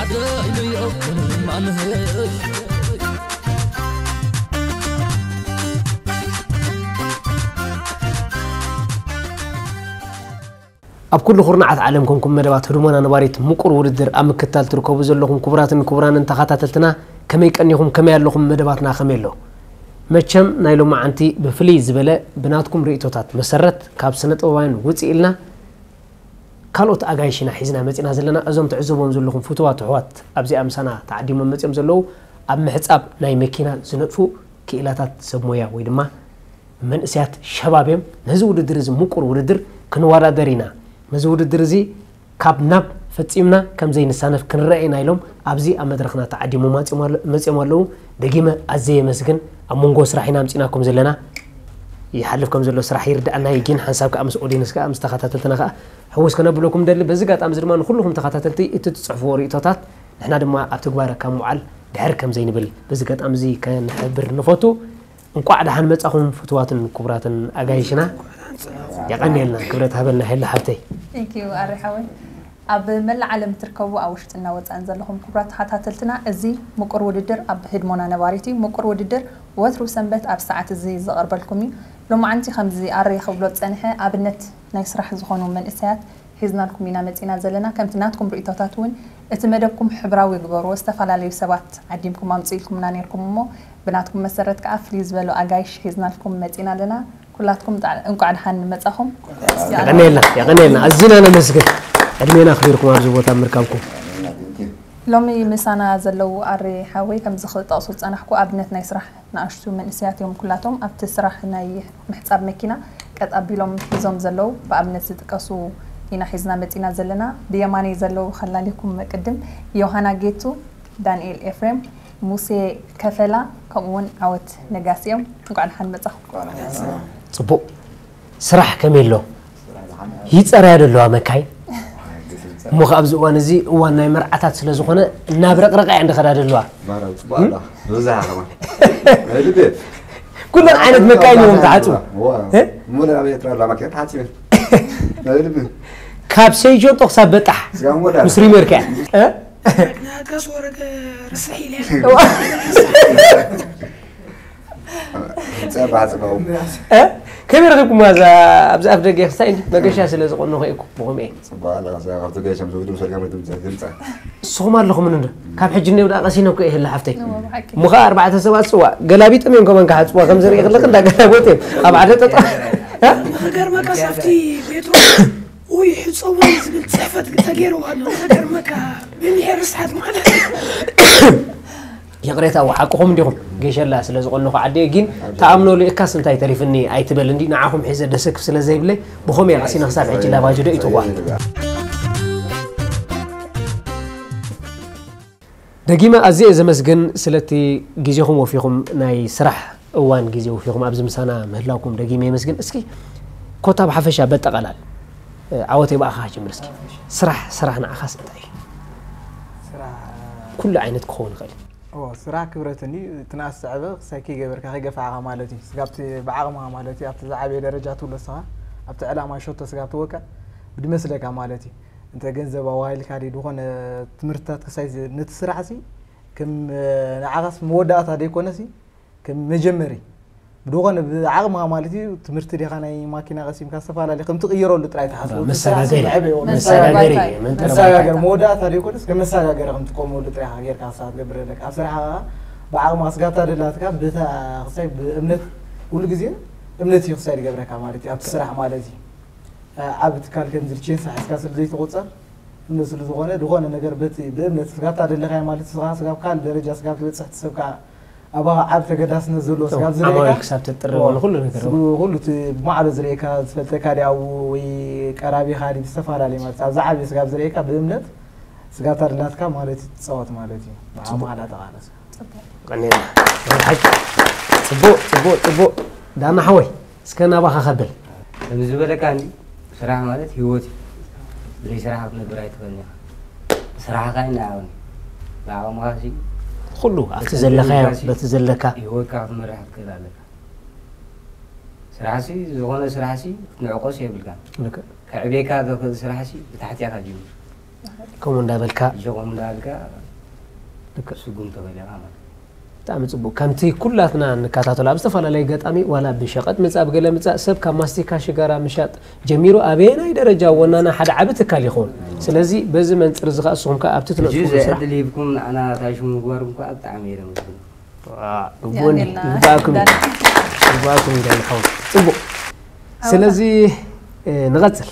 ዓደይ ንየኩም ኣንህሽ ኣብ ኩሉ ኩርናዓት ዓለም ኮንኩም መደባት ህድሞና ነባሪት ምቁር ውድድር ኣብ ምክታል ትርከቡ ዘለኹም ክቡራትን ክቡራንን ተኸታተልትና፣ ከመይ ቀኒኹም፣ ከመይ ኣለኹም፣ መደባትና ከመይ ኣሎ? መቸም ናይ ሎማዓንቲ ብፍልይ ዝበለ ብናትኩም ርእይቶታት መሰረት ካብ ስነ ጥበባውያን ውፅእ ኢልና ካልኦት ኣጋይሽና ሒዝና መፂና ዘለና። እዞም ትዕዘቦም ዘለኹም ፍቱዋት ኣሕዋት ኣብዚኣ ምሳና ተዓዲሞም መፂኦም ዘለዉ ኣብ ምሕፃብ ናይ መኪና ዝነጥፉ ክኢላታት ሰብ ሞያ ወይ ድማ መንእሰያት ሸባብ እዮም። ነዚ ውድድር እዚ ምቁር ውድድር ክንወዳደር ኢና። ነዚ ውድድር እዚ ካብ ናብ ፈጺምና ከም ዘይንሳነፍ ክንረአ ኢና ኢሎም ኣብዚ ኣብ መድረኽና ተዓዲሞም መጺኦም ኣለ- መጺኦም ኣለዉ። ደጊመ ኣዘየ የመስግን። ኣብ መንጎ ስራሕ ኢና ኣምጺናኩም ዘለና። ይሓልፍ ከም ዘሎ ስራሕ ይርድኣና እዩ፣ ግን ሓንሳብ ከኣ ምስ ኦዲየንስ ከኣ ምስ ተኸታተልትና ከኣ ሕውስ ከነብለኩም ደሊ። በዚ ኣጋጣሚ እዚ ድማ ንኩልኹም ተኸታተልቲ እቲ ትጽሕፍዎ ርእይቶታት ንሕና ድማ ኣብ ትግባረ ካብ ምውዓል ድሕር ከም ዘይንብል በዚ ኣጋጣሚ እዚ ከንሕብር ንፈቱ። እንቋዕ ደሓን መጻኹም ፍቱዋትን ክቡራትን ኣጋይሽና። የቐንየልና፣ ክብረት ሃበልና ሄላ ሓብተይ። Thank you ኣሪ ሓወይ። ኣብ መላእ ዓለም እትርከቡ ኣብ ውሽጥና ወፃእን ዘለኹም ክቡራት ተኸታተልትና፣ እዚ ምቁር ውድድር ኣብ ህድሞና ነባሪት እዩ። ምቁር ውድድር ወትሩ ሰንበት ኣብ ሰዓት እዚ ዝቐርበልኩም እዩ። ሎማዓንቲ ከምዚ ኣረይ ክብሎ ዝፀንሐ ኣብነት ናይ ስራሕ ዝኾኑ መንእሰያት ሒዝናልኩም ኢና መፂና ዘለና። ከምቲ ናትኩም ርእይቶታት እውን እቲ መደብኩም ሕብራዊ ግበርዎ። ዝተፈላለዩ ሰባት ዓዲምኩም ኣምፅኢልኩምና ነይርኩም እሞ ብናትኩም መሰረት ከዓ ፍልይ ዝበሉ ኣጋይሽ ሒዝናልኩም መፂና ኣለና። ኩላትኩም ጣዕ- እንቋዕ ደሓን መጻኹም። የቐንየልና፣ የቐንየልና። ኣዚና ነመስግን ዕድሜና ኣኽቢርኩም ኣብዚ ቦታ ምርካብኩም። ሎሚ ምሳና ዘለዉ ኣሬ ሓወይ ከምዚ ክጠቕሱ ዝጸናሕኩ ኣብነት ናይ ስራሕ ንኣሽቱ መንእሰያት እዮም። ኩላቶም ኣብቲ ስራሕ ናይ ምሕጻብ መኪና ቀጥ ኣቢሎም ሒዞም ዘለዉ ብኣብነት ዝጥቀሱ ኢና ሒዝና መጺና ዘለና። ብየማነይ ዘለዉ ከላሊኩም ቅድም ዮሃና ጌቱ፣ ዳንኤል ኤፍሬም፣ ሙሴ ከፈላ ከምኡ እውን ዓወት ነጋሲ እዮም። እንቋዕ ደሓን መጻኹም። ጽቡቕ ስራሕ ከመይ ኣሎ? ይጸረያ ዶ ኣለዋ መካይን? እሞ ከኣ ኣብዚ እዋን እዚ እዋን ናይ መርዓታት ስለ ዝኾነ እናብረቕረቓ እየን ዝኸዳ ዘለዋ። ባህላዊ ጽቡቕ ኣላ። ብብዝሓ ከማን። ናይ ልቤ። ኩለን ዓይነት መካይን እዮም ዝሓጽቡ። ዋ። እ? ሙሉ ኣብ ኤርትራ ኣላ ማኪና ተሓጺበን። ናይ ልቤ። ካብ ሰይጆንጦ ክሳብ በጣሕ ስጋም ወዳ። ምስ ሪመርካ እያ። እ? ናጋስ ወረገ ርስሕ ኢለ ጸባ ጽባው። እ? ከመይ ረኺብኩማ እዛ ኣብዚ ኣፍ ደገ ክሳይ መገሻ ስለ ዝቆነኹ እየ እኮ ብኸምኡ እየ። ጽቡቕ ኣላ። ካብቲ ገሸም ዝውድም ሰሪሖም ድምጻ። ንስኹም ኣለኹም እንዶ ካብ ሕጂ እኒኦ ደኣ ቀሲነ እኮ እየ ህላ ሓፍተይ። እዎ፣ ብሓቂ። እሞ ኸኣ ኣርባዕተ ሰባት ጽዋ ገላቢጦም እዮም ከማን ክሓጽዋ ከም ዝርኢ ከለኺ እንዳገላበጡ እዮም ኣብ ሓደ ጠጠ ንኸገርመካ ሳብቲ ፔትሮ ውይ ሕፀዋ ዝብል ፅሕፈት ተገይርዋ ኣሎ። ንኸገርመካ ብሚሄር ርስሓት ማለት እዩ። ይቕሬታ እዎ ሓቅኹም እንዲኹም ገሸላ ስለ ዝቐነኹ ዓደየ ግን ተኣምኖ ልእካስ እንታይ ተሪፍኒ ኣይትበል እንዲ ንዓኹም ሒዘ ደሰክፍ ስለ ዘይብለይ ብኸምኡ እየ ቀሲነ ክሳብ ሕጂ ላባጆ ዶ ይትዋ ደጊመ ኣዝየ እየ ዘመስግን ስለቲ ግዜኹም ወፊኹም ናይ ስራሕ እዋን ግዜ ወፊኹም ኣብዚ ምሳና ምህላውኩም ደጊመ የመስግን። እስኪ ኮታ ብሓፈሻ በጠቓላል እ፣ ዓወተይ ብኣኻ ክጅምር እስኪ ስራሕ ስራሕ ንዓኻስ እንታይ እዩ? ስራሕ ኩሉ ዓይነት ክኸውን ይኽእል እዩ። ኦ ስራሕ ክብረት እንዲ ትናስ ሰዕበ ክሳይ ከይገበርካ ከይገፋዕካ ማለት እዩ። ስጋብቲ ብዓቕምኻ ማለት እዩ ኣብቲ ዝዓበየ ደረጃ ትብሎ ስኻ ኣብቲ ዕላማ ሸቶ ስጋብ ትወቅዕ ብድመስለካ ማለት እዩ። እንተ ገንዘብ ኣዋሂልካ ድዩ ዝኾነ ትምህርትታት ክሳይ ዝ- ነቲ ስራሕ ሲ ከም ንዓኻስ መወዳእታ ደይኮነ ሲ ከም መጀመሪ ብድኾነ ብዓቕምኻ ማለት እዩ ትምህርቲ ዲኻ ናይ ማኪና ቀሲምካ ዝተፈላለየ ከም ትቕይረሉ ጥራይ ተሓስቦ መሰጋገሪ መሰጋገሪ መሰጋገሪ መንጠር መሰጋገር መወዳእታ ደይኮነስ ከም መሰጋገሪ ከም ትጥቀመሉ ጥራይ ኢኻ ጌርካ ክሳብ ትገብር ኣለካ ኣብ ስራሕኻ ብዓቕምኻ ስጋብታ ደላትካ ብታ ክሳይ ብእምነት ኩሉ ግዜ እምነት እዩ ክሳይ ዝገብረካ ማለት እዩ ኣብቲ ስራሕ ማለት እዩ ዓብ ትካል ከምዚ ቼንሳ ሒዝካ ስለ ዘይትቑፀር እምነት ስለ ዝኾነ ዝኾነ ነገር በቲ ብእምነት ስጋብታ ደለኻዮ ማለት ስኻ ስጋብ ካልእ ደረጃ ስጋብ ትበፅሕ ትሰብካ ኣባኻ ዓብ ተገዳስነት ዘለዎ ስጋብ ዝርእየካ ኣማዊል ክሳብ ተጥርዎ ንኩሉ ነገር ኩሉ እቲ ብማዕዶ ዝርእየካ ዝፈልጠካ ድዩ ኣብኡ ወይ ቀራቢኻ ድዩ ዝተፈላለየ ማለት ኣብዛ ዓብየ ስጋብ ዝርእየካ ብእምነት ስጋብታ ደላትካ ማለት እዩ ትፃወት ማለት እዩ ብዓቕምኻ ዳተቓለስ ቀኒና ሓቂ ጽቡቕ ጽቡቕ ጽቡቕ ዳና ሓወይ እስከ ናባኻ ከብል ከምዚ ዝበለካ እንዲ ስራሕ ማለት ህይወት እዩ። ብዘይ ስራሕ ክትነብር ኣይትኽእልን ኢኻ። ስራሕኻ እዩ ንዓቕሚ። ብዓቕምኻ ሲ ኩሉ ኣብቲ ዘለኻዮ በቲ ዘለካ ህይወትካ ክትመርሕ ክትክእል ኣለካ። ስራሕ ሲ ዝኾነ ስራሕ ሲ ክትንዕቆስ የብልካ። ልክዕ ከዕቤካ ዘኽእል ስራሕ ሲ ብታሕቲ ኢኻ ጅምር። ከምኡ እንዳበልካ ሸቆም እንዳልካ ልክዕ። ስጉም ተበሊኻ ማለት ብጣዕሚ ጽቡቅ። ከምቲ ኩላትና እንከታተሎ ኣብ ዝተፈላለየ ገጣሚ ዋላ ብሸቐጥ ምጻእ ብገለ ምጻእ ሰብ ካብ ማስቲካ ሽጋራ ምሻጥ ጀሚሩ ኣበየናይ ደረጃ ወናና ሓደ ዓቢ ትካል ይኸውን። ስለዚ በዚ መንጽር እዚ ከኣ ንስኹም ከኣ ኣብቲ ትነጥፍሉ ስራሕ ዕድል ሂብኩም ንዓና ታሽሙ ምግባርኩም ከዓ ብጣዕሚ እየ ለመስግን። ግቡእኒ ግባእኩም ግባእኩም እንዳልሓው ጽቡቅ። ስለዚ ንቐጽል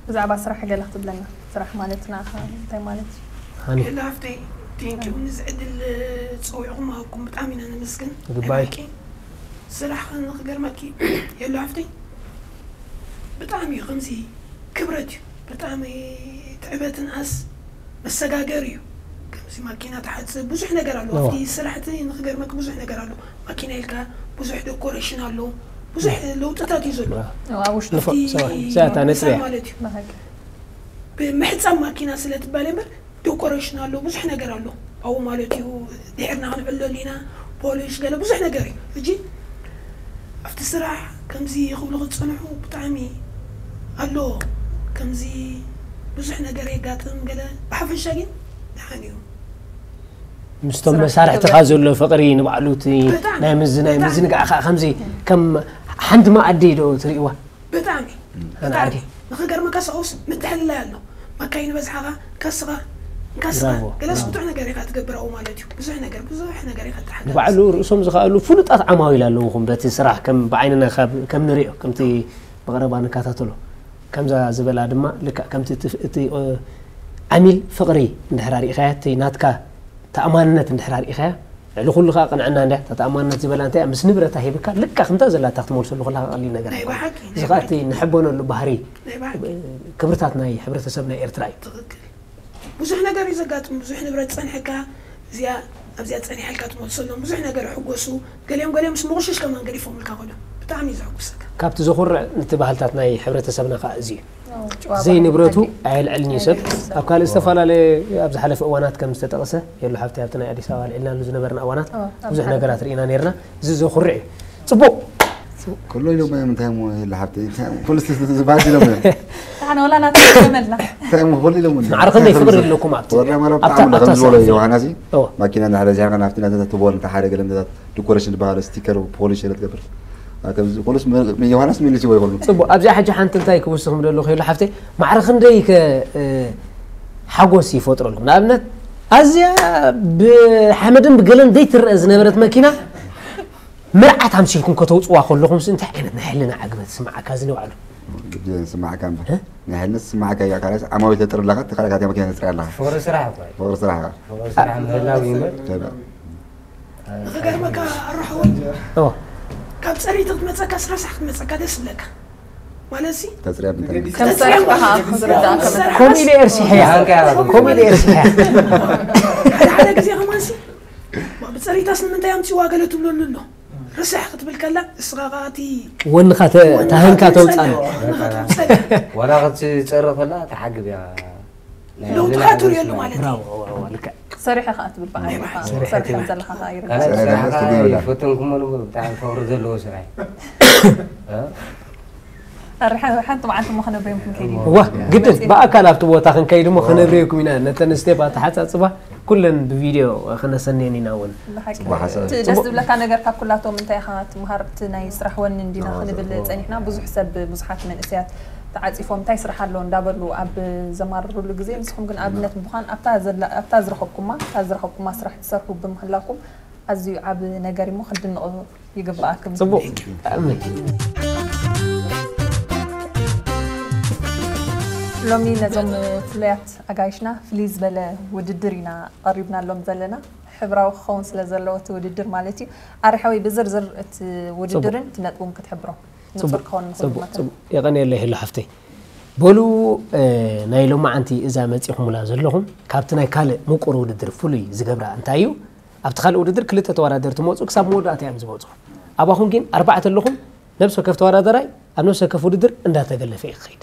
ብዛዕባ ስራሕ ገለ ክትብለና። ስራሕ ማለት ንዓኻ እንታይ ማለት እዩ? ሃኒ የላ ሃፍተይ ቴንኪው ንዚ ዕድል ፀዊዕኹም ሃብኩም ብጣዕሚ ኢና ነመስግን። ግባይ። ሓቂ ስራሕ ንክገርመኪ የላ ሃፍተይ ብጣዕሚ እዩ ከምዚ ክብረት እዩ ብጣዕሚ ትዕበትን ኣስ መሰጋገር እዩ። ከምዚ ማኪና ትሓፅብ ብዙሕ ነገር ኣሎ። ኦ። ኣብቲ ስራሕቲ ንክገርመኪ ብዙሕ ነገር ኣሎ። ማኪና ኢልካ ብዙሕ ዴኮሬሽን ኣሎ። ብዙሕ ለውጥታት እዩ ዘሎ። ኣብ ውሽጡ ንፎ- ኣብቲ ሰ- ሰያታ ነጥቢ እያ። ማለት እዩ። ብሓቂ ብምሕፃብ ማኪና ስለ ትባል እምበር ዴኮሬሽን ኣሎ ብዙሕ ነገር ኣሎ ኣብኡ ማለት እዩ። ድሕርና ክንዕለሉ ኢና ፖሊሽ ገለ ብዙሕ ነገር እዩ። ሕጂ ኣብቲ ስራሕ ከምዚ ክብሉ ክትፅንሑ ብጣዕሚ ኣሎ። ከምዚ ብዙሕ ነገር የጋጥም ገለ ብሓፈሻ ግን ደሓን እዩ። ምስቶም ስራሕ መሳርሕትኻ ክብረት። ዘሎ ፍቕሪ ንባዕሉ እቲ ብጣዕሚ፣ ናይ ምዝናይ ብጣዕሚ። ምዝንጋዕካ ከምዚ ከም ሓንቲ መኣዲ ዶ ትርእይዋ? ብጣዕሚ ኣነ ብጣዕሚ ዓዲ ንክገርመካ ሰብኡስ ምትሕልላይ ኣሎ። መካይን በዝሓኻ ካስኻ ካስኻ ብራቮ፣ ገለስ ብራቮ። ብዙሕ ነገር ኢኻ ትገብር ኣብኡ ማለት እዩ። ብዙሕ ነገር ብዙሕ ነገር ኢኻ ትሓጋገዝ። ንባዕሉ ርእሶም ዝኸኣሉ ፍሉጣት ዓማዊል ኣለውኹም በቲ ስራሕ ከም ብዓይንና ካብ- ከም ንሪኦ ከምቲ ብቐረባ ንከታተሎ ከምዛ ዝበላ ድማ ልክዕ ከምቲ እቲ- እቲ እ፣ ዓሚል ፍቕሪ እንድሕር ኣርኢኻያ እቲ ናትካ ተኣማንነት እንድሕር ኣርኢኻያ ልዕሊ ኩሉ ከዓ ቅንዕና እንድያ እታ ተኣማንነት ዝበላ እንታይ እያ? ምስ ንብረታ ሂብካ ልካ ከምታ ዘላታ ክትመልሰሉ ከለካ ቀሊል ነገር ናይ ኣይኮነን። ብሓቂ እዚ ከዓ እቲ ንሕበነሉ ባህሪ ናይ ብሓቂ ክብርታት ናይ ሕብረተሰብና ኤርትራ እዩ። ትኽክል። ብዙሕ ነገር እዩ ዘጋጥም። ብዙሕ ንብረት ጸንሕካ እዚኣ ኣብዚኣ ጸኒሐልካ ትመልሰሎም ብዙሕ ነገር ይሕጎሱ። ገሊኦም ገሊኦም ምስ ምቑሽሽ ከማን ገዲፎምልካ ኮይኖም ብጣዕሚ እዩ ዘሕጉሰካ። ካብቲ ዘኹርዕ እቲ ባህልታት ናይ ሕብረተሰብና ከዓ እዚ እዩ። ጭዋ ዘይንብረቱ ባህሊ። ኣየልዕልን እዩ ሰብ። ኣብ ካልእ ዝተፈላለየ ኣብ ዝሓለፈ እዋናት ከም ዝተጠቕሰ የሉ ሓብቲ ኣብቲ ናይ ኣዲስ ኣበባ ኣልዒልናሉ ዝነበርና እዋናት ኣዎ፣ ኣብ ብዙሕ ዝሓለፈ። ነገራት ርኢና ነርና። እዚ ዘኹርዕ እዩ። ጽቡቅ። ኩሉ ኢሎም እዮም እንታይ እሞ የለ ሓብቲ እንታይ እሞ ኩሉ ስ- ስ- ስባት ኢሎም እዮም ንሕና ወላ ናተ መላ እንታይ እሞ ኩሉ ኢሎም እዮም ማዕረ ክንደይ ፍቕሪ ኣለኩም ኣብቲ ወላ ማለት ኣብታ- ብጣዕሚ ኣብታ ከም ዝበሎ ሰዓት ዮሃናሲ ኦ። ማኪና እንዳሕረ ዚሓ ናፍቲ ናተታት ትቦል እንተ ሓደ ገለ ምታት ዲኮሬሽን ዝበሃሎ ስቲከር ፖሊሽ ስለ ትገብር ከምዚ ኩሉስ ም- ም- ዮሃናስ ሚሊሲ ወይ ኮሉ ጽቡቅ ኣብዚኣ ሕጂ ሓንቲ እንታይ ክውስኹም ደለኹ ኢሉ ሓፍተይ ማዕረ ክንደይ ከ እ፣ ሓጎስ ይፈጥረልኩም ንኣብነት ኣዝያ ብሓመድን ብገለን ዘይትረአ ዝነበረት መኪና መርዓት ኣምሲልኩም ከተውፅዋ ከለኹም እንታይ ዓይነት ናይ ሕልና ዕግበት ስምዓካ እዚ ንባዕሉ ግዲ ስማዕካ እምበር ናይ ሕልነት ስማዕካ እያ ካልስ ዓማዊ ተጥር ኣለካ ተኻለ ካቲያ መኪና ተፅርያ ኣለካ ፍቕሪ ስራሕ እኮ እዩ። ፍቕሪ ስራሕካ ፍቕሪ ስራሕ ምህላው እዩ እምበር ተዳ ንኽገርመካ ኣራሕወይ ኦ፣ ካብ ጸሪት ክትመጸካ ስራሳሕ ክትመጸካ ደስ ይብለካ ማለት ሲ ተፅርያ ምንታይ ከም ሰራሕካ ከዓ ክዝርዳእ ከመ ከምኡ ኢለ እርሲሐያ ከምኡ ኢለ እርሲሐያ ሓደ ሓደ ግዜ ከማንሲ ብፀሪታስ ንምንታይ ኣምፅዋ ገለ ትብለሉ ኣሎ። ርስሕ ክትብል ከላ እስኻ ከዓ እቲ ወንኻ ተ- ታህንካ ተውፃና ወንኻ ተውፀና ዋላ ክትፀሪ ከላ ተሓግብ እያ። ናይ ለውጥኻ ህዝብና ትርእየሉ ስራሕ። ማለት እዩ። ብራቮ ዋዋ ልክዕ ሰሪሕኻ ክትብል በዓል ናይ ኢኻ። ባዕል ሰሪሕ ከም ዘለኻ ይርዳእ። ካልእ ሰሪሕ ስራሕ ስራሕ ከዓ ይብላ። ይፈተንኩሞ ነበር ብጣዕሚ ፍቕሪ ዘለዎ ስራሕ እዩ። እ? ኣረ፣ ሓ- ሓንቲ መዓልቲ እሞ ከነብረዮም ክንከይድ ኢና። ዋ ግድን ብኣካል ኣብቲ ቦታ ክንከይድ እሞ ከነብረየኩም ኢና ነተን ስቴፕ ኣተሓፃፅባ ኩለን ብቪድዮ ክነሰንየን ኢና እውን ብሓቂ። ጽቡቕ ሓሳብ። እቲ ደስ ዝብለካ ነገር ካብ ኩላቶም እንታይ ኢኻ ትምሃር እቲ ናይ ስራሕ ወኒ እንዲና ክንብል ጸኒሕና ብዙሕ ሰብ ብዙሓት መንእሰያት ተዓጺፎም እንታይ ስራሕ ኣሎ እንዳበሉ ኣብ ዘማርሩሉ ግዜ ንስኹም ግን ኣብነት ምዃን ኣብታ ዘላ ኣብታ ዝረኸብኩማ ኣብታ ዝረኸብኩማ ስራሕ ትሰርሑ ብምህላኩም ኣዝዩ ዓቢ ነገር እሞ ክንድንቕ ይግባኣኩም። ጽቡቕ ብጣዕሚ ሎሚ ነዞም ፍሉያት ኣጋይሽና ፍልይ ዝበለ ውድድር ኢና ቀሪብናሎም ዘለና። ሕብራዊ ክኸውን ስለ ዘለዎ እቲ ውድድር ማለት እዩ። ኣርሓዊ ብዝርዝር እቲ ውድድርን እቲ ነጥቡን ክትሕብሮ ንጹር ክኸውን ንኽእል ጽቡቅ መጠን። ጽቡቅ የቀንየለይ ህሉ ሓፍተይ በሉ እ፣ ናይ ሎማዓንቲ እዛ መጺኹምላ ዘለኹም ካብቲ ናይ ካልእ ምቁር ውድድር ፍሉይ ዝገብራ እንታይ እዩ ኣብቲ ካልእ ውድድር ክልተ ተወዳደርቲ መፁ ክሳብ መወዳእታ እዮም ዝመፁ ኣባኹም ግን ኣርባዕተ ኣለኹም ነብሲ ወከፍ ተወዳደራይ ኣብ ነብሲ ወከፍ ውድድር እንዳተገለፈ እዩ ክኸይድ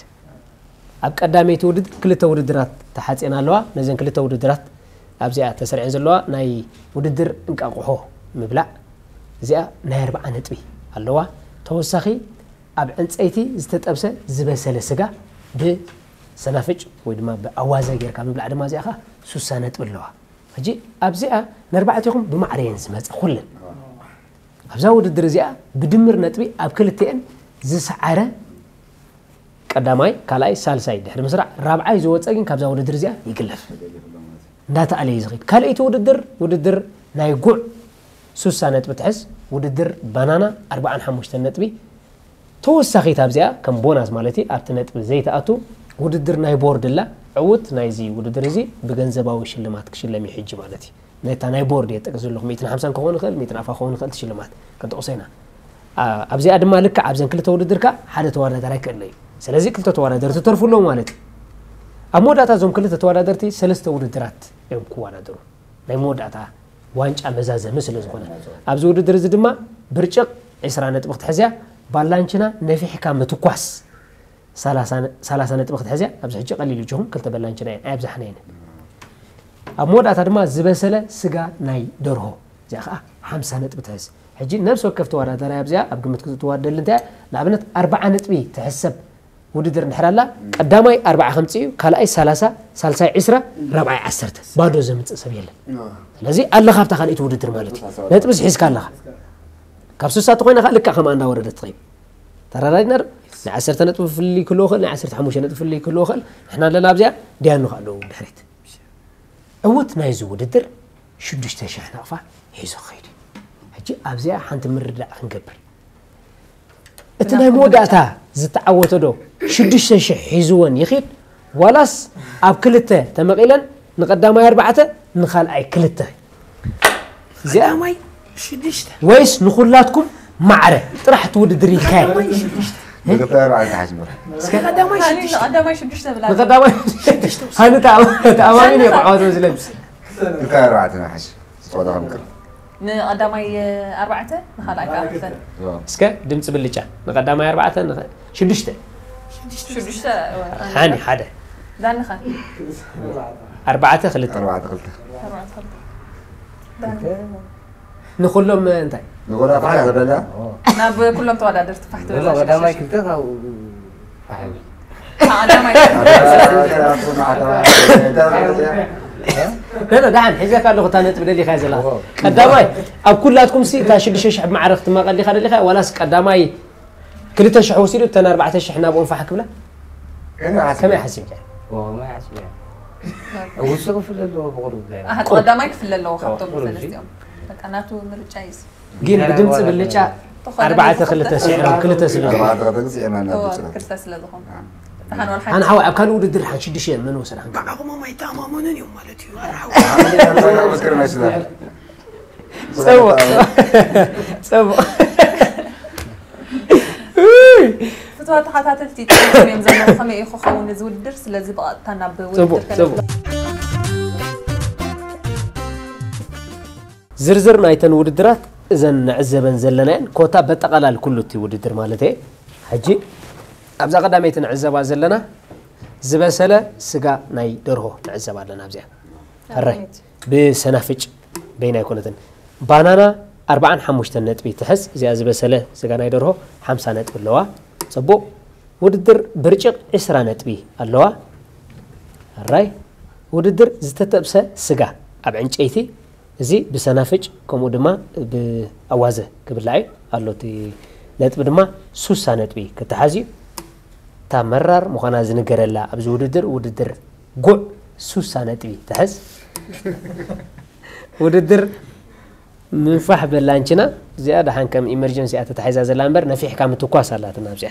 ኣብ ቀዳመይቲ ውድድር ክልተ ውድድራት ተሓፅየን ኣለዋ ነዘን ክልተ ውድድራት ኣብዚኣ ተሰሪዐን ዘለዋ ናይ ውድድር እንቃቑሖ ምብላዕ እዚኣ ናይ ኣርብዓ ነጥቢ ኣለዋ ተወሳኺ ኣብ ዕንፀይቲ ዝተጠብሰ ዝበሰለ ስጋ ብ ሰናፍጭ ወይ ድማ ብኣዋዘ ጌርካ ምብላዕ ድማ እዚኣ ኸዓ ሱሳ ነጥቢ ኣለዋ። ሕጂ ኣብዚኣ ንኣርባዕቴኹም ብማዕረ እየን ዝመጻ ኩለን። ኣብዛ ውድድር እዚኣ ብድምር ነጥቢ ኣብ ክልቲኤን ዝሰዓረ ቀዳማይ፣ ካልኣይ፣ ሳልሳይ ድሕሪ ምስራዕ ራብዓይ ዝወጸ ግን ካብዛ ውድድር እዚኣ ይግለፍ። እንዳተኣለየ ዝኸይድ። ካልኣይቲ ውድድር፣ ውድድር ናይ ጉዕ ሱሳ ነጥቢ ትሕዝ፣ ውድድር ባናና ኣርባዓን ሓሙሽተን ነጥቢ። ተወሳኺት ኣብዚኣ ከም ቦናስ ማለት እዩ፣ ኣብቲ ነጥቢ ዘይትኣቱ ውድድር ናይ ቦርድ ኣላ። ዕውት ናይዚ ውድድር እዚ ብገንዘባዊ ሽልማት ክሽለም እዩ ሕጂ ማለት እዩ። ነታ ናይ ቦርድ እየ ጥቅስ ዘለኹ፣ ሚእትን ሓምሳን ክኸውን ይኽእል፣ ሚእትን ኣፋ ክኸውን ይኽእል፣ እቲ ሽልማት ክንጥቕሶ ኢና። ኣ-፣ ኣብዚኣ ድማ ልክዕ ኣብዘን ክልተ ውድድር ከኣ ሓደ ተወዳዳራይ ክእለ እዩ። ስለዚ ክልተ ተወዳደርቲ ተርፉ ኣለዉ ማለት እዩ። ኣብ መወዳእታ እዞም ክልተ ተወዳደርቲ ሰለስተ ውድድራት እዮም ክወዳደሩ። ናይ መወዳእታ ዋንጫ መዛዘሚ ስለ ዝኾነ። ኣብዚ ውድድር እዚ ድማ ብርጭቕ ዒስራ ነጥቢ ክትሕዝያ፣ ባላንችና ነፊሕካ ምትኳስ ሰላሳ ነ-፣ ሰላሳ ነጥቢ ክትሕዝያ፣ ኣብዚ ሕጂ ቀሊል እዩ፣ ጅኹም ክልተ በላንችና እየን፣ ኣይኣብዛሕናየን። ኣብ መወዳእታ ድማ ዝበሰለ ስጋ ናይ ደርሆ፣ እዚኣ ኸዓ ሓምሳ ነጥቢ ትሕዝ። ሕጂ ነብሲ ወከፍ ተወዳዳራይ ኣብዚኣ ኣብ ግምት ክትወደል እንታይ እያ? ንኣብነት ኣርብዓ ነጥቢ ትሕሰብ ውድድር እንድሕር ኣላ፣ ቀዳማይ ኣርብዓ ከምጽእ እዩ፣ ካልኣይ ሰላሳ፣ ሳልሳይ ዒስራ፣ ራብዓይ ዓሰርተ። ባዶ ዘምጽእ ሰብ የለን። ስለዚ ኣለኻ ኣብታ ካልኣይቲ ውድድር ማለት እዩ። ነጥብስ ሒዝካ ኣለኻ። ካብ ሱሳ ተኾይና ኸዓ ልክዕ ከምኣ እንዳወረደት ትኸይድ። ተረዳዲእና ዶ? ናይ ዓሰርተ ነጥቢ ፍልልይ ክህልዎ ይኽእል፣ ናይ ዓሰርተ ሓሙሽተ ነጥቢ ፍልልይ ክህልዎ ይኽእል። ንሕና ኣለና ኣብዚኣ፣ ዲያኑ ኸዓ ኣለዉ ብድሕሪት። ዕውት ናይዚ ውድድር ሽዱሽተ ሽሕ ናቕፋ ሒዙ ክኸይድ እዩ። ሕጂ ኣብዚኣ ሓንቲ ምርዳእ ክንገብር። እቲ ናይ መወዳእታ ዝተዓወተ ዶ ሽዱሽተ ሽሕ ሒዝወን ይኺድ፣ ዋላስ ኣብ ክልተ ተመቒለን ንቐዳማይ ኣርባዕተ ንኻልኣይ ክልተ? እዚኣ ቀዳማይ ሽዱሽተ። ወይስ ንኹላትኩም ማዕረ ጥራሕ እቲ ውድድር ይካየድ? ቀዳማይ ሽዱሽተ። ንክልተ ኣርባዕተ ሓስምር። እስከ ቀዳማይ ሽዱሽተ። ቀዳማይ ሽዱሽተ ብላ። ንቀዳማይ ሃኒ ተኣማ-፣ ተኣማሚን እየ ክዓወት መስለኒ። ክልተ ኣርባዕተ ንሓሽ። ዝጸወታ ከም ቅር። ንቐዳማይ ኣርባዕተ፣ ንኻልኣይ ከኣ ክልተ። እስከ ድምፂ ብልጫ። ንቐዳማይ ኣርባዕተ፣ ንኸ-፣ ሽዱሽተ። ሽዱሽተ፣ እወ። ሃኒ ሓደ። ዳንኻ። ኣርባዕተ ክልተ። ኣርባዕተ ክልተ። ኣርባዕተ ክልተ። ዳን። ንኹሎም እንታይ? ንጎዳ ፋሕ ዘበላ። ናብ ኩሎም ተወዳደርቲ ፋሕ ትበላ። ቀዳማይ ክልተ ካብኡ ፋሕ ይብል። ኣዳማይ ኖ፣ ኖ፣ ደሓን ሒዘካ ኣለኹ እታ ነጥቢ ደሊኻ እያ ዘለኻ። ቀዳማይ፣ ኣብ ኩላትኩም ሲ እታ ሽዱሽተ ሽሕ ብማዕረ ክትማቐል ዲኻ ደሊኻ? ዋላስ ቀዳማይ ክልተ ሽሕ ወሲዱ እተን ኣርባዕተ ሽሕ ናብኦም ፋሕ ክብላ? ከመይ ሓሲብካ? ከመይ ሓሲብካ? ኦ፣ ከመይ ሓሲብካ? ውስጡ ክፍለ ኣለዎ ብቑሩብ ገይሩ። ኣሃ፣ ቀዳማይ ክፍለ ኣለዎ ካብቶም ቁሩብ ሰለስቲኦም። በቃ ናቱ ምርጫ እዩ። ግን ብድምፂ ብልጫ ተኾነ ኣርባዕተ ክልተ ስዒሮም ክልተ ስለ ዝኾኑ። ኣርባዕተ ክልተ ስዒሮም ናብ እዎ፣ ብልጫ። ክልተ ስለ ዝኾኑ። ኣነ ሓወይ ኣብ ካልእ ውድድር ሓን ሽዱሽተ መን ወሰዳ? ብዓቕሞም ኣይተኣማመኑን እዮም ማለት እዩ። ኣነ ሓወይ። ኣነ ሓወይ። ጽቡቕ። ጽቡቕ። ፍትዋ ተኸታተልቲ፣ ትርጉም እዮም ዘለዉ። ከመይ እዩ ክኸውን እዚ ውድድር? ስለዚ ብቐጥታ ናብ ውድድር ጽቡቕ፣ ከነምጽእ። ጽቡቕ። ዝርዝር ናይተን ውድድራት እዘን ንዕዘበን ዘለና እየን። ኮታ በጠቓላል ኩሉ እቲ ውድድር ማለት እየ። ሕጂ ኣብዛ ቀዳመይቲ ንዕዘባ ዘለና ዝበሰለ ስጋ ናይ ደርሆ ንዕዘብ ኣለና። ኣብዚኣ ሕራይ ቀዳመይቲ። ብሰናፍጭ በይና ኣይኮነትን። ባናና ኣርባዓን ሓሙሽተን ነጥቢ ትሕዝ። እዚኣ ዝበሰለ ስጋ ናይ ደርሆ ሓምሳ ነጥቢ ኣለዋ። ጽቡቕ። ውድድር ብርጭቕ ዕስራ ነጥቢ ኣለዋ። ሕራይ። ውድድር ዝተጠብሰ ስጋ ኣብ ዕንጨይቲ፣ እዚ ብሰናፍጭ ከምኡ ድማ ብኣዋዘ ክብላዕ እዩ። ኣሎ እቲ ነጥቢ ድማ ሱሳ ነጥቢ ክተሓዝ እዩ። እታ መራር ምዃና ዝንገረላ ኣብዚ ውድድር፣ ውድድር ጉዕ ሱሳ ነጥቢ ትሕዝ። ውድድር ምንፋሕ በላንችና፣ እዚኣ ደሓን ከም ኢመርጀንሲ እያ ተታሒዛ ዘላ እምበር፣ ነፊሕካ ምትኳስ ኣላትና ኣብዚኣ።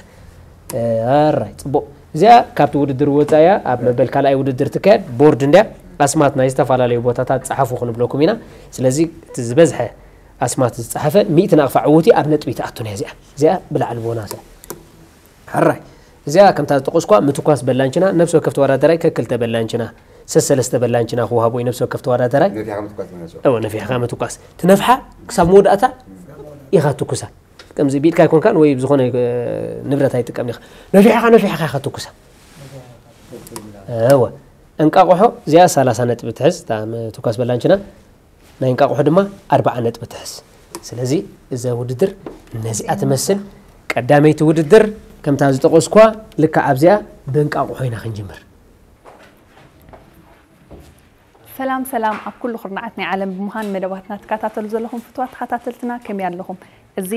እ፣ ኣራይ፣ ጽቡቕ። እዚኣ ካብቲ ውድድር ወጻኢ እያ፣ ኣብ መበል ካልኣይ ውድድር ትካየድ። ቦርድ እንድያ ኣስማት ናይ ዝተፈላለዩ ቦታታት ጸሓፉ ክንብለኩም ኢና። ስለዚ እቲ ዝበዝሐ ኣስማት ዝጸሓፈ ሚእቲ ናቕፋ ዕዉት እዩ፣ ኣብ ነጥቢ ትኣቱ እያ እዚኣ። እዚኣ ብላዕሊ ቦናስ እያ። ሕራይ። እዚኣ ከምታ ዝጠቐስኳ ምትኳስ በላንችና፣ ነፍሲ ወከፍ ተወዳዳራይ ከክልተ በላንችና፣ ሰሰለስተ በላንችና ክወሃቦ እዩ ነፍሲ ወከፍ ተወዳዳራይ። ነፊሕካ ምትኳስ ማለት ነው። እወ፣ ነፊሕካ ምትኳስ። ትነፍሓ ክሳብ መወዳእታ ኢኻ ትኩሳ። ከምዚ ብኢድካ ኣይኮንካን ወይ ብዝኾነ፣ እ፣ ንብረት ኣይጥቀምን ኢኻ። ነፊሕኻ፣ ነፊሕኻ ኢኻ ትኩሳ። እወ። እንቃቑሖ እዚኣ ሰላሳ ነጥቢ ትሕዝ፣ እታ ምትኳስ በላንችና። ናይ እንቃቑሖ ድማ ኣርብዓ ነጥቢ ትሕዝ። ስለዚ እዛ ውድድር ነዚኣ ትመስል። ቀዳመይቲ ውድድር ከምታ ዝጠቐስኳ ልክዕ ኣብዚኣ ብእንቃቑሖ ኢና ክንጅምር። ሰላም ሰላም ኣብ ኩሉ ኩርናዓት ናይ ዓለም ብምዃን መደባትና ትከታተሉ ዘለኹም ፍትዋት ተኸታተልትና ከመይ ኣለኹም? እዚ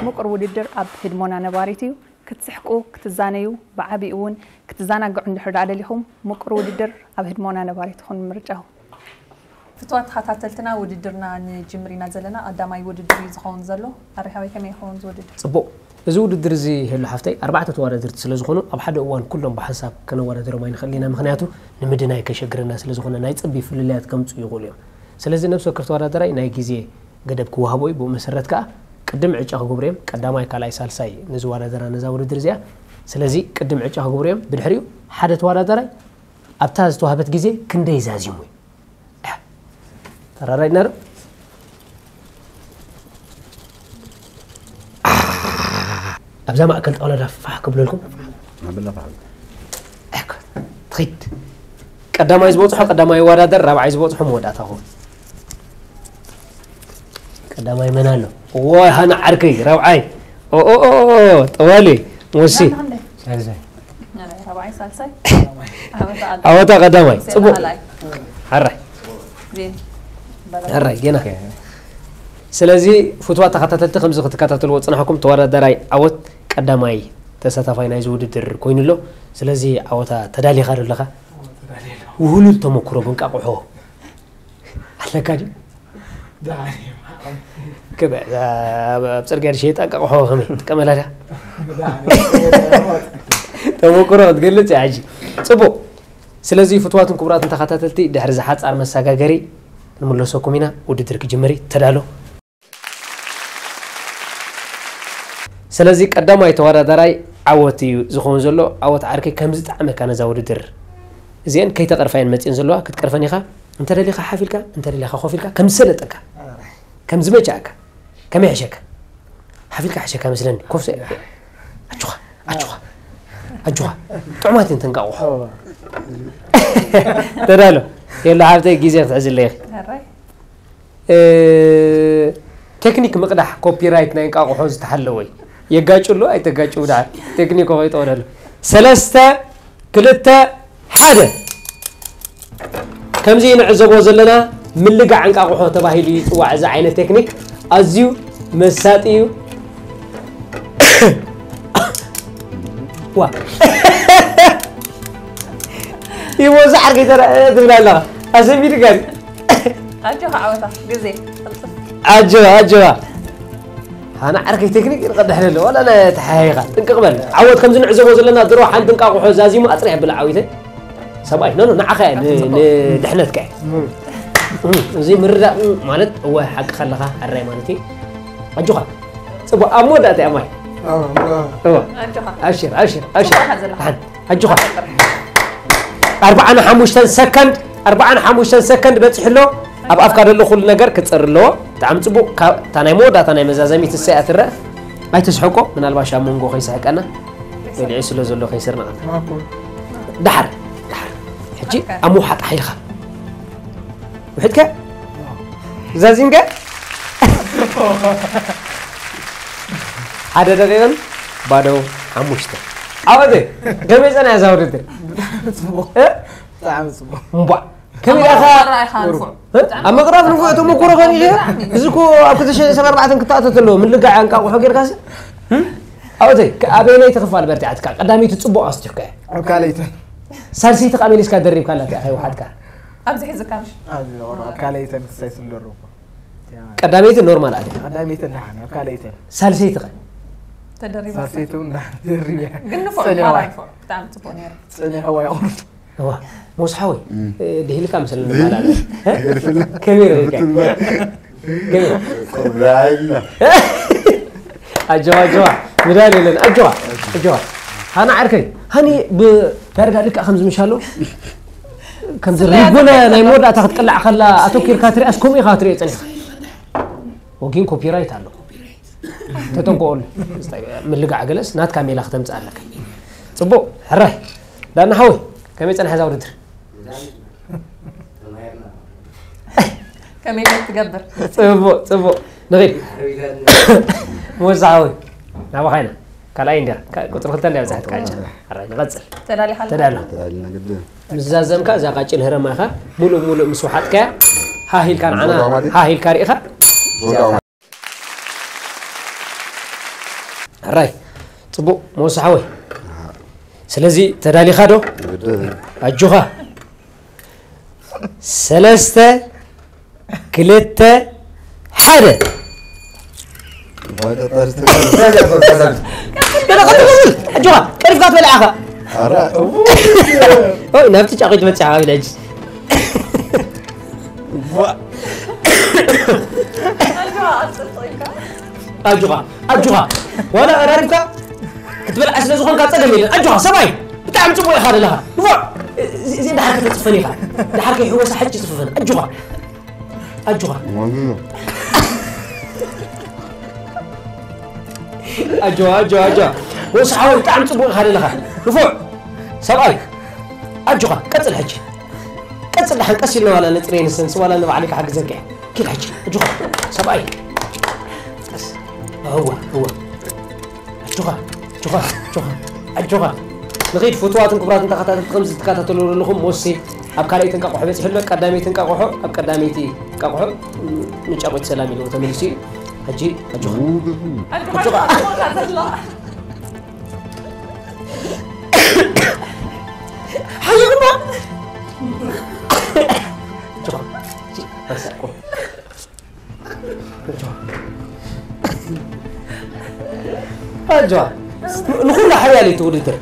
ምቁር ውድድር ኣብ ህድሞና ነባሪት እዩ። ክትስሕቁ፣ ክትዛነዩ፣ ብዓቢኡ እውን ክትዘናግዑ እንድሕር ደኣ ደሊኹም ምቁር ውድድር ኣብ ህድሞና ነባሪት ይኹን ምርጫኹም። ፍትዋት ተኸታተልትና ውድድርና ንጅምር ኢና ዘለና። ቀዳማይ ውድድር እዩ ዝኸውን ዘሎ። ኣሪ ሓወይ ከመይ ይኸውን እዚ ውድድር? ጽቡቕ። እዚ ውድድር እዚ ሄሉ ሓፍተይ ኣርባዕተ ተወዳደርቲ ስለ ዝኾኑ ኣብ ሓደ እዋን ኩሎም ብሓንሳብ ከነወዳድሮም ኣይንኽእል ኢና። ምኽንያቱ ንምድናይ ከሸግረና ስለ ዝኾነ ናይ ጽቢ ፍልልያት ከምጽኡ ይኽእሉ እዮም። ስለዚ ነብሲ ወከፍ ተወዳደራይ ናይ ግዜ ገደብ ክወሃቦ እዩ። ብኡ መሰረት ከኣ ቅድም ዕጫ ክገብሩ እዮም። ቀዳማይ፣ ካልኣይ፣ ሳልሳይ ንዝወዳደራ ነዛ ውድድር እዚኣ። ስለዚ ቅድም ዕጫ ክገብሩ እዮም። ብድሕሪኡ ሓደ ተወዳደራይ ኣብታ ዝተዋህበት ግዜ ክንደይ ዛዚሙ እዩ። ተራዳኢና ዶ? ኣብዛ ማእከል ጣውላ ዳ ፋሕ ክብለልኩም። ኣበላ ፋሕ። እኮ፣ ትኺድ። ቀዳማይ ዝበጽሖ ቀዳማይ ይወዳደር፣ ራብዓይ ዝበጽሖ መወዳእታ ክኸውን። ቀዳማይ መን ኣሎ? ወይ ሃና ዓርከይ፣ ራብዓይ። ኦ፣ ኦ፣ ኦ፣ ኦ፣ ጠዋሊ፣ ሞሲ። ሃና ክንደይ? ሳልሳይ። ራብዓይ፣ ሳልሳይ? ዓወታ ቀዳማይ። ዓወታ ቀዳማይ። ሞሲ ጽቡቕ። ካልኣይ። ሓራይ። ዜን። ሓራይ፣ ጌና። ኦኬ። ስለዚ ፍትዋት ተኸታተልቲ ከምዚ ክትከታተልዎ ጽናሕኩም ተወዳዳራይ ዓወት ቀዳማይ ተሳታፋይ ናይዚ ውድድር ኮይኑ ኣሎ። ስለዚ ዓወታ ተዳሊኻ ዶ ኣለኻ? ተዳልየ ኣለኹ። ውህሉል ተመኩሮ ብእንቃቑሖ ኣለካ ድዩ? ዳኒ። ክበ-፣ ኣብ፣ ኣብ ጽርግያ ዝሸየጥ እንቃቑሖ ከመይ ትጥቀመላ ድያ? ዳኒ። ተመኩሮ ክትገልጽ እያ ሕጂ። ጽቡቕ። ስለዚ ፍትዋትን ክቡራትን ተኸታተልቲ ድሕሪ እዚ ሓጻር መሰጋገሪ ንምለሰኩም ኢና። ውድድር ክጅምር እዩ። ተዳሎ። ስለዚ ቀዳማይ ተወዳዳራይ ዓወት እዩ ዝኸውን ዘሎ። ዓወት ዓርከይ ከም ዝጠዓመካ ነዛ ውድድር እዚአን ከይተቐርፋ እየን መፅእን ዘለዋ። ክትቀርፈን ኢኻ። እንተደሊኻ ሓፍ ኢልካ፣ እንተደሊኻ ኮፍ ኢልካ ከም ዝሰለጠካ፣ ከም ዝመቻእካ፣ ከመይ ሕሸካ? ሓፍ ኢልካ ሕሸካ መስለኒ። ኮፍ ሰ-፣ ኣጆኻ፣ ኣጆኻ፣ ኣጆኻ። ጥዑማት እየን ተንቃቑሖ። ተዳሎ። የለ ሓብተይ ግዜ ክትሕዝለይ ኢኺ። ሕራይ። እ፣ ቴክኒክ ምቕዳሕ ኮፒራይት ናይ እንቃቑሖ ዝተሓለወ እዩ። የጋጩ ኣሎ ኣይተጋጭው ደኣ ቴክኒክ ከይጠወደሉ። ሰለስተ፣ ክልተ፣ ሓደ። ከምዚ ንዕዘቦ ዘለና ምልጋዕ እንቃቑሖ ተባሂሉ ይጽዋዕ። እዚ ዓይነት ቴክኒክ ኣዝዩ መሳጢ እዩ። ዋ። ይወዛ ዓርከይ ተራ-፣ ትብል ኣለኻ። ኣሰሚድካ። ኣጆኻ ዓወታ፣ ግዜ፣ ቅልጥፍ። ኣጆኻ፣ ኣጆኻ። ኣነ ዓርከይ ቴክኒክ ይንቐድሕ ደሎ፣ ዋላ ናይ ተሓያይኻ። ጥንቅቕ በል። ዓወት ከምዚ ንዕዘቦ ዘለና ድሮ ሓንቲ እንቃቑሖ ዛዚሙ ኣጽሪያ ብላ ዓዊተይ። ሰብኣይ፣ ኖ፣ ኖ፣ ንዓኻ እያ፣ ን-፣ ንድሕነትካ እያ። እም፣ እዚ ምርዳእ፣ እም፣ ማለት፣ እወ፣ ሓቂ ከለኻ፣ ኣራይ ማለት እዩ። ኣጆኻ። ጽቡቕ፣ ኣብ መወዳእታ እያ ማይ። ኣዎ፣ ኣዎ። እወ። ኣጆኻ። ኣብሽር፣ ኣብሽር፣ ኣብሽር። ጽቡቕ ኢኻ ዘለኻ። ደሓን። ኣጆኻ። ኣርባዓን ሓሙሽተን ሰከንድ፣ ኣርባዓን ሓሙሽተን ሰከንድ በጺሑ ኣሎ። ኣብ ኣፍካ ዘሎ ኩሉ ነገር ክጸር ኣለዎ። ብጣዕሚ ጽቡቕ። ካብ እታ ናይ መወዳእታ ናይ መዛዘሚት እሳ እያ ትረአ። ኣይትስሕቆ፣ ምናልባሽ ኣብ መንጎ ከይስሕቀና። በሊዑ ስለ ዘሎ ከይስርናቕ። ኣኮ። ደሓር፣ ደሓር። ሕጂ ኣብ ምውሓጥ ሓይልኻ። ውሕድከ? ዛዚምከ? ሓደ ደቂቕን ባዶ ሓሙሽተ። ዓወተይ፣ ከመይ ጸኒሓ እዛ ውድድር? ጽቡቕ። እ? ብጣዕሚ ጽቡቕ። እምቧ። ከመይ ኣብ ኢኻ? መቕረብ ጥራይ ኢኻ ንፉዕ። እ? ኣብ መቕረብ ንፉዕ ተመኩሮ ከን ኢኻ? ብጣዕሚ። እዚ እኮ ኣብ ክልተ ሽሕን ዕስራን ኣርባዕተን ክተኣተት ኣለዎ። ምልጋዕ እንቃቑሖ ጌርካሲ? እም? ዓወተይ፣ ከ-፣ ኣበየነይቲ ክፋል በርቲዓትካ? ቀዳመይቲ ጽቡቕ ኣስቲሕካ እያ። ኣብ ካልኣይተን። ሳልሰይቲ ከኣ መሊስካ ደሪብካላ እቲኣ ከይወሓጥካ። ኣብዚ ሒዝካ ምሽ? ኣብዚ ወራ፣ ኣብ ካልኣይተን ክሳይ ስለ ደረብኩ። ቀዳመይቲ ኖርማል ኣትያ። ቀዳመይቲ ደሓን፣ ኣብ ካልኣይተን። ሳልሰይቲ ከ? ተደሪባ። ሳልሰይቲ እውን ደሓን፣ ተደሪበ። ግን ንፉዕ፣ ጸኒዋ። ማራ ንፉዕ፣ ብጣዕሚ ጽቡቕ ነይሩ። ጸኒሕዋ ይቑርብ። እዋ፣ ሞስ ሓወይ፣ እም። እ፣ ድሂልካ ምስለኒ ማለት። እ? ከመይ ረኺብካ? ከመይ? ኮብራይና። ኣጆኻ፣ ኣጆኻ። ምዳል የለን። ኣጆኻ፣ ኣጆኻ። ሃና ዓርከይ፣ ሃኒ ብ-፣ ዳርጋ ልክዕ ከምዚ ምሻሎ፣ ከምዚ ስለ ሪጎለ ያዘ ናይ መወዳእታ ክትቅላዕ ከላ ኣተኪርካ ትሪኣስ ከምኡ ኢኻ ትሪኦ ጸኒሕካ። ወጊን ኮፒራይት ኣሎ። ተጠንቀቐሉ። ምልጋዕ ገለስ ናትካ ሜላ ክተምጽእ ኣለካ። ጽቡቕ፣ ሕራይ። ዳና ሓወይ፣ ከመይ ጸንሐ እዛ ውድድር? ከመይ ትገብር? ጽቡቕ፣ ጽቡቕ። ንኺድ። ሞሳ ሓወይ፣ ናባኻ ኢና። ካልኣይ እንዲያ፣ ካ-፣ ቁጽሪ ክልተ እንዲያ ብዛሕት ቃጭል። ኣራይ፣ ንቐጽል። ተዳሊኻ ኣለኻ? ተዳሎ። ተዳሊና ግድን። ምስ ዛዘምካ እዛ ቃጭል ህረማኻ ሙሉእ ሙሉእ ምስ ወሓጥካያ ሃህ ኢልካ ንዓና፣ ሃህ ኢልካ ርኢኻ። ኣራይ፣ ጽቡቕ፣ መወስሓ ወይ። ስለዚ ተዳሊኻ ዶ? ግድን። ኣጆኻ። ሰለስተ፣ ክልተ፣ ሓደ። ኣጆኻ፣ ቀሪፍካ ትበልዕ ኢኻ። ኦይ፣ ናብቲ ጫቒት በጺሓ ኣብ ልዕጅ። ኣጆኻ፣ ኣጆኻ። ዋላ ቀራሪብካ ክትበልዓ ስለ ዝኾንካ ጸገም የለን። ኣጆኻ ሰብኣይ፣ ብጣዕሚ ጽቡቕ ኢኻ ዘለኻ። ንፉዕ። እዚ፣ እዚ ደሓር ከተጽፈን ኢኻ። ደሓር ከይሕወሳ ሕጂ ጽፍፈን። ኣጆኻ። ኣጆኻ። ኣጆኻ፣ ኣጆኻ፣ ኣጆኻ። ወስ ሓወይ፣ ብጣዕሚ ጽቡቕ ኢኻ ዘለኻ። ንፉዕ። ሰብኣይ፣ ኣጆኻ፣ ቀጽል ሕጂ። ቀጽል ደሓን ቀስ ኢልና ዋላ ነጽረይ ንሰንስ ዋላ ንባዕለይ ክሓግዘካ እየ። ኪድ ሕጂ፣ ኣጆኻ። ሰብኣይ። ቀስ። እወ፣ እወ። ኣጆኻ፣ ኣጆኻ፣ ኣጆኻ፣ ኣጆኻ። ንኸይድ ፍቱዋትን ክቡራትን ተኸታተልቲ ከምዚ ትከታተሉ ዘለኹም ሞሴ ኣብ ካልኣይቲ እንቃቑሖ በጺሑ ኣሎ። ቀዳመይቲ እንቃቑሖ፣ ኣብ ቀዳመይቲ እንቃቑሖ ንጫቑት ሰላም ኢልዎ ተመሊሱ እዩ። ሕጂ ኣጆኻ። ኣጆኻ። ሓየኹማ። ኣጆኻ። ኣጆኻ። ኣጆኻ። ንኹሉ ሓያል እዩ እቲ ውድድር።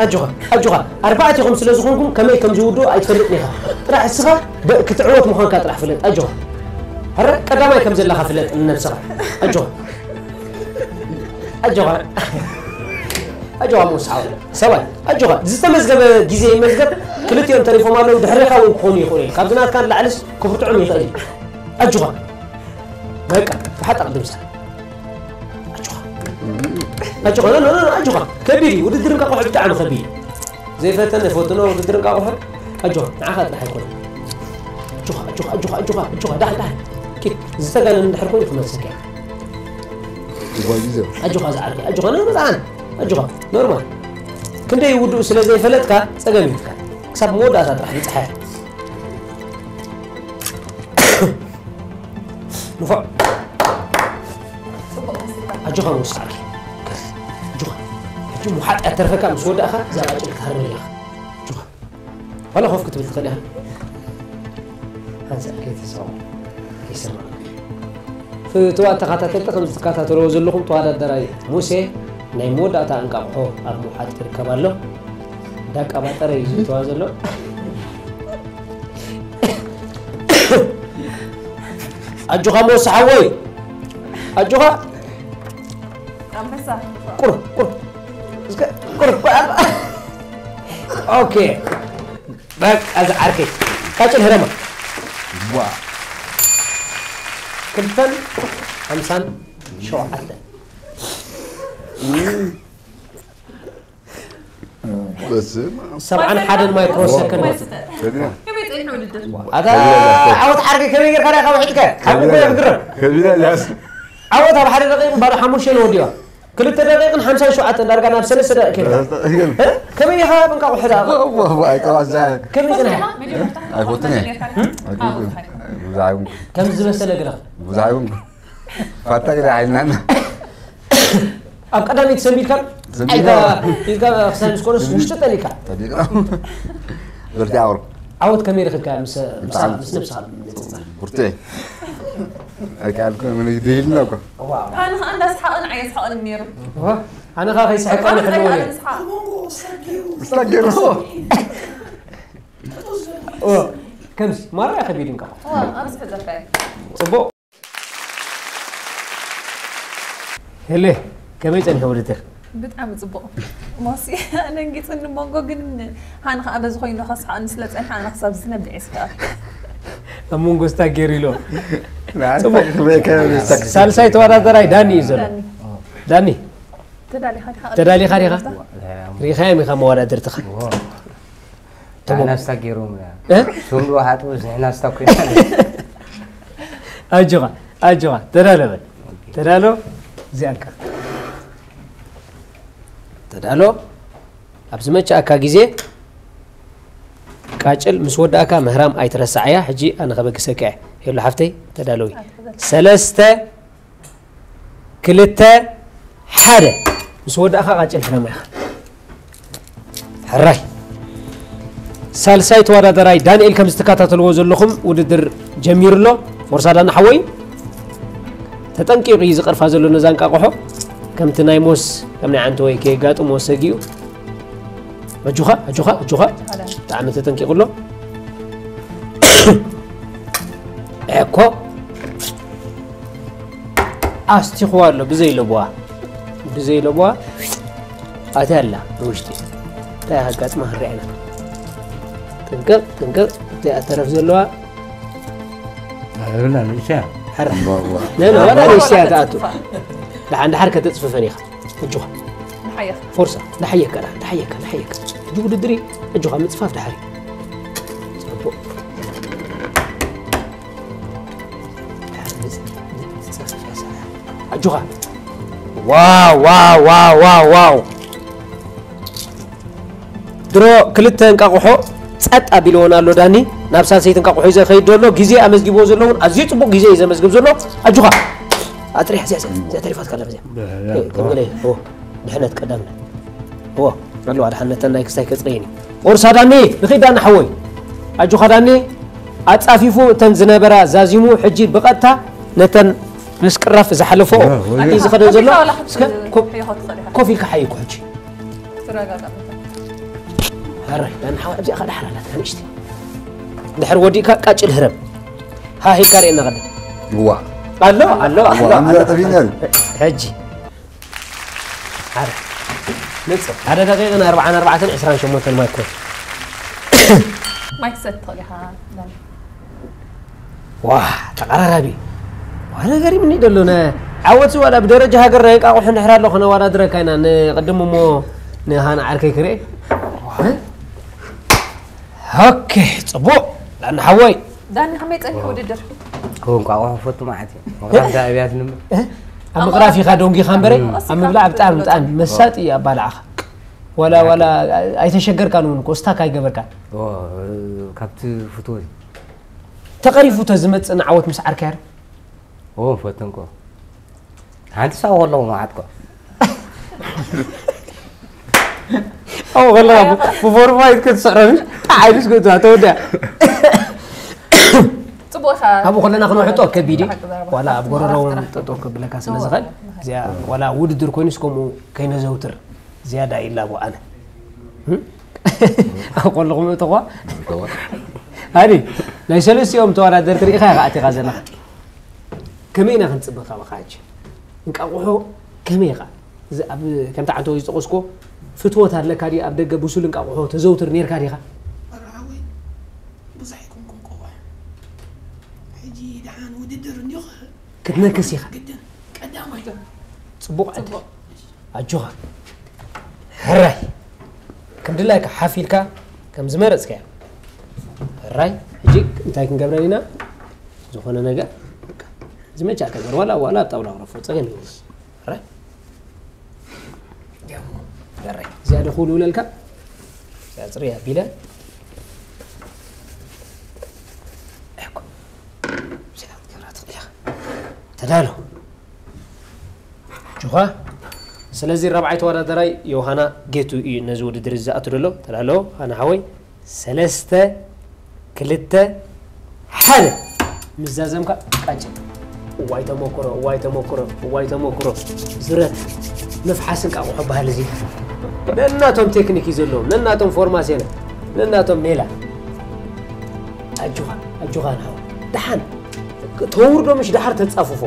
ኣጆኻ፣ ኣጆኻ። ኣርባዕቲኹም ስለ ዝኾንኩም ከመይ ከም ዝውድኡ ኣይትፈልጥን ኢኻ። ጥራሕ እስኻ ደ-፣ ክትዕወት ምዃንካ ጥራሕ ፍለጥ። ኣጆኻ። ኣረ ቀዳማይ ከም ዘለኻ ፍለጥ ንነብስኻ። ኣጆኻ። ኣጆኻ። ኣጆኻ ሙስ ሓወይ። ሰብኣይ፣ ኣጆኻ። ዝተመዝገበ ግዜ ይመዝገብ። ክልቲኦም ተሪፎም ኣለዉ። ድሕሬኻ እውን ክኾኑ ይኽእሉ እዮም። ካብዚ ናትካ ንላዕልስ ክብርትዖም ይኽእል እዩ። ኣጆኻ። በቃ፣ ብሓጣቕ ድምሳ። ኣጆኻ። ኣጆኻ፣ ኖ፣ ኖ፣ ኖ፣ ኣጆኻ። ከቢድ እዩ። ውድድር እንቃቑሖ ብጣዕሚ ከቢድ እዩ። ዘይፈተነ ፈትኖ ውድድር እንቃቑሖ። ኣጆኻ፣ ንዓኻ ጥራሕ ኣይኮነን። ኣጆኻ፣ ኣጆኻ፣ ኣጆኻ፣ ኣጆኻ፣ ኣጆኻ፣ ዳሓን፣ ዳሓን። ኪድ፣ ዝተጋነነ እንድሕር ኮይኑ ክመልሰካ እየ። ይጓዝዞ። ኣጆኻ ዝዓርከይ፣ ኣጆኻ፣ ኖ፣ ኖ፣ ዳሓን። ኣጆኻ፣ ኖርማል። ክንደይ ውድኡ ስለ ዘይፈለጥካ ጸገም እዩ። ክሳብ መወዳእታ ጥራሕ ንጽሓያ። ንፉዕ። ኣጆኻ ወስዓኪ። ኣጆኻ። ሕጂ ምውሓጥ እያ ተርፈካ፣ ምስ ወዳእኻ እዛ ቃጭል ክትሃርመላ ኢኻ። ኣጆኻ። ዋላ ኮፍ ክትብል ትኽእል ኢኻ። ሓንሳእ ከይትስዕቦ። ከይሰምዓካ። ፍቱዋት ተኸታተልቲ፣ ከም ዝትከታተልዎ ዘለኹም ተወዳደራይ ሙሴ ናይ መወዳእታ እንቃቑሖ ኣብ ምውሓጥ ይርከብ ኣሎ። እንዳቃባጠረ እዩ ዝእትዋ ዘሎ። ኣጆኻ ሞሳ ሓወይ፣ ኣጆኻ። ኣንበሳ። ቁር፣ ቁር። እስከ ቁር፣ ቁር። ኦኬ። በቃ፣ እዚ ዓርከይ። ቃጭል ህረማ። ዋ። ክልተን ሓምሳን ሸውዓተን። በስመ ኣብ። ሰብዓን ሓደን ማይክሮ ሰከንድ። ከቢራ። ከመይ ጸኒሑ ውድድር? ኣታ ዓወት ዓርከይ ከመይ ጌርካ ዲኻ ውሒድካ? ካብ እኮ የፍግረም። ከቢራ ያስ። ዓወት ኣብ ሓደ ደቂቕ ባዶ ሓሙሽተ ነው ወዲዋ። ክልተ ደቂቕን ሓምሳን ሸውዓተን ዳርጋ ናብ ሰለስተ ደቂቕ ከይድካ። እ? ከመይ ኢኻ ኣብ እንቃቑሖ ደኣ? ዋ፣ ዋ፣ ኣይቀባዛ። ከመይ ጽኒሕካ? ኣይፈቱን እየ። ኣይፈቱን። ብዙሕ ኣይኮንኩ። ከም ዝበሰለ ግረኽ። ብዙሕ ኣይኮንኩ። ፋታ ግዳ ዓይልና። ኣብ ቀዳመይቲ ሰንቢድካ ሰንቢድካ። ኢልካ ኢልካ ክሳብ ምስ ኮነስ ውሽጢ ጠሊካ። ተዲቅና። ብርቲ ኣውር። ዓወት ከመይ ረኺብካ ምስ ምስ ምስ ነብስኻ? ብርቲ። ኣይካልኩ ምን ይድልና እኮ። ኣነ ኸኣ እንዳስሓቐ ንዓይ የስሓቐኒ ነይሩ። ዋ፣ ኣነ ኸኣ ከይስሕቀኒ ሕልዎ ነይሩ። ንስሓቕ። ስታገሩ። ኦ፣ ከምዚ ማራ ከቢድ እንካ። ዋ፣ ኣብዚ ሕዘካ እየ። ጽቡቕ። ሄሌ፣ ከመይ ጸኒሑ ውድድር? ብጣዕሚ ጽቡቕ። ሞሲ ኣደንጊጽኒ መንጎ ግን ሃን ኸኣ በዚ ኮይኑ ከስሓቕኒ ስለ ጸንሐ ኣነ ክሳብ ዝነብዕ እየ ስሒቐ። ኣብ መንጎ ስታ ገይሩ ኢሎ። ሳልሳይ ተወዳደራይ ዳኒ እዩ ዘሎ። ዳኒ፣ ተዳሊኻ ዲኻ? ተዳሊኻ ዲኻ? ሪኻዮም ኢኻ መወዳድርትኻ። ንሕና ስታ ገይሮም ኢና። እ? ሱም ዶ ሓጥቡስ ንሕና ስታ ኮይና። ኣጆኻ፣ ኣጆኻ፣ ተዳሎ በል። ተዳሎ፣ እዚኣካ። ተዳሎ። ኣብ ዝመቸኣካ ግዜ ቃጭል ምስ ወዳእካ ምህራም ኣይትረስዓያ። ሕጂ ኣነ ከበግሰካ እየ። ሄሎ ሓፍተይ፣ ተዳለዊ። ሰለስተ፣ ክልተ፣ ሓደ። ምስ ወዳእካ ቃጭል ሕረማ ኢኻ። ሕራይ። ሳልሳይ ተወዳዳራይ ዳንኤል፣ ከም ዝትከታተልዎ ዘለኹም ውድድር ጀሚሩ ኣሎ። ፎርሳ ዳና ሓወይ ተጠንቂቑ እዩ ዝቐርፋ ዘሎ ነዛ እንቃቑሖ። ከምቲ ናይ ሞስ፣ ከም ናይ ዓንተወይ ከየጋጥሞ ሰጊኡ። ኣጆኻ፣ ኣጆኻ፣ ኣጆኻ። ብጣዕሚ ተጠንቂቑ ኣሎ። እኮ ኣስቲኽዋ ኣሎ ብዘይ ለበዋ፣ ብዘይ ለበዋ ኣትያ ኣላ ንውሽጢ። እንታይ ኣጋጥማ ክንሪኣ ኢና። ጥንቅቕ፣ ጥንቅቕ፣ እቲኣ ተረፍ ዘለዋ ኣይብላ ንእሽተያ። ሕራ። እምባ፣ እዋ። ነ፣ ነ፣ ዋላ ንእሽተያ ትኣቱ። ደሓን፣ ደሓር ከተጽፍፈን ኢኻ። ኣጆኻ። ንሓየኽ። ፎርሳ፣ ንሓየካ፣ ደሓን፣ ንሓየካ፣ ንሓየካ። ሕጂ ውድድር እዩ። ኣጆኻ፣ ምጽፋፍ ደሓር እዩ። ጽቡቕ። ኣጆኻ። ዋው፣ ዋው፣ ዋው፣ ዋው፣ ዋው። ድሮ ክልተ እንቃቑሖ ጸጥ ኣቢልዎን ኣሎ ዳኒ። ናብ ሳልሰይቲ እንቃቑሖ እዩ ዘኸይድ ዘሎ። ግዜ ኣመዝጊብዎ ዘሎ እውን ኣዝዩ ጽቡቕ ግዜ እዩ ዘመዝግብ ዘሎ። ኣጆኻ። ኣጥሪያ፣ እዚኣ፣ እዚኣ፣ እዚኣ ተሪፋትካ ኣላ፣ እዚኣ። እ፣ ከም ገለ፣ ኦ፣ ድሕነት ቀዳምነት። እዎ፣ ኣለዋ፣ ድሓን ነተን ናይ ክስታይ ከጽረየን እዩ። ኦርሳ ዳኒ፣ ንኺድ ዳኒ ሓወይ። ኣጆኻ ዳኒ፣ ኣጻፊፉ እተን ዝነበራ ዛዚሙ፣ ሕጂ ብቐጥታ ነተን ምስ ቅራፍ ዝሓለፎ እዎ፣ እዎ። እዩ ዝኸደን ዘሎ። ኣጆኻ፣ ዋላ እስከ ኮፍ፣ ሕዮ ክትኽእል ኢኻ። ኮፍ ኢልካ ሓይኩ ሕጂ። ትረጋጋእ። ኣረ፣ ዳኒ ሓወይ፣ ኣብዚኣ ኸኣ ደሓር ኣላትካ ንእሽተይ። ድሕር ወዲእካ ቃጭል ህረም። ሃ፣ ሂድካ ርኤና ቀደም። እዋ። ኣሎ፣ ኣሎ፣ እዋ፣ ኣሎ፣ ኣምዛ ኣሎ። ጠፊእና እዩ። ሕጂ። ኣረ፣ ንጽር። ሓደ ደቂቕን ኣርብዓን ኣርባዕተን ዕስራን ሸሞንተን ማይክሮ። ማይ ክሰቲ ትኽእል ኢኻ፣ ዳኒ። ዋ፣ ተቐራራቢ። ዋ፣ ነገር ምን ይደሎ፣ ነ ዓወት ዋላ ብደረጃ ሃገር ናይ እንቃቑሖ እንድሕር ኣሎ፣ ክነወዳድረካ ኢና፣ ንቕድም እሞ ንሃና ዓርከይ ክርኢ። እ? ኦኬ፣ ጽቡቕ። ዳኒ ሓወይ። ዳኒ፣ ከመይ ጸኒሑ ውድድር? እዎ፣ እንቋቑሖ ፈቱ ማለት እዩ። ምቕራፍ ዳኣ ኣብያት ንምር። እ? ኣብ ምቕራፍ ኢኻ ደንጊኻ እምበረ፣ እም። ኣብ ምብላዕ ብጣዕሚ፣ ብጣዕሚ መሳጢ እዩ ኣባላዕኻ። ዋላ፣ ዋላ ኣይተሸገርካን እውን እኮ፣ ስታክ ኣይገበርካን። እዎ፣ ካብቲ ፍትወት እዩ። ተቐሪፉ ተዝመጽእ ንዓወት ምስ ዓርከይ ኣረ? እዎ፣ ፈተንኮ። ሓንቲ ሳው ከለኹ መዓትኮ። ኣብኡ ከለኻ ብ-፣ ብፎርማይት ክትስዕሮ፣ ምሽ? ዓይንስ ክትዋ፣ ተወዲኣ። ጽቡቕ ኢኻ። ኣብኡ ከለና ክንውሕጦ ከቢድ እዩ። ሓቂ ዘረባ። ዋላ ኣብ ጎረሮ እውን ሓቂ ዘረባ። ጠጠው ከብለካ ስለ ዝኽእል፣ እዚኣ ዋላ ውድድር ኮይኑስ ከምኡ ከይነዘውትር ዝያዳ ይላቦ ኣነ። እም? ኣብ ከለኹም እተኳ? እተኳ? ሃኒ፣ ናይ ሰለስቲኦም ተወዳደርቲ ርኢኻ ኢኻ ኣቲኻ ዘለኻ። ከመይ ኢና ክንጽበ ካባኻ ሕጂ? እንቃቑሖ ከመይ ኢኻ? እዚ ኣብ፣ ከምቲ ዓንተወይ ዝጠቐስኮ፣ ፍትወት ኣለካ ድዩ? ኣብ ደገ ብሱል እንቃቑሖ ተዘውትር ኔርካ ዲኻ? ኣረ ሓወይ፣ ብዙሕ ኣይኮንኩን ቆቑሕ። ሕጂ ደሓን ውድድር እንዲዩ ኸ-፣ ክትነክስ ኢኻ። ግድን ቀዳማይ። ጽቡቕ ዕድል። ጽቡቕ። ኣጆኻ። ሕራይ። ከም ድላይካ ሓፍ ኢልካ ከም ዝመረጽካዮ። ሕራይ። ሕጂ እንታይ ክንገብረን ኢና? ዝኾነ ነገር፣ በቃ፣ ዝመቻካ ገር፣ ዋላ፣ ዋላ ኣብ ጣውላ ክረፎ፣ ጸገም የብሉን። ሕራይ። ያው፣ ሕራይ። ዝያዳ ክውልውለልካ? እዚኣ ጽርያ ኣቢለ። እኮ። እዚኣ ክትገብራ ትኽእል ኢኻ። ተዳሎ። ጁኻ። ስለዚ ራብዓይ ተወዳዳራይ ዮሃና ጌቱ እዩ ነዚ ውድድር እዚ ዝኣቱ ዘሎ። ተዳሎ፣ ሃና ሓወይ። ሰለስተ፣ ክልተ፣ ሓደ። ምስ ዛዘምካ ቃጭል። እዋይ ተመክሮ፣ እዋይ ተመክሮ፣ እዋይ ተመክሮ። ዙረት ምፍሓስ እንቃቑሖ በሃል እዚ። ነናቶም ቴክኒክ እዩ ዘለዎም፣ ነናቶም ፎርማስዮን፣ ነናቶም ሜላ። ኣጆኻ፣ ኣጆኻ ንሓው። ደሓን ተውርዶ ምሽ ደሓር ተጻፍፎ።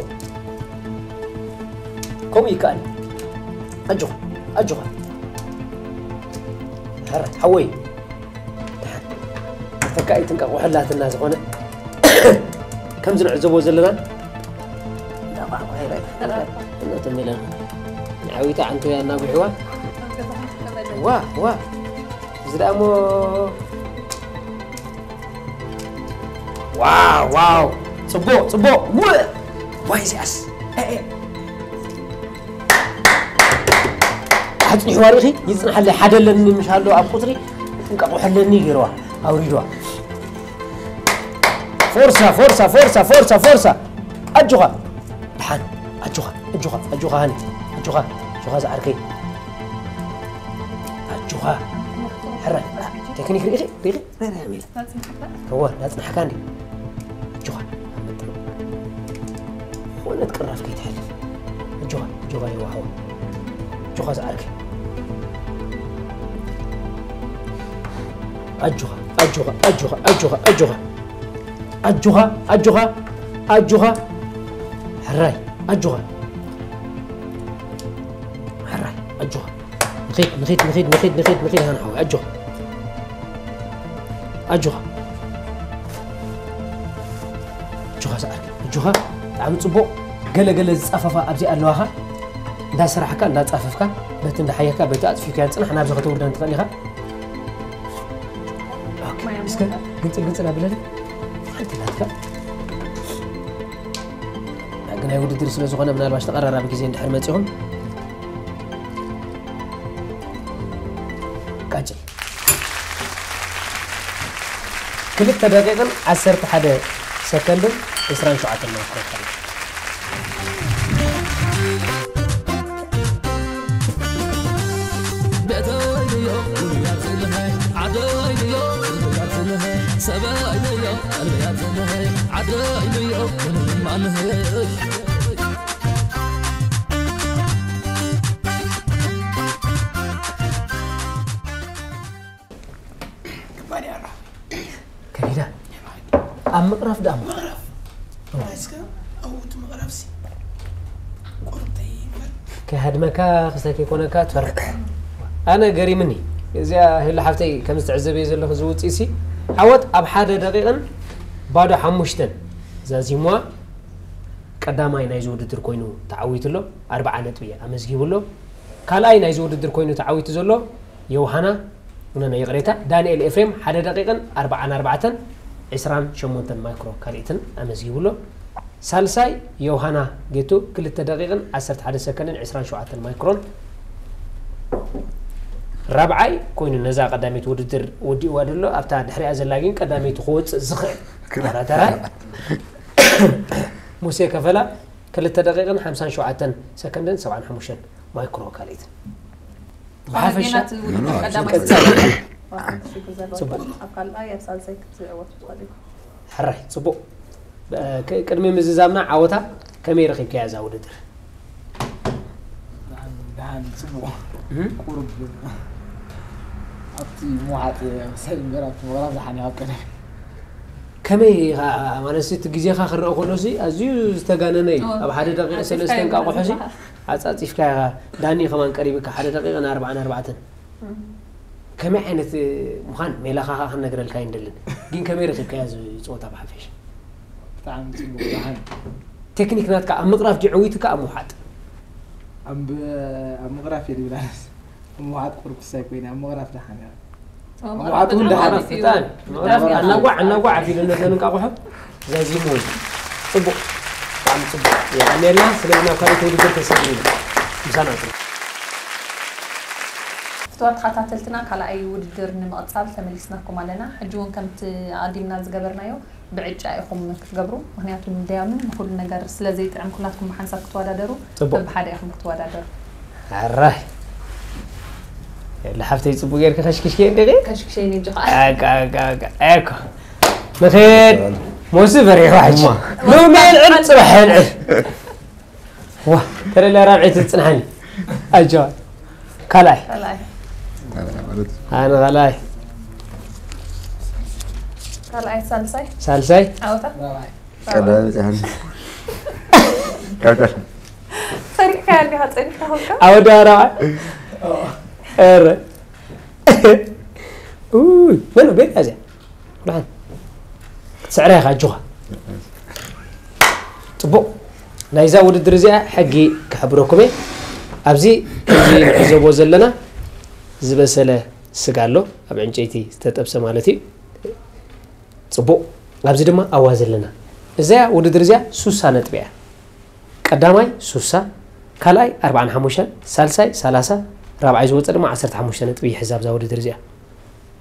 ከምኡ ይከኣል። ኣጆኻ፣ ኣጆኻ። ሓረ፣ ሓወይ። ተካኢት እንቃቑሖ ኣላትና ዝኾነ ከምዚ ንዕዘቦ ዘለና እንዳ ቋዕቋ ይረኣይ። እናተመለና ንዓዊታ ዓንተያ እናጉሕዋ። ዋ፣ ዋ። እዚ ደኣ እሞ ዋው፣ ዋው። ጽቡቕ፣ ጽቡቕ። ው-፣ ዋይ እዚኣስ። ኤ፣ ኤ። ኣቲ ጽኒሕዋ ርኢኺ? ይጽንሓለይ፣ ሓደ ኣለኒ ምሽ ኣሎ ኣብ ቁጽሪ፣ እንቃቑሖ ኣለኒ ገይርዋ፣ ኣውሪድዋ። ፎርሳ፣ ፎርሳ፣ ፎርሳ፣ ፎርሳ፣ ፎርሳ። ኣጆኻ። ደሓን። ኣጆኻ፣ ኣጆኻ፣ ኣጆኻ ሃኒ። ኣጆኻ፣ ኣጆኻ ዝዓርከይ። ኣጆኻ። ሕራይ። ቴክኒክ ርኢኺ? ርኢኺ? ርኢኺ? እወ፣ ዳጽናሕካ እንዲ። ኣጆኻ፣ ኣብ መጥረብ። ዝኾነት ቅራፍ ከይትሓልፍ። ኣጆኻ፣ ኣጆኻ የዋህዋ። ኣጆኻ ዝዓርከይ። ኣጆኻ፣ ኣጆኻ፣ ኣጆኻ፣ ኣጆኻ፣ ኣጆኻ። ኣጆኻ፣ ኣጆኻ፣ ኣጆኻ። ሕራይ፣ ኣጆኻ። ሕራይ፣ ኣጆኻ። ንኺድ፣ ንኺድ፣ ንኺድ፣ ንኺድ፣ ንኺድ፣ ንኺድ፣ ሃና ሓወይ፣ ኣጆኻ። ኣጆኻ። ኣጆኻ ዝዓርከይ፣ ኣጆኻ። ብጣዕሚ ጽቡቕ። ገለ ገለ ዝጻፈፋ ኣብዚኣ ኣለዋኻ። እንዳሰራሕካ፣ እንዳጻፈፍካ፣ በቲ እንዳሓየካ፣ በቲ ኣጽፊፍካዮ ጽናሕ፣ ናብዚ ከተውርደን ትኽእል ኢኻ። ኦኬ፣ እስከ ግንጽል ግንጽል ኣብለኒ። ሓንቲ ናትካ። ግናይ ውድድር ስለ ዝኾነ፣ ምናልባሽ ተቐራራቢ ግዜ እንድሕር መጺኹም። ቀጽል። ክልተ ደቂቕን ዓሰርተ ሓደ ሰከንድን ዕስራን ሸውዓተን ማይክሮ ሰከንድ። ቤተይዮ፣ ያርዝልኸ፣ ዓደይዮ፣ ያርዝልኸ፣ ሰበይዮ፣ ቀልበ ያርዝልኸ፣ ዓደይዮ፣ ማንህይ። ከባድ እያ። ከቢዳ። ኣብ ምቕራፍ ደኣ እሞ። ምቕራፍ። እስከ ኣብኡ እቲ ምቕራፍሲ ቁርጠይ ይበል። ከይሃድመካ፣ ክስታይ ከይኮነካ ትፈርሕ። ኣነ ገሪምኒ። እዚኣ ህሉ ሓፍተይ ከም ዝተዕዘበዮ ዘለኹ ዝውፅእ ሲ ዓወት ኣብ ሓደ ደቂቕን ባዶ ሓሙሽተን ዛዚምዋ ቀዳማይ ናይዚ ውድድር ኮይኑ ተዓዊቱ ኣሎ። ኣርብዓ ነጥቢ ኣመዝጊቡ ኣሎ። ካልኣይ ናይዚ ውድድር ኮይኑ ተዓዊቱ ዘሎ ዮውሃና፣ ኖ፣ ኖ፣ ይቕሬታ፣ ዳንኤል ኤፍሬም ሓደ ደቂቕን ኣርብዓን ኣርባዕተን ዕስራን ሸሞንተን ማይክሮ ካልኢትን ኣመዝጊቡ ኣሎ። ሳልሳይ ዮውሃና ጌቱ ክልተ ደቂቕን ዓሰርተ ሓደ ሰከንድን ዕስራን ሸውዓተን ማይክሮን። ራብዓይ ኮይኑ ነዛ ቀዳመይቲ ውድድር ወዲእዋ ዘሎ፣ ኣብታ ድሕሪኣ ዘላ ግን ቀዳመይቲ ክወፅእ ዝኽእል ተወዳዳራይ ሙሴ ከፈላ ክልተ ደቂቕን ሓምሳን ሸውዓተን ሰከንድን ሰብዓን ሓሙሽተን ማይክሮ ካልኢትን። ብሓፈሻ ዜና እቲ ውድድር ቀዳማይ ቀጻሊ። ሽግር ዘለዎ ጽቡቅ። ኣብ ካልኣይ፣ ኣብ ሳልሳይ ክትዕወት ትኽእል ኢኻ። ሕራይ፣ ጽቡቅ። ብ-፣ ቅ-፣ ቅድሚ ምዝዛምና ዓወታ ከመይ ረኺብካያ እዛ ውድድር? ደሓን፣ ደሓን፣ ጽቡቕ። እህ? ቁሩብ ኣብቲ ምውሓጥ ወሳኝ እምበር ኣብቲ ምቕራብ ደሓን እዩ ኣብ ቀደም። ከመይ ኢኻ፣ ማለት፣ እቲ ግዜኻ ክረኣ ከሎሲ ኣዝዩ ዝተጋነነ እዩ። ኦ፣ ኣብ ሓደ ደቂቕ ኣጽፊፍካዮ ሰለስተ እንቃቑሖ ሲ ዝበሃል። ኣጻጺፍካ ኢኻ። ዳኒ ከማን ቀሪብካ ሓደ ደቂቕን ኣርባዓን ኣርባዕተን። እም። ከመይ ዓይነት ምዃን ሜላኻ ኸኣ ክንነግረልካ ኣይንደልን። ግን ከመይ ረኺብካያ እዚ ጸወታ ብሓፈሻ? ብጣዕሚ ጽቡቕ፣ ደሓን። ቴክኒክ ናትካ ኣብ ምቕራፍ ድዩ ዕዊትካ ኣብ ምውሓጥ? ኣብ፣ ኣብ ምቕራፍ እየ ዝብል ኣነስ። ኣብ ምውሓጥ ቁሩብ ክሳይ ኮይነ፣ ኣብ ምቕራፍ ደሓን እያ። ኣብ ኣብ ምውሓጥ እውን ምቕራፍ ደሓን። ደሓን እዩ። ፍታን። ምቕራፍ ደሓን። ኣናዋዕ፣ ኣናዋዕ ኣቢሉ ነተን እንቃቑሖ ዛዚሙ። ጽቡቕ። ብጣዕሚ ጽቡቕ። የቐንየልና። ስለዚ ናብ ካልኦት ውድድር ተሰግሩ። ምሳና ጽቡቕ። ፍትዋት ተኸታተልትና፣ ካልኣይ ውድድር ንምቕጻል ተመሊስናኩም ኣለና። ሕጂ እውን ከምቲ ኣቐዲምና ዝገበርናዮ ብዕጫ ኢኹም ክትገብሩ። ምኽንያቱ ንደያኑ ንኹሉ ነገር ስለ ዘይጥዕም ኩላትኩም ብሓንሳብ ክትወዳደሩ፣ ጽቡቕ። በብሓደ ኢኹም ክትወዳደሩ። ኣራይ። የለ ሓፍተይ ጽቡቕ ጌርኪ ከሽክሽኪ እንዲኺ? ከሽክሸይኒ እንጂ ኸዓ። ኣጋ፣ ኣጋ፣ ኣጋ። ኣኮ። ንኸድ። ሞሲ በሪሑ ሕጂ። እማ። ሎሚ የልዕል፣ ጽባሕ የልዕል። ዋ፣ ተለለ ራብዒት ትጽንሓኒ። ኣጆ። ካልኣይ። ካልኣይ። ካልኣይ ማለት ኣነ ካልኣይ። ካልኣይ፣ ሳልሳይ። ሳልሳይ። ዓወታ። ራብዓይ። ቀዳማይ ጽሓኒ። ቀዳማይ። ፈሪሕካ እንዲኻ ጸኒሕካ ኾንካ? ዓወታ ራብዓይ። ኧረ። ኡይ፣ መን ቤት እዚኣ? ደሓን። ክትስዕራ ኢኻ፣ ኣጆኻ። ጽቡቕ። ናይዛ ውድድር እዚኣ ሕጊ ክሕብረኩም እየ። ኣብዚ ከምዚ ንዕዘቦ ዘለና ዝበሰለ ስጋ ኣሎ፣ ኣብ ዕንጨይቲ ዝተጠብሰ ማለት እዩ። ጽቡቕ። ኣብዚ ድማ ኣዋዘ ኣለና። እዚኣ ውድድር እዚኣ ሱሳ ነጥቢ እያ። ቀዳማይ ሱሳ፣ ካልኣይ ኣርባዓን ሓሙሽተን፣ ሳልሳይ ሰላሳ፣ ራብዓይ ዝወፀ ድማ ዓሰርተ ሓሙሽተ ነጥቢ ይሕዝ ኣብዛ ውድድር እዚኣ።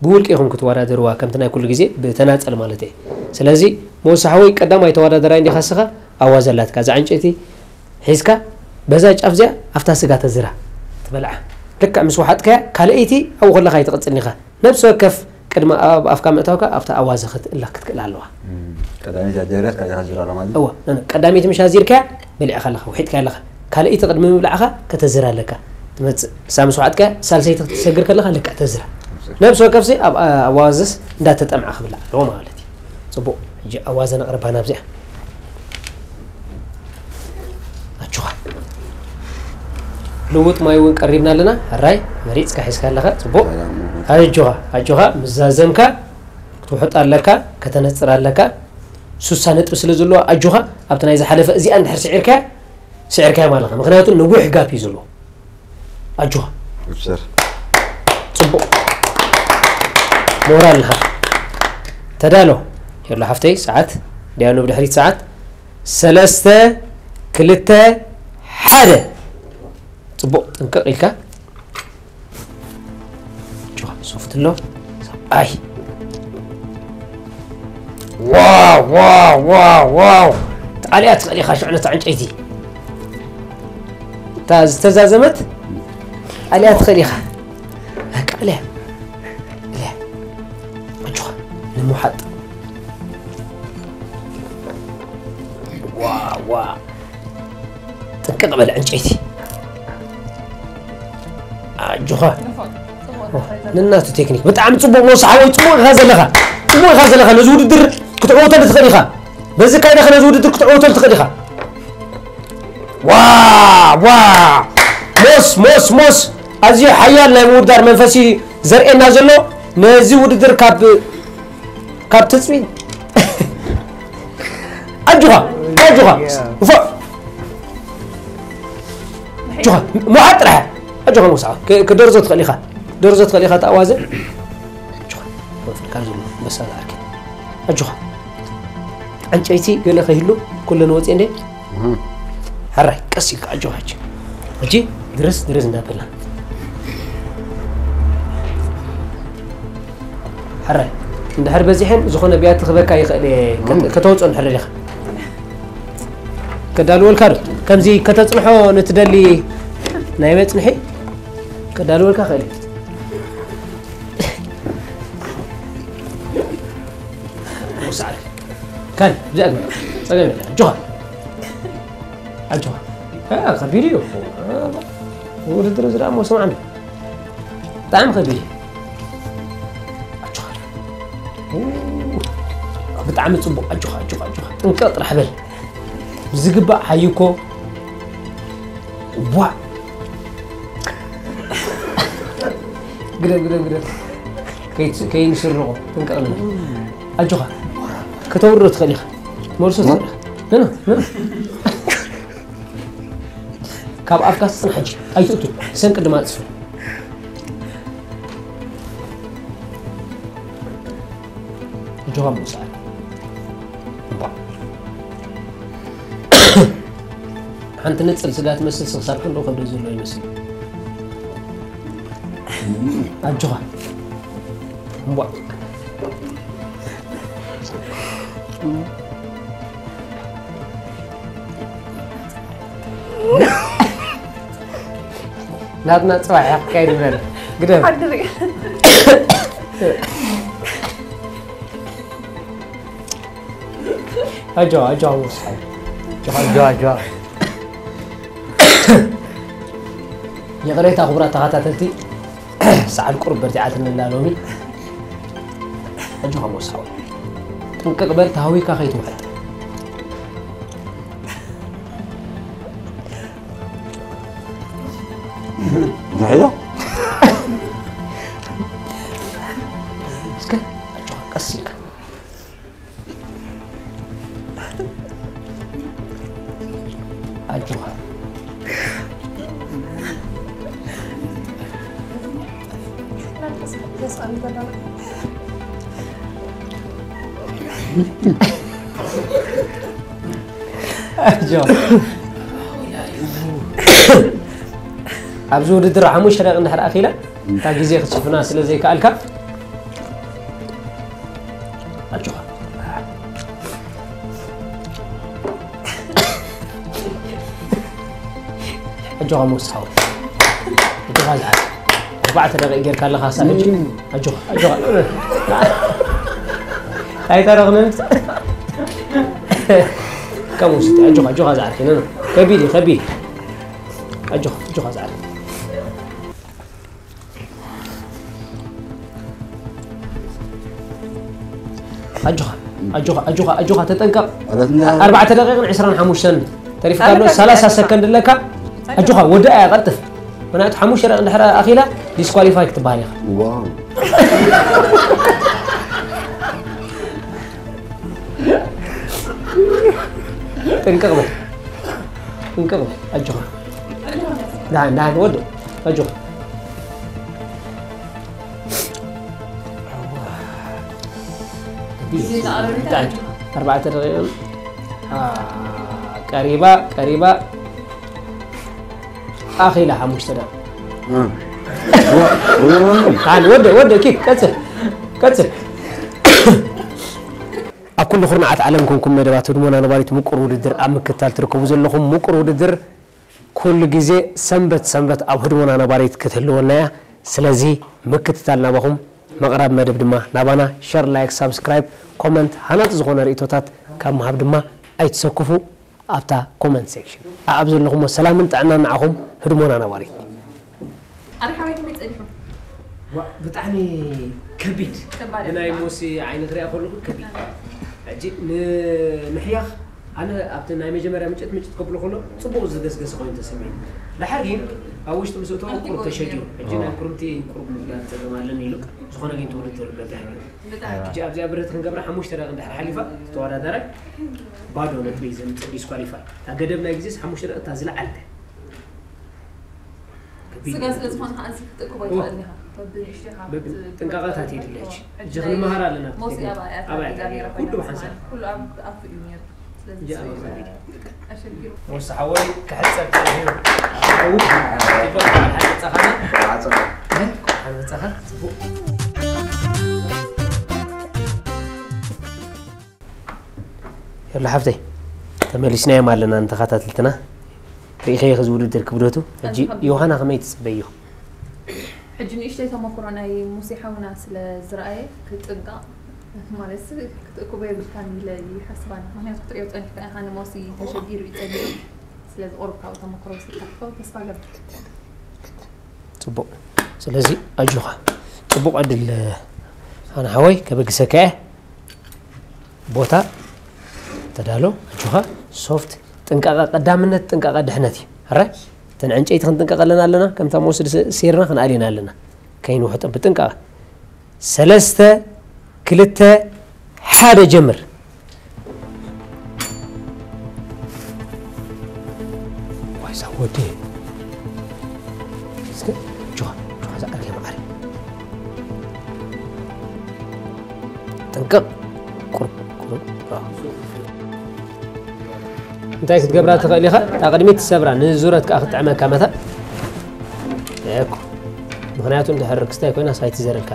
ብውልቂ ኢኹም ክትወዳደርዋ፣ ከምቲ ናይ ኩሉ ግዜ ብተናፀል ማለት እየ። ስለዚ ሞሳ ሓወይ ቀዳማይ ተወዳደራይ እንዲኻ እስኻ፣ ኣዋዘ ኣላትካ፣ እዛ ዕንጨይቲ ሒዝካ በዛ ጫፍ እዚኣ ኣብታ ስጋ ተዝራ ትበልዓ። ልክዕ ምስ ወሓጥካያ ካልኣይቲ ኣብኡ ከለኻ ኣይትቕጽልን ኢኻ። ነብሲ ወከፍ ቅድሚ ኣብ ኣፍካ ምእታውካ ኣብታ ኣዋዘ ክትእላ ክትክእል ኣለዋ። እም፣ ቀዳመይቲ ኣጀሪያስ ካልኣይቲ ዝራ ኣለዋ ማለት እዩ። እወ፣ ነ-፣ ነ-፣ ቀዳመይቲ ምሽ ኣዚርካያ በሊዕካ ኣለኻ፣ ውሒጥካያ ኣለኻ። ካልኣይቲ ቅድሚ ምብላዕኻ ከተዝር ኣለካ። ትመጽእ፣ እሳ ምስ ወሓጥካያ ሳልሰይቲ ክትሰግር ከለኻ ልክዕ ተዝራ። ነብሲ ወከፍሲ ኣብ፣ ኣብ ኣዋዘስ እንዳተጠምዓ ክብላዕ ኣለዎ ማለት እዩ። ጽቡቕ፣ ሕጂ ኣዋዘ ነቕርባ ናብዚኣ። ኣጆኻ። ልውጥ ማይ እውን ቀሪብና ኣለና። ሕራይ መሪጽካ ሒዝካ ኣለኻ። ጽቡቕ። ኣጆኻ፣ ኣጆኻ። ምስ ዛዘምካ ክትውሕጥ ኣለካ፣ ከተነጽር ኣለካ። ሱሳ ነጥቢ ስለ ዘለዋ ኣጆኻ። ኣብቲ ናይ ዝሓለፈ እዚኣ እንድሕር ስዒርካያ፣ ስዒርካያ ማለት ምኽንያቱ ነዊሕ ጋፕ እዩ ዘለዎ። ኣጆኻ። ኣብሽር። ጽቡቕ። ሞራል ንሃብ። ተዳሎ። የሎ ሓፍተይ፣ ሰዓት። ዲያኑ ብድሕሪት ሰዓት። ሰለስተ፣ ክልተ፣ ሓደ። ጽቡቕ፣ ጥንቅቕ ኢልካ። ኣጆኻ፣ ሶፍት ኣሎ። ኣይ። ዋው፣ ዋው፣ ዋው፣ ዋው። ትኣልያ ትኽእል ኢኻ ሽዑ ነታ ዕንጨይቲ። እታ ዝተዛዘመት ኣልያ ትኽእል ኢኻ። በቃ፣ እልያ። እልያ። ኣጆኻ፣ ንምውሓጥ። ዋ፣ ዋ። ጥንቅቕ በል ዕንጨይቲ። ኣጆኻ። ንናቱ ቴክኒክ። ብጣዕሚ ጽቡቕ ሞሳ ሓወይ፣ ጽቡቕ ኢኻ ዘለኻ። ጽቡቕ ኢኻ ዘለኻ። ነዚ ውድድር ክትዕወተሉ ትኽእል ኢኻ። በዚ ካይዳኸ ነዚ ውድድር ክትዕወተሉ ትኽእል ኢኻ። ዋ፣ ዋ። ሞስ፣ ሞስ፣ ሞስ። ኣዝዩ ሓያል ናይ ምውዳር መንፈስ እዩ ዘርእየና ዘሎ። ነዚ ውድድር ካብ፣ ካብ ትጽቢት። ኣጆኻ፣ ኣጆኻ። ንፉዕ። ኣጆኻ፣ ምውሓጥ ጥራሕ። ኣጆኻ ሞሳ። ክ-፣ ክደርዞ ትኽእል ኢኻ። ደርዞ ትኽእል ኢኻ፣ ተኣዋዘ። ኣጆኻ። ወፍርካ ዘሎ በሳ ዝኣርኪ። ኣጆኻ። ዕንጨይቲ ገለ ከይህሉ ኩለን ወፂኤ እንዴ? እህ። ሕራይ፣ ቀስ ኢልካ ኣጆኻ ሕጂ። ሕጂ ድርስ ድርስ እንዳበልና። ሕራይ፣ እንድሕር በዚሐን ዝኾነ ብያቲ ክበካ ይኽእል እየ። ከት-፣ እህ። ከተውፅኦ እንድሕር ደሊኻ። ከዳልወልካ ዶ? ከምዚ ከተፅንሖ ንትደሊ ናይ መፅንሒ ከዳልወልካ ክእል እየ። ሙሳዕሪ። ካን፣ ብዛዕባ ጸገም የለን። ኣጆኻ። ኣጆኻ። አ፣ ከቢድ እዩ። ውድድር እዚ ደኣ እሞ ስምዓኒ። ብጣዕሚ ከቢድ እዩ። ኣጆኻ። ኡ፣ ብጣዕሚ ጽቡቕ። ኣጆኻ፣ ኣጆኻ፣ ኣጆኻ። ጥንቅቕ ጥራሕ በል። ብዝግባእ ሓይኮ። ቧዕ። ግደፍ፣ ግደፍ፣ ግደፍ። ከይት-፣ ከይንስርቆ፣ ጥንቅቕ ንበል። ኣጆኻ። ከተውርዶ ትኽእል ኢኻ። መልሶ ትኽእል ኢኻ። ኖ፣ ኖ፣ ኖ። ካብ ኣፍካ ጽንሕ ሕጂ። ኣይትእቱ። ሰንቂ ድማ ጽፉ። ኣጆኻ ምሳል። እባ። ሓንቲ ንጽል ስጋ ትመስል ስኽሳብ ክንዶ ከብዶ ዘሎ ይመስል። ኣጆኻ። እምቧ። ናትና ጽባሕ እያ ክትካየድ ይብለና። ግደፍ። ሓድሪ። ኣጆ፣ ኣጆ፣ ኣሙስ። ኣጆ፣ ኣጆ፣ ኣጆ። ይቕሬታ ክቡራት ተኸታተልቲ፣ ሰዓል ቁሩብ በርቲዓትኒ ኣላ ሎሚ። ኣጆኻ ኣሙስ ሓወይ። ጥንቅቕ በል፣ ተሃዊካ ከይትውሕጥ። እንታይ ኢሎ? እስከ ኣጆኻ ቀስ ኢልካ። ኣጆኻ። ኣጆኻ። ኣብዚ ውድድር ሓሙሽተ ደቂ እንድሕር ኣኺላ እታ ግዜ ክትሽፍና ስለ ዘይከኣልካ ኣጆኻ። ኣጆኻ ሞስ ሓወይ። ኣጆኻ ዝዓል። ኣርባዕተ ደቂቕ ጌርካ ኣለኻ ክሳብ ሕጂ። ኣጆኻ፣ ኣጆኻ። ኣይተረኽንን። ከምኡ ውስጥ ኣጆኻ፣ ኣጆኻ ዝዓል። ከቢድ እዩ፣ ከቢድ። ኣጆኻ፣ ኣጆኻ ዝዓል። ኣጆኻ፣ ኣጆኻ፣ ኣጆኻ፣ ኣጆኻ፣ ተጠንቀቕ። ኣርባዕተ ደቂቕን ዕስራን ሓሙሽተን ተሪፍካ ኣሎ፣ ኣነ ሰላሳ ከቢድ ሰከንድ ኣለካ። ኣጆኻ፣ ወድኣ እያ፣ ቀልጥፍ። ምኽንያቱ ሓሙሽተ ደቂቕ እንድሕር ኣኺላ ዲስኳሊፋይ ክትበሃል ኢኻ። ዋው። ጥንቅቕ በል። ጥንቅቕ በል። ኣጆኻ። ደሓን፣ ደሓን፣ ወድእ። ኣጆኻ። ኣርባዕተ ደቂቕን፣ አ፣ ቀሪባ፣ ቀሪባ። ኣኺላ ሓሙሽተ ደቂቕ። እ። ደሓን፣ ወድእ፣ ወድእ፣ ኪድ፣ ቀጽል፣ ቀጽል። ኣብ ኩሉ ኩርናዓት ዓለም ኮንኩም መደባት ህድሞና ነባሪት ምቁር ውድድር ኣብ ምክትታል ትርከቡ ዘለኹም፣ ምቁር ውድድር ኩሉ ግዜ ሰንበት ሰንበት ኣብ ህድሞና ነባሪት ክትህልወና እያ። ስለዚ ምክትታል ናባኹም፣ ምቕራብ መደብ ድማ ናባና። ሸር፣ ላይክ፣ ሳብስክራይብ፣ ኮመንት፣ ሃናጺ ዝኾነ ርእይቶታት ካብ ምሃብ ድማ ኣይትሰክፉ። ኣብታ ኮመንት ሴክሽን ኣብ ዘለኹሞ ሰላምን ጥዕናን ንዓኹም። ህድሞና ነባሪት። ኣረ ሓወይ ከመይ ጸኒሑ? ዋ፣ ብጣዕሚ ከቢድ። ከባድ ብናይ እዩ። ሞሲ ዓይኒ ክሪኣ ከለኹ ከቢድ። ሕጂ ንምሕያኽ ኣነ ኣብቲ ናይ መጀመርያ ምጭት ምጭት ከብሎ ከሎ ጽቡቕ ዝገስገሰ ኮይኑ ተሰሚዑ። ድሓር ግን ኣብ ውሽጢ ምስ እተወ ኣንቲ ቁሩብ ጎል ተሸጊሩ። ነይሩ። ሕጂ ናይ ኦ። ኩርምቲ ቁሩብ ምግዳል ጸገም ኣለኒ ኢሉ። ዝኾነ ግን ትውድድር ገዛ እዩ። ብጣዕሚ። ሕጂ ኣብዚኣ ብረት ክንገብራ ሓሙሽተ ደቂቕ እንድሕር ሓሊፋ፣ ተወዳዳራይ ባዶ ነጥቢ እዩ ዘምጽእ፣ ዲስኳሊፋይ። እታ ገደብ ናይ ግዜስ ሓሙሽተ ደቂቕ እታ ዝለዓለ። ከቢድ ስጋ እዩ። ስለ ዝኾነ ከዓ እዚ ክትእክቦ እዎ። ይኽእል ኢኻ። በብንእሽተይ ካብ በብ-፣ እቲ ጥንቃቐታት የድልያ። እዎ። ሕጂ ክንመሃር ኣለና። ሞሲ ቴክኒክ። ኣባያ ኣባያ ታዲጋ ታዲጋ። ነይራ ኩሉ ኮይና ብሓንሳብ። ትስማዕ። ኩሉ ኣብ ኣፉ እዩ ነይሩ። ስለዚ እያ እሱ ኣባያ። ኣሸጊሩ። ሞሲ ሓወይ ክሕጸብ ተሪፉ። ሓው። ይበል፣ ሓንሳብ ጸኻና። ዓጸባ። ሓንሳብ ጸኻ። ጽቡቕ። የላ ሓፍተይ፣ ተመሊስናዮም ኣለና ንተኸታተልትና። ርኢኸዮ እዚ ውድድር ክብደቱ። ሕጂ ኣዝዩ ከቢድ። ዮሃና ከመይ ትጽበዮ? ሕጂ ንእሽተይ ተመክሮ ናይ ሙሴ ሓውና ስለ ዝረኣየ፣ ክትጥንቀቕ፣ ማለት፣ ክትእክቦ የብልካን ኢለ ይሓስብ ኣነ። ምኽንያቱ ክትሪኦ ጸኒሕካ ኢኻ፣ ንሞሲ ተሸጊሩ እዩ ጸኒሑ። ስለዚ ቁሩብ ካብኡ ተመክሮ ወሲድካ ክትከውን ተስፋ እገብር። ጽቡቕ። ስለዚ ኣጆኻ። ጽቡቕ ዕድል፣ ኣነ ሓወይ፣ ከበግሰካ እየ። ቦታ ተዳሎ፣ ኣጆኻ። ሶፍት፣ ጥንቃቐ ቀዳምነት፣ ጥንቃቐ ድሕነት እዩ። ሕራይ? እተን ዕንጨይቲ ክንጥንቀቐለን ኣለና፣ ከምታ መውሰዲ ስ-፣ ሴርና ክንኣልየን ኣለና። ከይንውሕጠን ብጥንቃቐ። ሰለስተ፣ ክልተ፣ ሓደ፣ ጀምር። ዋይዛ ወዲ። እስከ ጆኻ፣ ጆኻ፣ እዛ ዓርከይ መዓረይ። ጥንቅቕ። ቁሩብ፣ ቁሩብ። እንታይ ክትገብራ ትኽእል ኢኻ? እታ ቅድሚት ትሰብራ፣ ንዙረት ከኣ ክትጥዕመካ መታን። እኮ። ምኽንያቱ እንድሕር ክስታይ ኮይና ሳይቲ ዘረልካ።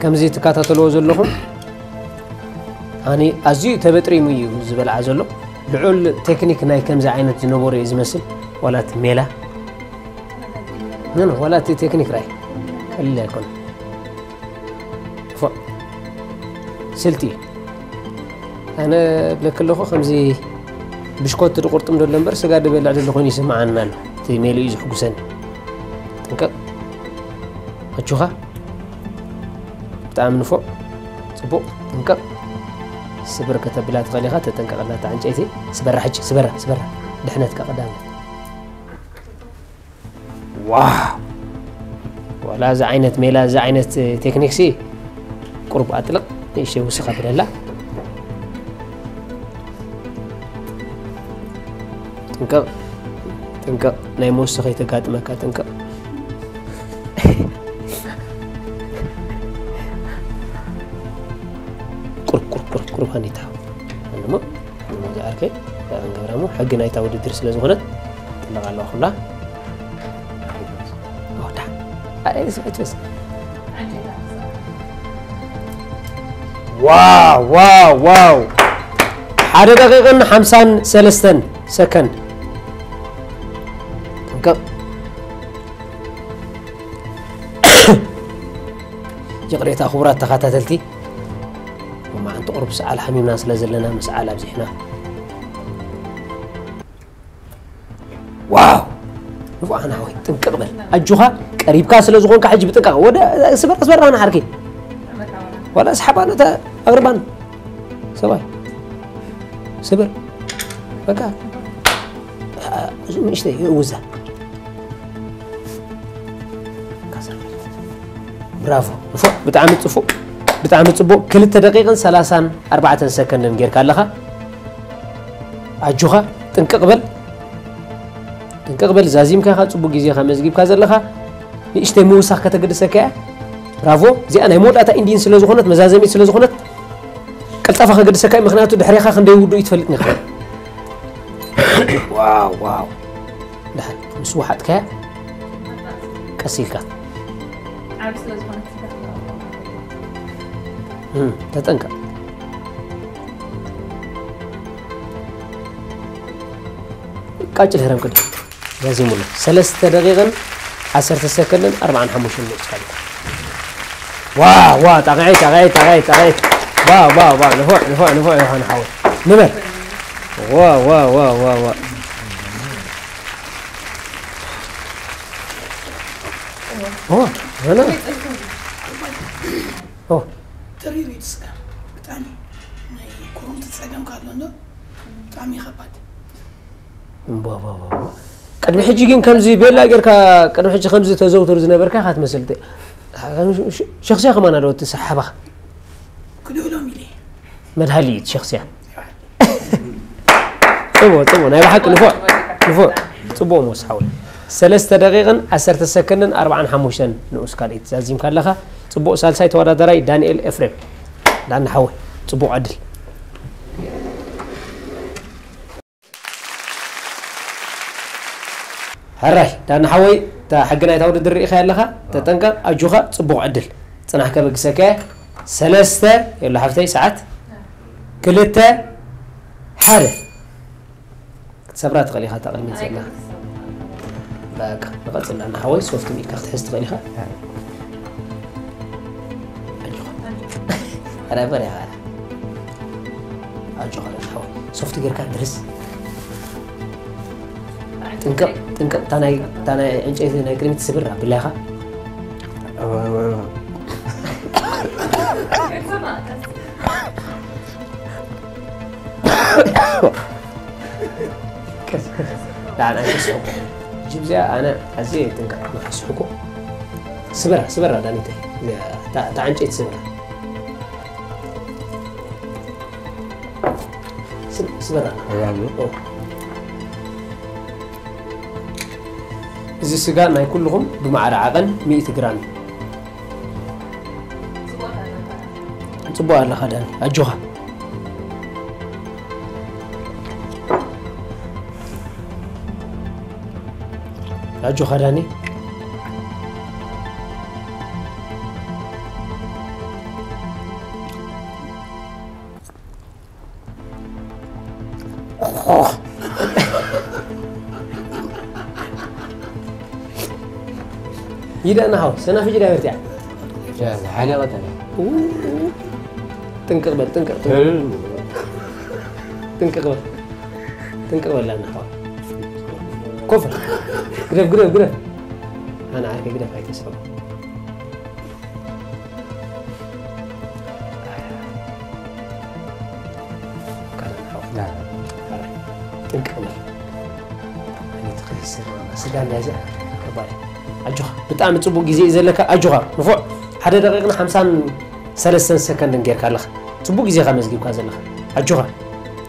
ከምዚ ትከታተልዎ ዘለኹም፣ ኣነ ኣዝዩ ተበጥሪሙ እዩ ዝበልዓ ዘሎ። ልዑል ቴክኒክ ናይ ከምዚ ዓይነት ዝነበሮ እዩ ዝመስል። ዋላ እቲ ሜላ። ኖ፣ ኖ፣ ዋላ እቲ ቴክኒክ ራይ። ቀሊል ኣይኮነን። ፎእ። ስልቲ። ኣነ እብለኪ ኣለኹ፣ ከምዚ ብሽኮት ድቁርጥም ደሎ እምበር፣ ስጋ ድበልዕ ደሎ ኮይኑ ይስምዓኒ ኣሎ። እቲ ሜሉ እዩ ዝሕጉሰኒ። ጥንቅቕ። ኣጆኻ። ብጣዕሚ ንፉዕ። ጽቡቕ። ጥንቅቕ። ስብር ከተብላ ትኽእል ኢኻ፣ ተጠንቀቐላ እታ ዕንጨይቲ። ስበራ ሕጂ፣ ስበራ፣ ስበራ። ድሕነትካ ቀዳምነት። ዋው! ዋላ እዚ ዓይነት ሜላ፣ እዚ ዓይነት ቴክኒክሲ ቁሩብ ኣጥልቕ፣ ንእሽተይ ውስኽ ኣብለላ። ጥንቅቕ፣ ጥንቅቕ፣ ናይ መውሰኸ ይተጋጥመካ፣ ጥንቅቕ። ቁሩብ፣ ቁሩብ፣ ቁሩብ፣ ቁሩብ ሃኒታ። እሞ፣ እሞ፣ ዓርከይ፣ ክንገብራ እሞ ሕጊ ናይታ ውድድር ስለ ዝኾነት ጥንቀቕ ኣለዋ ኩላ። ወዳ ኣይ ስበት በስ ዋው ዋው ዋው ሓደ ደቂቕን ሓምሳን ሰለስተን ሰከንድ ጥንቀቕ። ይቕሬታ ክቡራት ተኸታተልቲ፣ መዓንቲ ቁሩብ ሰዓል ሓሚምና ስለ ዘለና ምስዓል ኣብዚሕና። ዋው ንፉዓና ሓወይ ጥንቅቕ በል ኣጆኻ። ቀሪብካ ስለ ዝኾንካ ሕጂ ብጥንቃቕ ወደ ስበር ስበር ኣና ሓርኪ ዋላ ስሓባ ነታ ኣቕርባን ሰባይ ስበር በቃ ንእሽተይ እውዛ ብራቮ ንፉዕ ብጣዕሚ ጽፉቅ ብጣዕሚ ጽቡቅ ክልተ ደቂቅን ሰላሳን ኣርባዕተን ሰከንድን ጌርካ ኣለኻ ኣጆኻ ጥንቅቕ በል ጥንቅቕ በል ዛዚምካ ኢኻ ጽቡቅ ግዜኻ መዝጊብካ ዘለኻ ንእሽተይ ምውሳኽ ከተገድሰካ እያ ብራቮ እዚኣ ናይ መወዳእታ ኢንዲን ስለ ዝኾነት መዛዘሚት ስለ ዝኾነት ቀልጣፋ ከገድሰካ እዩ ምኽንያቱ ድሕሬኻ ክንደይ ውዱእ እዩ ትፈልጥኒ ኢኻ ዋው ዋው ድሓን ምስ ወሓጥካያ ቀስ ኢልካ ተጠንቀቕ ቃጭል ህረም ቅድም ያዚሙሉ ሰለስተ ደቂቕን ዓሰርተ ሰከንድን ኣርባዓን ሓሙሽተን ደቂቕ ዋ ዋ ጣቕዒት ጣቕዒት ጣቕዒት ጣቕዒት ዋ ዋ ዋ ንፉዕ ንፉዕ ንፉዕ ዮሃን ሓወይ ንበር ዋ ዋ ዋ ዋ ዋ ኦ፣ ሄሎ። ኦ። ተሪሩ እዩ እቲ ስጋ። ብጣዕሚ ናይ ኮረንቲ ጸገም ካብ ኣሎ እንዶ ብጣዕሚ እዩ ከባድ። እምቧ፣ ቧ፣ ቧ፣ ቧ። ቅድሚ ሕጂ ግን ከምዚ ቤላ ጌርካ ቅድሚ ሕጂ ከምዚ ተዘውትር ዝነበርካ ኢኻ ትመስል። ተ-፣ ሸኽስያ ከማን ኣለዎ እቲ ሰሓባኻ። ክድውሎም ኢለ። መድሃሊ እዩ እቲ ሸኽስያ። ጽቡቕ፣ ጽቡቕ። ናይ ብሓቂ ንፉዕ፣ ንፉዕ። ጽቡቕ ሞስ ሓወይ። ሰለስተ ደቂቕን ዓሰርተ ሰከንድን ኣርባዓን ሓሙሽተን ንኡስ ካልኢት ዛዚምካ ኣለኻ። ጽቡቕ ሳልሳይ ተወዳዳራይ ዳንኤል ኤፍሬም። ዳኒ ሓወይ፣ ጽቡቕ ዕድል። ሕራይ፣ ዳኒ ሓወይ፣ እታ ሕጊ ናይታ ውድድር ርኢኻያ ኣለኻ? ተጠንቀቕ፣ ኣጆኻ፣ ጽቡቕ ዕድል። ጽናሕ ከበግሰካ እየ። ሰለስተ፣ የሎ ሓፍተይ፣ ሰዓት። ክልተ፣ ሓደ። ክትሰብራ ትኽእል ኢኻ፣ እታ ቅድሚት ዘላ። በቃ፣ ንቐጽል፣ ዳኒ ሓወይ፣ ሶፍት ኢድካ ክትሕዝ ትኽእል ኢኻ። ኣጆኻ። ኣረ፣ በረ፣ ኣረ። ኣጆኻ፣ ዳኒ ሓወይ። ሶፍት ጌርካ ድርስ። ጥንቅቕ፣ ጥንቅቕ፣ እታ ናይ፣ እታ ናይ ዕንጨይቲ ናይ ቅድሚት ስብር ኣብላ ኢኻ። ዳን ኣይተስሕቁ። ጅብዚኣ ኣነ ኣዝየ ጥንቅቕ ንኸስሕቁ። ስበራ፣ ስበራ ዳኒተይ። እታ፣ እታ ዕንጨይቲ ስበራ። ስበራ እዚ ስጋ ናይ ኩልኹም ብማዕረ ዓቐን ሚእቲ ግራም እዩ ጽቡቕ ኣለኻ ዳኒ ኣጆኻ ኣጆኻ ዳኒ ይደና ሃው ሰናፍጭ ዳበርቲያ ሓሊቐ ተነ ጥንቅቕ በል ጥንቅቕ ጥንቅቕ በል ጥንቅቕ በል ላና ሃው ኮፈ ግደፍ ግደፍ ግደፍ ኣነ ዓርከ ግደፍ ኣይተስሕቡ ጥንቅቕ በል ስጋ እንዳዚኣ ኣጆኻ ብጣዕሚ ፅቡቅ ግዜ እዩ ዘለካ ኣጆኻ ንፉዕ ሓደ ደቂቕን ሓምሳን ሰለስተን ሰከንድን ጌርካ ኣለኻ ፅቡቅ ግዜኻ መዝጊብካ ዘለኻ ኣጆኻ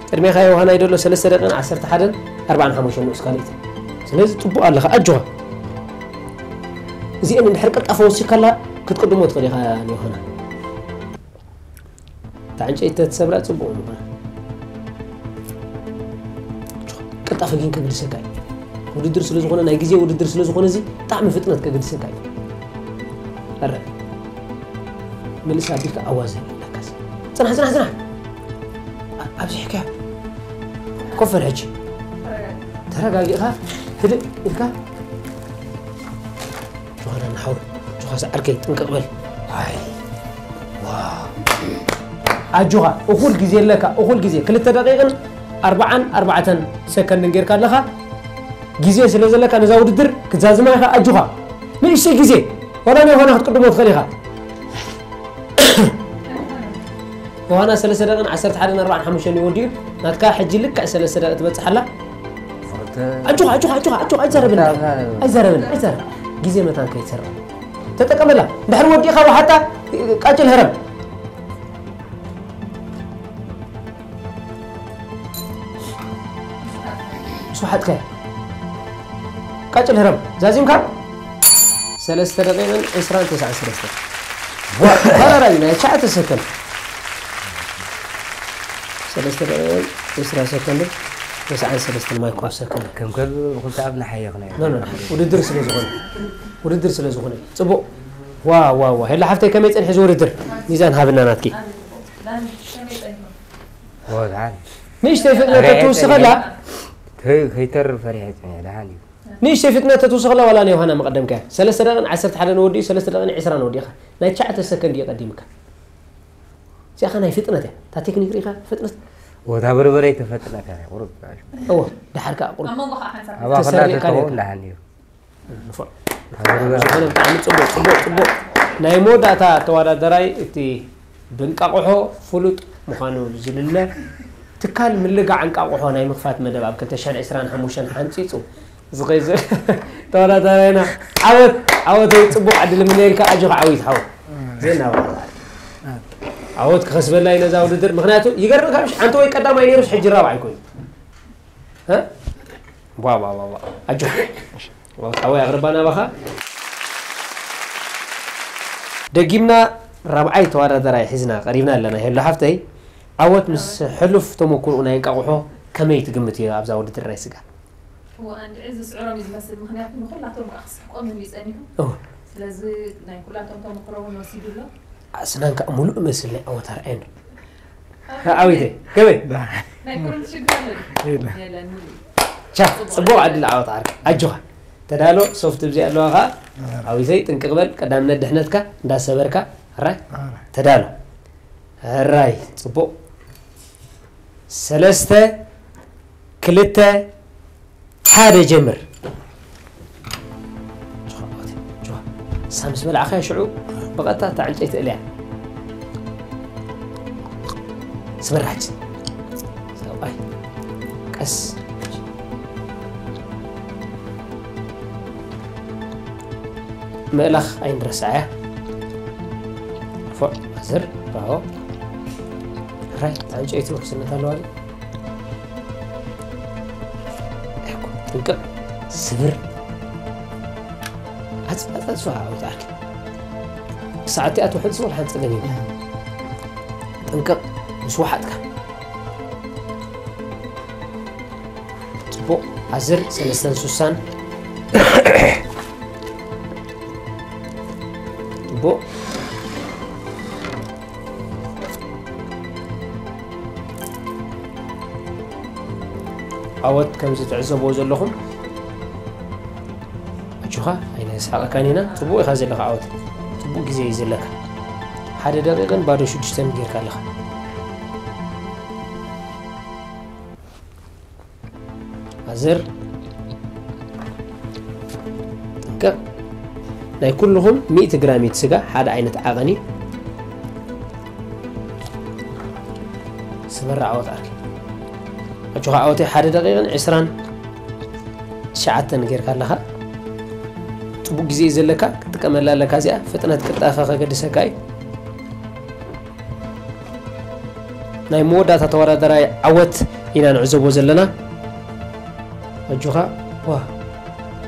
ቅድሜኻ ዮሃናይ ደሎ ሰለስተ ደቂቕን ዓሰርተ ሓደን ኣርባዓን ሓሙሽተን ንኡስ ካልኢት ስለዚ ፅቡቅ ኣለኻ ኣጆኻ እዚአን እንድሕር ቀልጣፈ ወሲድካላ ክትቅድሞ ትኽእል ኢኻ ዮሃና እታ ዕንጨይቲ ተትሰብራ ጽቡቕ ምኾነ። ኣፈጊን ከግድሰካ እዩ። ውድድር ስለ ዝኾነ፣ ናይ ግዜ ውድድር ስለ ዝኾነ፣ እዚ ብጣዕሚ ፍጥነት ከግድሰካ እዩ። ኣረ፣ ምልስ ኣቢልካ ኣዋዘ ይብለካ። ጽናሕ፣ ጽናሕ፣ ጽናሕ። ኣ-፣ ኣብዚሕካ። ኮፍ በል ሕጂ። ተረጋጊእኻ፣ ህድእ ኢልካ። ጆሃና ንሓው፣ ጆሃ ሰዓርከይ፣ ጥንቅቕ በል። ኣይ፣ ዋ። ኣጆኻ፣ እኹል ግዜ ኣለካ፣ እኹል ግዜ። ክልተ ደቂቕን ኣርባዓን ኣርባዕተን ሰከንድን ጌርካ ኣለኻ። ግዜ ስለ ዘለካ ነዛ ውድድር ክትዛዝማ ኢኻ። ኣጆኻ፣ ንእሽተይ ግዜ፣ ዋላ ናይ ሆና ክትቅድሞ ትኽእል ኢኻ። ዮሃና ሰለስተ ደቂቕን ዓሰርተ ሓደን ኣርባዓን ሓሙሽተን እዩ ወዲኡ። ናትካ ሕጂ ልክዕ ሰለስተ ደቂቕ ትበጽሕ ኣላ። ኣጆኻ፣ ኣጆኻ፣ ኣጆኻ፣ ኣጆኻ፣ ኣይዛረብን። ኣይዛረብን፣ ኣይዛረብን። ግዜ መታን ከይትሰርቕ ተጠቀመላ። እንድሕር ወዲእኻ ወሓጣ፣ ቃጭል ህረም። ምስ ወሓጥካያ። ቃጭል ህረም። ዛዚምካ? ሰለስተ ደቂቕን ዕስራን ተስዓን ሰለስተን። ተወዳዳሪ ናይ ትሽዓተ ሰከንድ። ሰለስተ ደቂቕን ዕስራ ሰከንድን ተስዓን ሰለስተን ማይክሮ ሰከንድ። ከም ከልቢ ብኽልተ ኣፍ ንሓየኽ ናይ ኖ፣ ኖ፣ ኖ። ውድድር ስለ ዝኾነ። ውድድር ስለ ዝኾነ። ጽቡቕ። ዋ፣ ዋ፣ ዋ። ሄላ ሓፍተይ ከመይ ጸኒሑ እዚ ውድድር? ሚዛን ሃብና ናትኪ። ኦ፣ ደሓን። ንእሽተይ ፍጥነት ኣረ፣ ተትውስኸላ። ከይ-፣ ከይተርፍ ፈሪሐ ጽኒሐ። ደሓን እዩ። ንእሽተይ ፍጥነት ተትውስኸላ ዋላ ንዮሃና መቐደምካያ። ሰለስተ ደቂቕን ዓሰርተ ሓደን ወዲኡ፣ ሰለስተ ደቂቕን ዕስራን ወዲእኻ። ናይ ትሽዓተ ሰከንድ እዩ ቀዲምካ። እዚኣ ኸ ናይ ፍጥነት እያ። እታ ቴክኒክ ርኢኻ ፍጥነት? ወታ በርበረ ተፈጥነካ ቁሩብ። እወ፣ ደሓር ከኣ ቁሩብ ኣብ መንጎ ኸኣ ሓንሳብ ኣባ ተሰሪዕካ ኸላ ነይርካ። ተተውን ደሓን እዩ። ንፉዕ። ካብ በርበረ። ዝኾነ ብጣዕሚ ጽቡቕ፣ ጽቡቕ፣ ጽቡቕ። ናይ መወዳእታ ተወዳደራይ እቲ ብእንቃቑሖ ፍሉጥ ምዃኑ ዝልለ ትካል ምልጋዕ እንቃቑሖ ናይ ምኽፋት መደብ ኣብ ክልተ ሽሕን ዕስራን ሓሙሽተን ሓንጺጹ ዝኸይድ ዘሎ ተወዳዳራይና። ዓወት፣ ዓወተይ፣ ጽቡቕ ዕድል እምነየልካ፣ ኣጆኻ ዓወት ሓወይ። ዜና በዓል። ዓወት ክኸስበላ እዩ ነዛ ውድድር፣ ምኽንያቱ ይገርምካ፣ ምሽ ሓንቲ ወይ ቀዳማይ ነይሩስ ሕጂ ራብዓይ ኮይኑ። እ? ዋ፣ ዋ፣ ዋ፣ ዋ። ኣጆኻ። ዓወት ሓወይ ኣቕርባ ናባኻ። ደጊምና ራብዓይ ተወዳዳራይ ሒዝና ቀሪብና ኣለና። ሄሎ ሓፍተይ፣ ዓወት ምስ ሕሉፍ ተመኩርኡ ናይ እንቃቑሖ ከመይ ትግምት እዩ ኣብዛ ውድድር ናይ ስጋ? እወ፣ ኣንድዒ ዝስዕሮም እዩ ዝመስል፣ ምኽንያቱ ንኹላቶም ከኣ ክስሕቆም እዩ ጸኒሑ። እወ። ስለዚ ናይ ኩላቶም ተመክሮ እውን ወሲዱ ኣሎ። ኣስናን ከኣ ሙሉእ መስል ናይ ዓወት ኣርኣየኒ። ኣቤት። ዓዊተ፣ ከመይ? ናይ ኩርንት ሽግር ኣሎ ድዩ? የለን። የለን፣ ሙሉእ እዩ። ቻ፣ ጽቡቕ ዕድል ዓወት ዓርኪ። ኣጆኻ። ተዳሎ፣ ሶፍት ብዚ ኣለዋ ኸኣ። ኣረ። ዓዊተይ፣ ጥንቅቕ በል፣ ቀዳምነት ድሕነትካ እንዳሰበርካ። ኣራይ? ኣረ። ተዳሎ። ኣራይ፣ ጽቡቕ። ሰለስተ፣ ክልተ፣ ሓደ፣ ጀምር። ጆሃ፣ ጆሃ። ሳም ምስ በላዕኻዮ ሽዑ ብቐጥታ እታ ዕንጨይቲ እልያ። ስበራች። ሰብኣይ። ቀስ። ምእላኽ ኣይንረስዓያ። ፎዕ፣ ኣዝር፣ ብራቮ። ሕራይ፣ እታ ዕንጨይቲ ውሕስነት ኣለዋ ድዩ? ጥንቅቕ፣ ስብር። ኣጽ-፣ ኣጽ-፣ ኣጽፋ፣ ኣውጣ ኣርኪ። ሰዓት እቲኣ ትውሕድ ዝወል ሓንቲ ጸገም የብላ። ጥንቅቕ፣ ምስ ወሓጥካ። ጽቡቕ፣ ኣዝር፣ ሰለስተን ሱሳን። ጽቡቕ። ዓወት ከምዚ ትዕዘብዎ ዘለኹም፣ ኣጆኻ፣ ኣይነስሓቐካን ኢና። ጽቡቕ ኢኻ ዘለኻ ዓወት። ጽቡቕ ግዜ እዩ ዘለካ። ሓደ ደቂቕን ባዶ ሽዱሽተን ጌርካ ኣለኻ። ኣዘር ጥንቅቕ። ናይ ኩልኹም ሚእቲ ግራም እዩ እቲ ስጋ፣ ሓደ ዓይነት ዓቐን እዩ። ስበራ ዓወት ዓርኪ። ኣጆኻ ዓወተይ፣ ሓደ ደቂቕን ዕስራን ትሽዓተን ጌርካ ኣለኻ። ጽቡቕ ግዜ እዩ ዘለካ፣ ክትጥቀመላ ኣለካ እዚኣ። ፍጥነት ቅልጣፈ ከገድሰካ እዩ። ናይ መወዳእታ ተወዳደራይ ዓወት ኢና ንዕዘቦ ዘለና። ኣጆኻ። ዋ።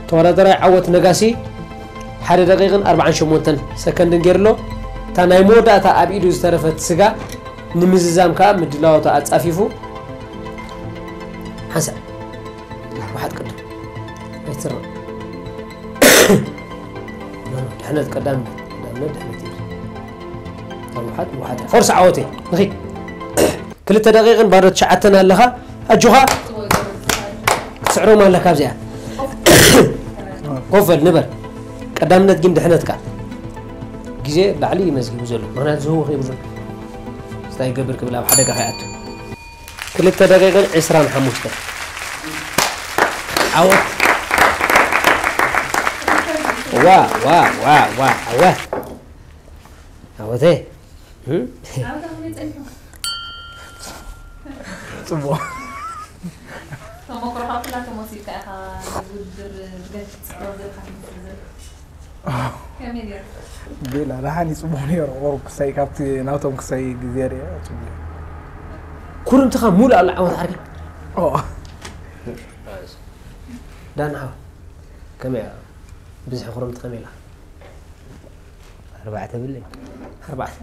ተወዳደራይ ዓወት ነጋሲ ሓደ ደቂቕን ኣርባዓን ሸሞንተን ሰከንድን ገይሩ ኣሎ። እታ ናይ መወዳእታ ኣብ ኢዱ ዝተረፈት ስጋ ንምዝዛም ከኣ ምድላዋቱ ኣጻፊፉ። ሓንሳእ። ይስርዕ። ኖ፣ ኖ፣ ድሕነት ቀዳምነት፣ ቀዳምነት ድሕነት እዩ። ካብ ውሓጥ፣ ውሓጥ። ፎርስ ዓወተይ፣ ንኺድ። ክልተ ደቂቕን ባዶ ትሽዓተን ኣለኻ። ኣጆኻ። ክትስዕሮም ኣለካ ኣብዚኣ። ኮፍ በል፣ ንበር። ቀዳምነት ግን ድሕነትካ። ግዜ ላዕሊ እዩ መዝጊቡ ዘሎ። ምኽንያቱ ዝህውኽ የብሉን። እንታይ ይገብር ክብል ኣብ ሓደጋ ከይኣቱ። ክልተ ደቂቕን ዕስራን ሓሙሽተ። ዓወት። ዋ፣ ዋ፣ ዋ፣ ዋ፣ ዓወት። ዓወተይ። እም? ጽቡቕ። ተሞክሮኻ ኩላ ተመሲልካ ኢኻ፣ ውድድር ብገት ትጽዕሮ ዘለኻ ትመስል ዘሎ። ከመይ ነይሩ? ቤላ፣ ደሓን እዩ፣ ጽቡቕ ነይሩ። ቁሩብ ክሳይ፣ ካብቲ ናቶም ክሳይ ግዜ ርኤ፣ ጽቡቕ እዩ። ኩርምትኻ ሙሉእ ኣሎ ዓወት ዓርከይ። ኦ። ዳና ሓው፣ ከመይ እያ? ብዝሒ ኩርምቲ ከመይ ኢላ? ኣርባዕተ ብለይ። ኣርባዕተ።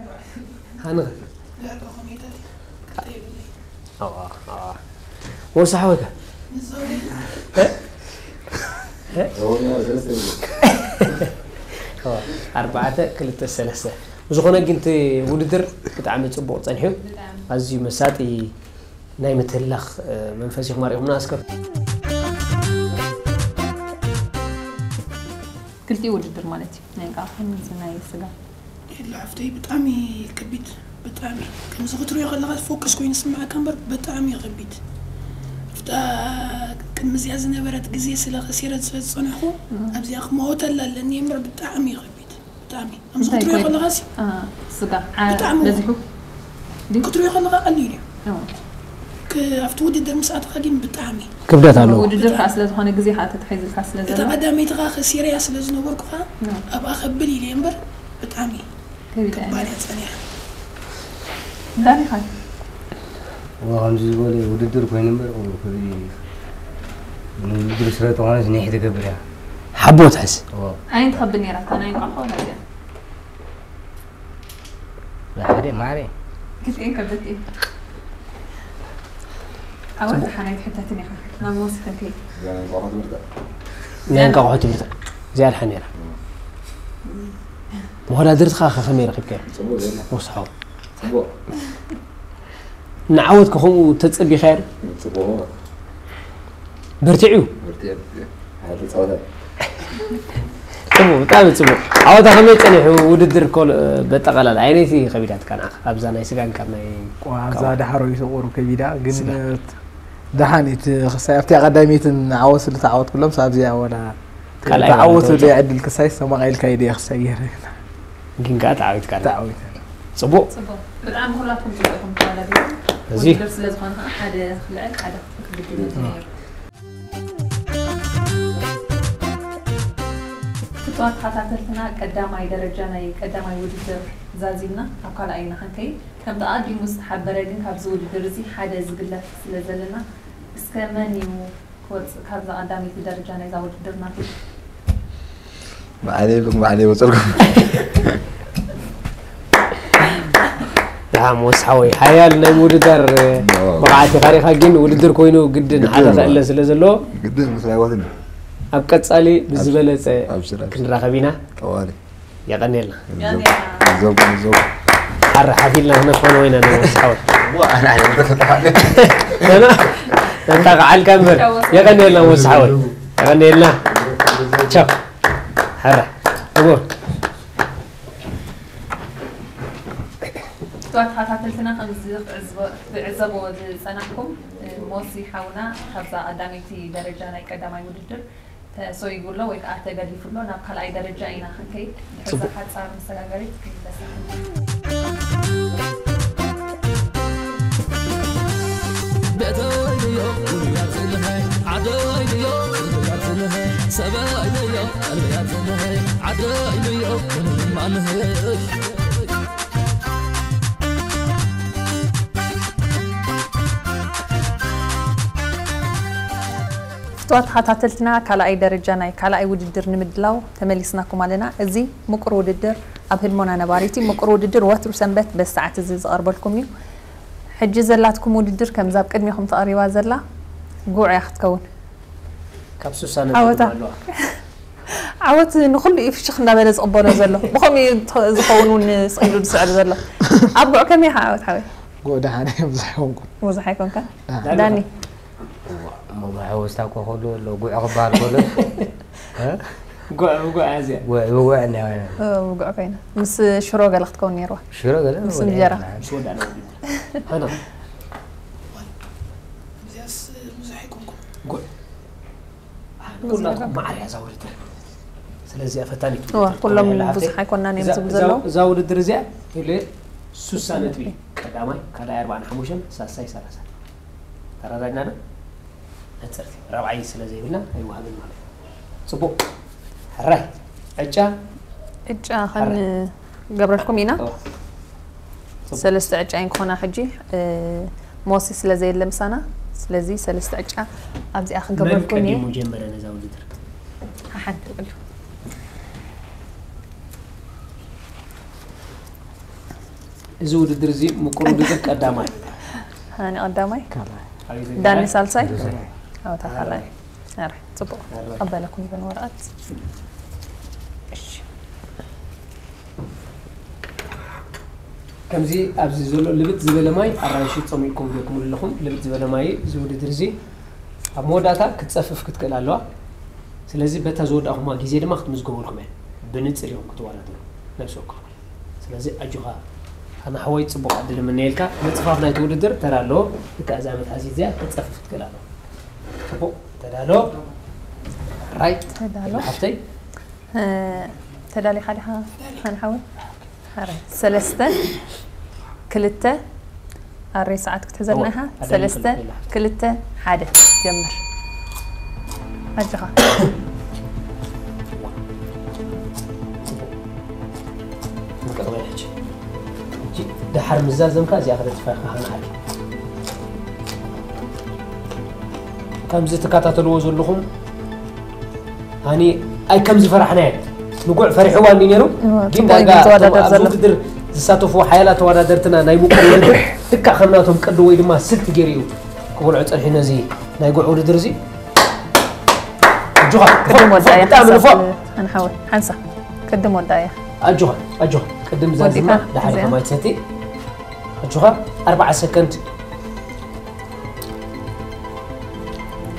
ሃንኸ? ኣዋ፣ ኣዋ። ወሳ ሓወይከ? እ? እ? ኣዋ፣ ኣርባዕተ፣ ክልተ፣ ሰለስተ። ብዝኾነ ግን እቲ ውድድር ብጣዕሚ ጽቡቕ ጸኒሑ። ኣዝዩ መሳጢ ናይ ምትህልላኽ፣ እ፣ መንፈስ ኢኹም ኣሪእኹምና። እስከ ክልቲኡ ውድድር ማለት እዩ። ናይ እንቋቑሖን እዚ ናይ ስጋ። የለ ሓፍተይ፣ ብጣዕሚ ከቢድ፣ ብጣዕሚ። ከምዚ ክትሪኦ ከለኻ ፎከስ ኮይኑ ዝስምዓካ እምበር፣ ብጣዕሚ ከቢድ። ኣብታ ቅድሚ እዚኣ ዝነበረት ግዜ ስለ ከሲረ ዝፈ-፣ ዝጸንሕኩ፣ እም። ኣብዚኣ ክመወተላ ኣለኒ እምበር፣ ብጣዕሚ ከቢድ፣ ብጣዕሚ። ከምዚ እንታይ ክትሪኦ ኮይኑ? ከለኻሲ፣ አ፣ ስጋ፣ ዓ-፣ ብጣዕሚ በዚሑ? ድዩ? ክትሪኦ ከለኻ ቀሊል እዩ። እዎ። ክ-፣ ኣብቲ ውድድር ምስ ኣተኻ ግን ብጣዕሚ ክብደት ኣለዎ። ውድድር ከዓ ስለ ዝኾነ ግዜ ከዓ ተታሒዝልካ ስለ እታ ዘሎ። ቀዳመይቲ ከዓ ከሲረያ ስለ ዝነበርኩ ከዓ ኖ። ኣብኣ ከብል ኢለ እምበር ብጣዕሚ ከቢድ ክባድ እያ። እያ ጸኒሓ። ዳኒ ኸ? እዎ፣ ከምዚ ዝበለ ውድድር ኮይኑ እምበር፣ እዎ፣ ከቢድ እዩ። ንውድድር ስለ ዝኾነስ ኒሕ ትገብር እያ። ሓቦ ትሕዝ። እዎ። ኣየን ትኸብል ነይራ? እታ ናይ እንቋቑሖ ወላ እዚኣ? ብሓደ ማዕረ። ክልቲኤን ከበድቲ እየን። ዓወት ደሓናይ ትሕተትን ኢኻ። ናብ ሞሲ ክንከይድ። ናይ እንቋቑሖ ትምህርቲ። እዚኣ ደሓን ነይራ። መወዳድርትኻ ከ ከመይ ረኺብካዮ? ጽቡቕ ጌርና። ወስሓው። ጽቡቕ። ንዓወት ከ ከምኡ ተጸቢኻዮ ዶ? ጽቡቕ። በርቲዑ። በርቲዑ። ሓደ ጸወታ። ጽቡቕ፣ ብጣዕሚ ጽቡቕ። ዓወታ ከመይ ጸኒሑ ውድድር ኮል-፣ በጠቓላላ ኣየነይቲ ከቢዳትካ ንዓኻ? ኣብዛ ናይ ስጋን ካብ ናይ ቋ-፣ ኣብዛ ካብ ዳሕሮይቱ ቁሩብ ከቢዳ፣ ግን ስጋ። ደሓን እዩ። እቲ ክሳይ ኣብቲኣ ቀዳመይትን ዓወት ስለ ተዓወትኩሎም፣ ሳብ እዚኣ ወላ ካልኣይ ተዓወት ወላ ዘይ ዕድል ክሳይ ዝተማቒልካ ኢደ ክሳይ ገይረ። ግን ከኣ ተዓዊትካ ኣላ። ተዓዊተ። ጽቡቕ። ጽቡቕ። ብጣዕሚ ኩላትኩም ጽቡቕ ኢኹም ተወዳዲርኩም። እዚ ውድድር ስለ ዝኾነ ከኣ ሓደ ክልዕል፣ ሓደ ክግድል እዩ ነይሩ። ክቡራት ተኸታተልትና፣ ቀዳማይ ደረጃ ናይ ቀዳማይ ውድድር ዛዚምና፣ ኣብ ካልኣይ ኢና ክንከይድ። ከምቲ ኣቐዲሙ ዝተሓበረ ግን፣ ካብዚ ውድድር እዚ ሓደ ዝግለፍ ስለ ዘለና፣ እስከ መን እዩ ክወጽእ ካብዛ ቀዳመይቲ ደረጃ ናይዛ ውድድር ናቱ? ባዕለይ ኣለኹ፣ ባዕለይ ወጸልኩም። ደሓን ሞስ ሓወይ፣ ሓያል ናይ ምውድዳር ኦ። ብቕዓት ኢኻ ርኢኻ፣ ግን ውድድር ኮይኑ ግድን ግድን ሓደ እሞ። ክእለ ስለ ዘለዎ፣ ግድን ምስ ናይ ዋትን። ኣብ ቀጻሊ ኣብ-፣ ብዝበለጸ ኣብ ስራሕ። ክንራኸብ ኢና። ጠዋሊ። የቐንየልና። ዞም፣ ዞም፣ ዞም። ሓረ ሓፊልና ክነፋነው ኢና ንወስሓወት። ዋ፣ ኣና፣ ኣና፣ ተኸታተለ። ኣና፣ ነንታ ከዓልካ እምበር። የቐንየልና ወስሓወት። የቐንየልና። ቻው። ሓረ። እሞ። ክቡራት ተኸታተልትና፣ ከም ዝዕዝቦ-፣ ትዕዘብዎ ዝጸናሕኩም፣ ሞሲ ሓውና ካብዛ ቀዳመይቲ ደረጃ ናይ ቀዳማይ ውድድር ተሰይጉ ኣሎ ወይ ከዓ ተገዲፉ ኣሎ። ናብ ካልኣይ ደረጃ ኢና ክንከይድ። ድሕሪ እዛ ጽቡቕ። ሓጻር መሰጋገሪት ክንመለስ ኢና። ቤተይ ድዮ፣ ውሩያት ዝንሀ፣ ዓደይ ድዮ፣ ውሩያት ዝንሀ፣ ሰበይ ድዮ፣ ቀልብያት ዝንሀ፣ ዓደይ ድዮ፣ ምንም ኣንህሽ። ፍቱዋት ተኸታተልትና፣ ካልኣይ ደረጃ ናይ ካልኣይ ውድድር ንምድላው ተመሊስናኩም ኣለና። እዚ ምቁር ውድድር ኣብ ህልሞና ነባሪት እዩ። ምቁር ውድድር ወትሩ ሰንበት በዚ ሰዓት እዚ ዝቐርበልኩም እዩ። ሕጂ ዘላትኩም ውድድር ከምዛ ኣብ ቅድሜኹም ተቐሪባ ዘላ ጉዕ እያ ክትከውን። ካብ ሱሳ ዓወታ። ነጥቢ ኣለዋ። ዓወት ንኹሉ እዩ ፍሽኽ እንዳበለ ዝቕበሎ ዘሎ። ብኸምኡ እዩ ዝኸውን እውን ስቕ ኢሉ ዝስዕብ ዘሎ። ኣብ ጉዕ ከመይ ኢኻ ዓወት ሓወይ? ጉዕ ደሓን እየ፣ ብዙሕ ኣይኮንኩን። ብዙሕ ኣይኮንካን? ኣህ። ዳኒ? እሞ ብሕውስታ እኮ ከሎ ኣሎ፣ ጉዕ ክበሃል ከሎ። እ? ጉዕ ብጉዕ እያ እዚኣ። ጉዕ ብጉዕ እንዳ በለ። እ፣ ብጉዕ ኮይና። ምስ ሽሮ ገለ ክትከውን ነይርዋ። ሽሮ ገለ ምስ ወደ እንጀራ። ይበሃል። ምስ ወዳእና ውድድር። ሃና። እዚኣስ ብዙሕ ኣይኮንኩን። ጉዕ። ኩላትኩም ማዕር እያ እዛ ውድድር። ስለዚ እያ ፈታኒት እዋ፣ ውድድር ኩሎም ትኸውን ኣላ ብዙሕ ሓፍተይ። ኣይኮናን እዮም እዛ- ዝብሉ እዛ- ዘለዉ። እዛ ውድድር እዚኣ ኢለ ሱሳ ነጥቢ ቀዳማይ ካልኣይ ኣርባዓን ሓሙሽተን ሳሳይ ሰላሳ ተራዳድና ዶ ነፅርቲ ራብዓይ ስለ ዘይብልና ኣይወሃብን ማለት እዩ። ፅቡቅ ሕራይ ዕጫ ዕጫ ሕራይ ክንገብረልኩም ኢና። እዋ። ሰለስተ ዕጫ እየን ክኾና ሕጂ እ፣ ሞሲ ስለ ዘየለ ምሳና፣ ስለዚ ሰለስተ ዕጫ ኣብዚኣ መን ክገብረልኩም እየ። ቀዲሙ ጀመረ ነዛ ውድድር? ሓሓን ትብሉ። እዚ ውድድር እዚ ምቁር ውድድር ቀዳማይ ሃኒ ቀዳማይ፣ ካልኣይ። ኣበይ ዳኒ ዘጋጠመ? ሳልሳይ፣ ሳልሳይ። ኣወታ ካልኣይ። ኣረ፣ ጽቡቕ። ኣረ። ቀበለኩም ይበን ወረቐት። እሺ። ከምዚ ኣብዚ ዘሎ ልብጥ ዝበለ ማይ ኣራንሺ ጸሚእኩም ጌርኩም ኣለኹም። ልብጥ ዝበለ ማይ እዚ ውድድር እዚ ኣብ መወዳእታ ክትጸፍፍ ክትክእል ኣለዋ። ስለዚ በታ ዝወዳእኹማ ግዜ ድማ ክትምዝገበልኩም እያ። ብንጽር ኢኹም ክትወዳደሩ ነብሲ ወከፍኩም። ስለዚ ኣጆኻ ኣነ ሓወይ ጽቡቕ ዕድል እምነየልካ። ምጽፋፍ ናይቲ ውድድር ተራ ኣለዎ። ልክዕ እዛ መትሓዚት እዚኣ ክትጸፍፍ ክትክእል ኣለዋ። ጽቡቕ ተዳሎ። ራይ ተዳሎ። ሓፍተይ እ፣ ተዳሊኻ ዲኻ ሓን ሓወይ? ኣረ፣ ሰለስተ፣ ክልተ፣ ኣረ ሰዓት ክትሕዘልና ኢኻ። እዋ፣ ኣዳሊኻ ሰለስተ፣ ኢላ። ክልተ፣ ሓደ። ጀምር። ኣጆኻ። ጽቡቕ። ንቀጥበል ሕጂ። ሕጂ ደሓር ምዛዘምካ እዚኣ ከተጥፋእካ ሃንዓል። ከምዚ ትከታተልዎ ዘለኹም ሃኒ ኣይ ከም ዝፈራሕናዮ ንጉዕ ፈሪሕዋ እንዲ ነይሩ። እወ፣ ግን ጽቡቕ ዳርጋ እዩ እቶም ዝወዳደር ኣብዚ ዘሎ። ውድድር ዝሳተፉ ሓያላት ተወዳደርትና ናይ ምቁር ውድድር ልክዕ ከም ናቶም ቅዲ ወይ ድማ ስልቲ ገይሩ እዩ ክበልዖ ጸኒሑ ነዚ ናይ ጉዕ ውድድር እዚ። ኣጆኻ ቅድም ወዳ እያ ብጣዕሚ ንፉዕ። ሓንሓወ ሓንሳ ቅድም ወዳ እያ። ኣጆኻ ኣጆኻ ቅድም ዛዝማ ወዲእካ ደሓር እዚኣ። ከማይ ትሰቲ። ኣጆኻ ኣርባዓ ሰከንድ።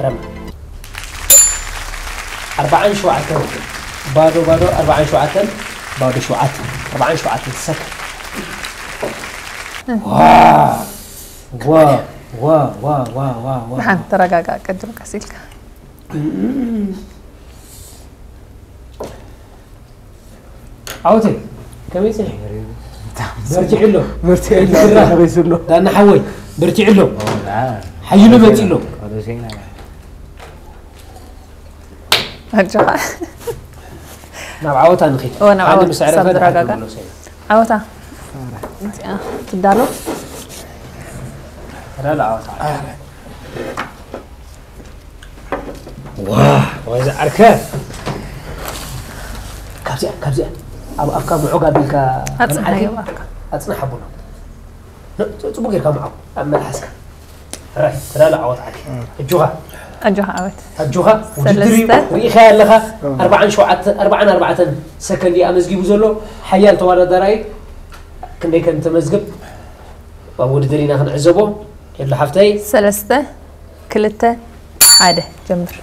ረማ ኣርባዓን ሸውዓተን ባዶ ባዶ ኣርባዓን ሸውዓተን ባዶ ሸውዓተ ኣርባዓን ሸውዓተን ሰከንድ። ዋ ዋ ዋ ዋ ዋ ዋ ዋ ደሓን ተረጋጋ ቅድም ቀስ ኢልካ። ዓወተይ ከመይ ጽኒሕ? በርቲዑ ኣሎ። በርቲዑ ኣሎ። ይዝራ። ተበይሱ ኣሎ። ዳና ሓወይ በርቲዑ ኣሎ። ሓይሉ መጺ ኣሎ። ኣጆኻ። ናብ ዓወታ ንኺድ። እወ፣ ናብ ሓደ ዓወት ምስ ዕረፈ ክሳብ ደሓር ንረጋጋእ። ንብሎ ሰይና። ዓወታ እዚኣ ትዳሎ። ተዳሎ ዓወታ። ዋ ወይ ዝዓርከ። ካብዚኣ ካብዚኣ ኣብ ኣፍካ ምዑግ ኣቢልካ ኣጽንሓዮ ከነዓርኪ ኣፍካ። ኣጽንሕ ኣቡና። ጽቡቅ ጌርካ ምዓው ኣብ መልሓስካ። ራይ ተዳሎ ዓወት ዓርኪ። ኣጆኻ ኣጆኻ ዓወት። ኣጆኻ ውድድር እዩ ሰለስተ። ርኢኻ ኣለኻ። ኣርባዓን ሸውዓተ ኣርባዓን ኣርባዕተን ሰከንድ እዩ ኣመዝጊቡ ዘሎ። ሓያል ተወዳዳራይ ክንደይ ከም ተመዝግብ ኣብ ውድድር ኢና ክንዕዘቦ። የላ ሓፍተይ ሰለስተ ክልተ ሓደ ጀምር።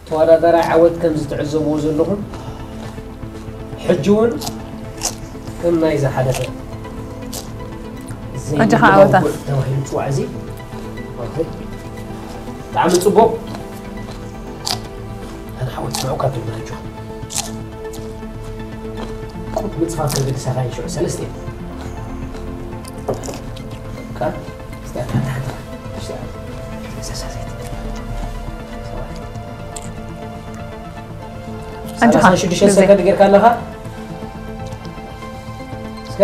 ተወዳዳራይ ዓወት ከም ዝትዕዘብዎ ዘለኹም ሕጂ እውን ከም ናይ ዝሓለፈ ኣጆኻ ዓወታ። ተባሂሉ ፅዋዕ እዚ ብጣዕሚ ፅቡቅ። ኣነ ሓወት ስምዑ ካብ ድማ ኣጆኻ ምፅፋፍ ከገድሳኻ ይሽዑ ሰለስተ ኣጆኻ። ሰላሳ ሽዱሽተ ሰከንድ ጌርካ ኣለኻ። እስከ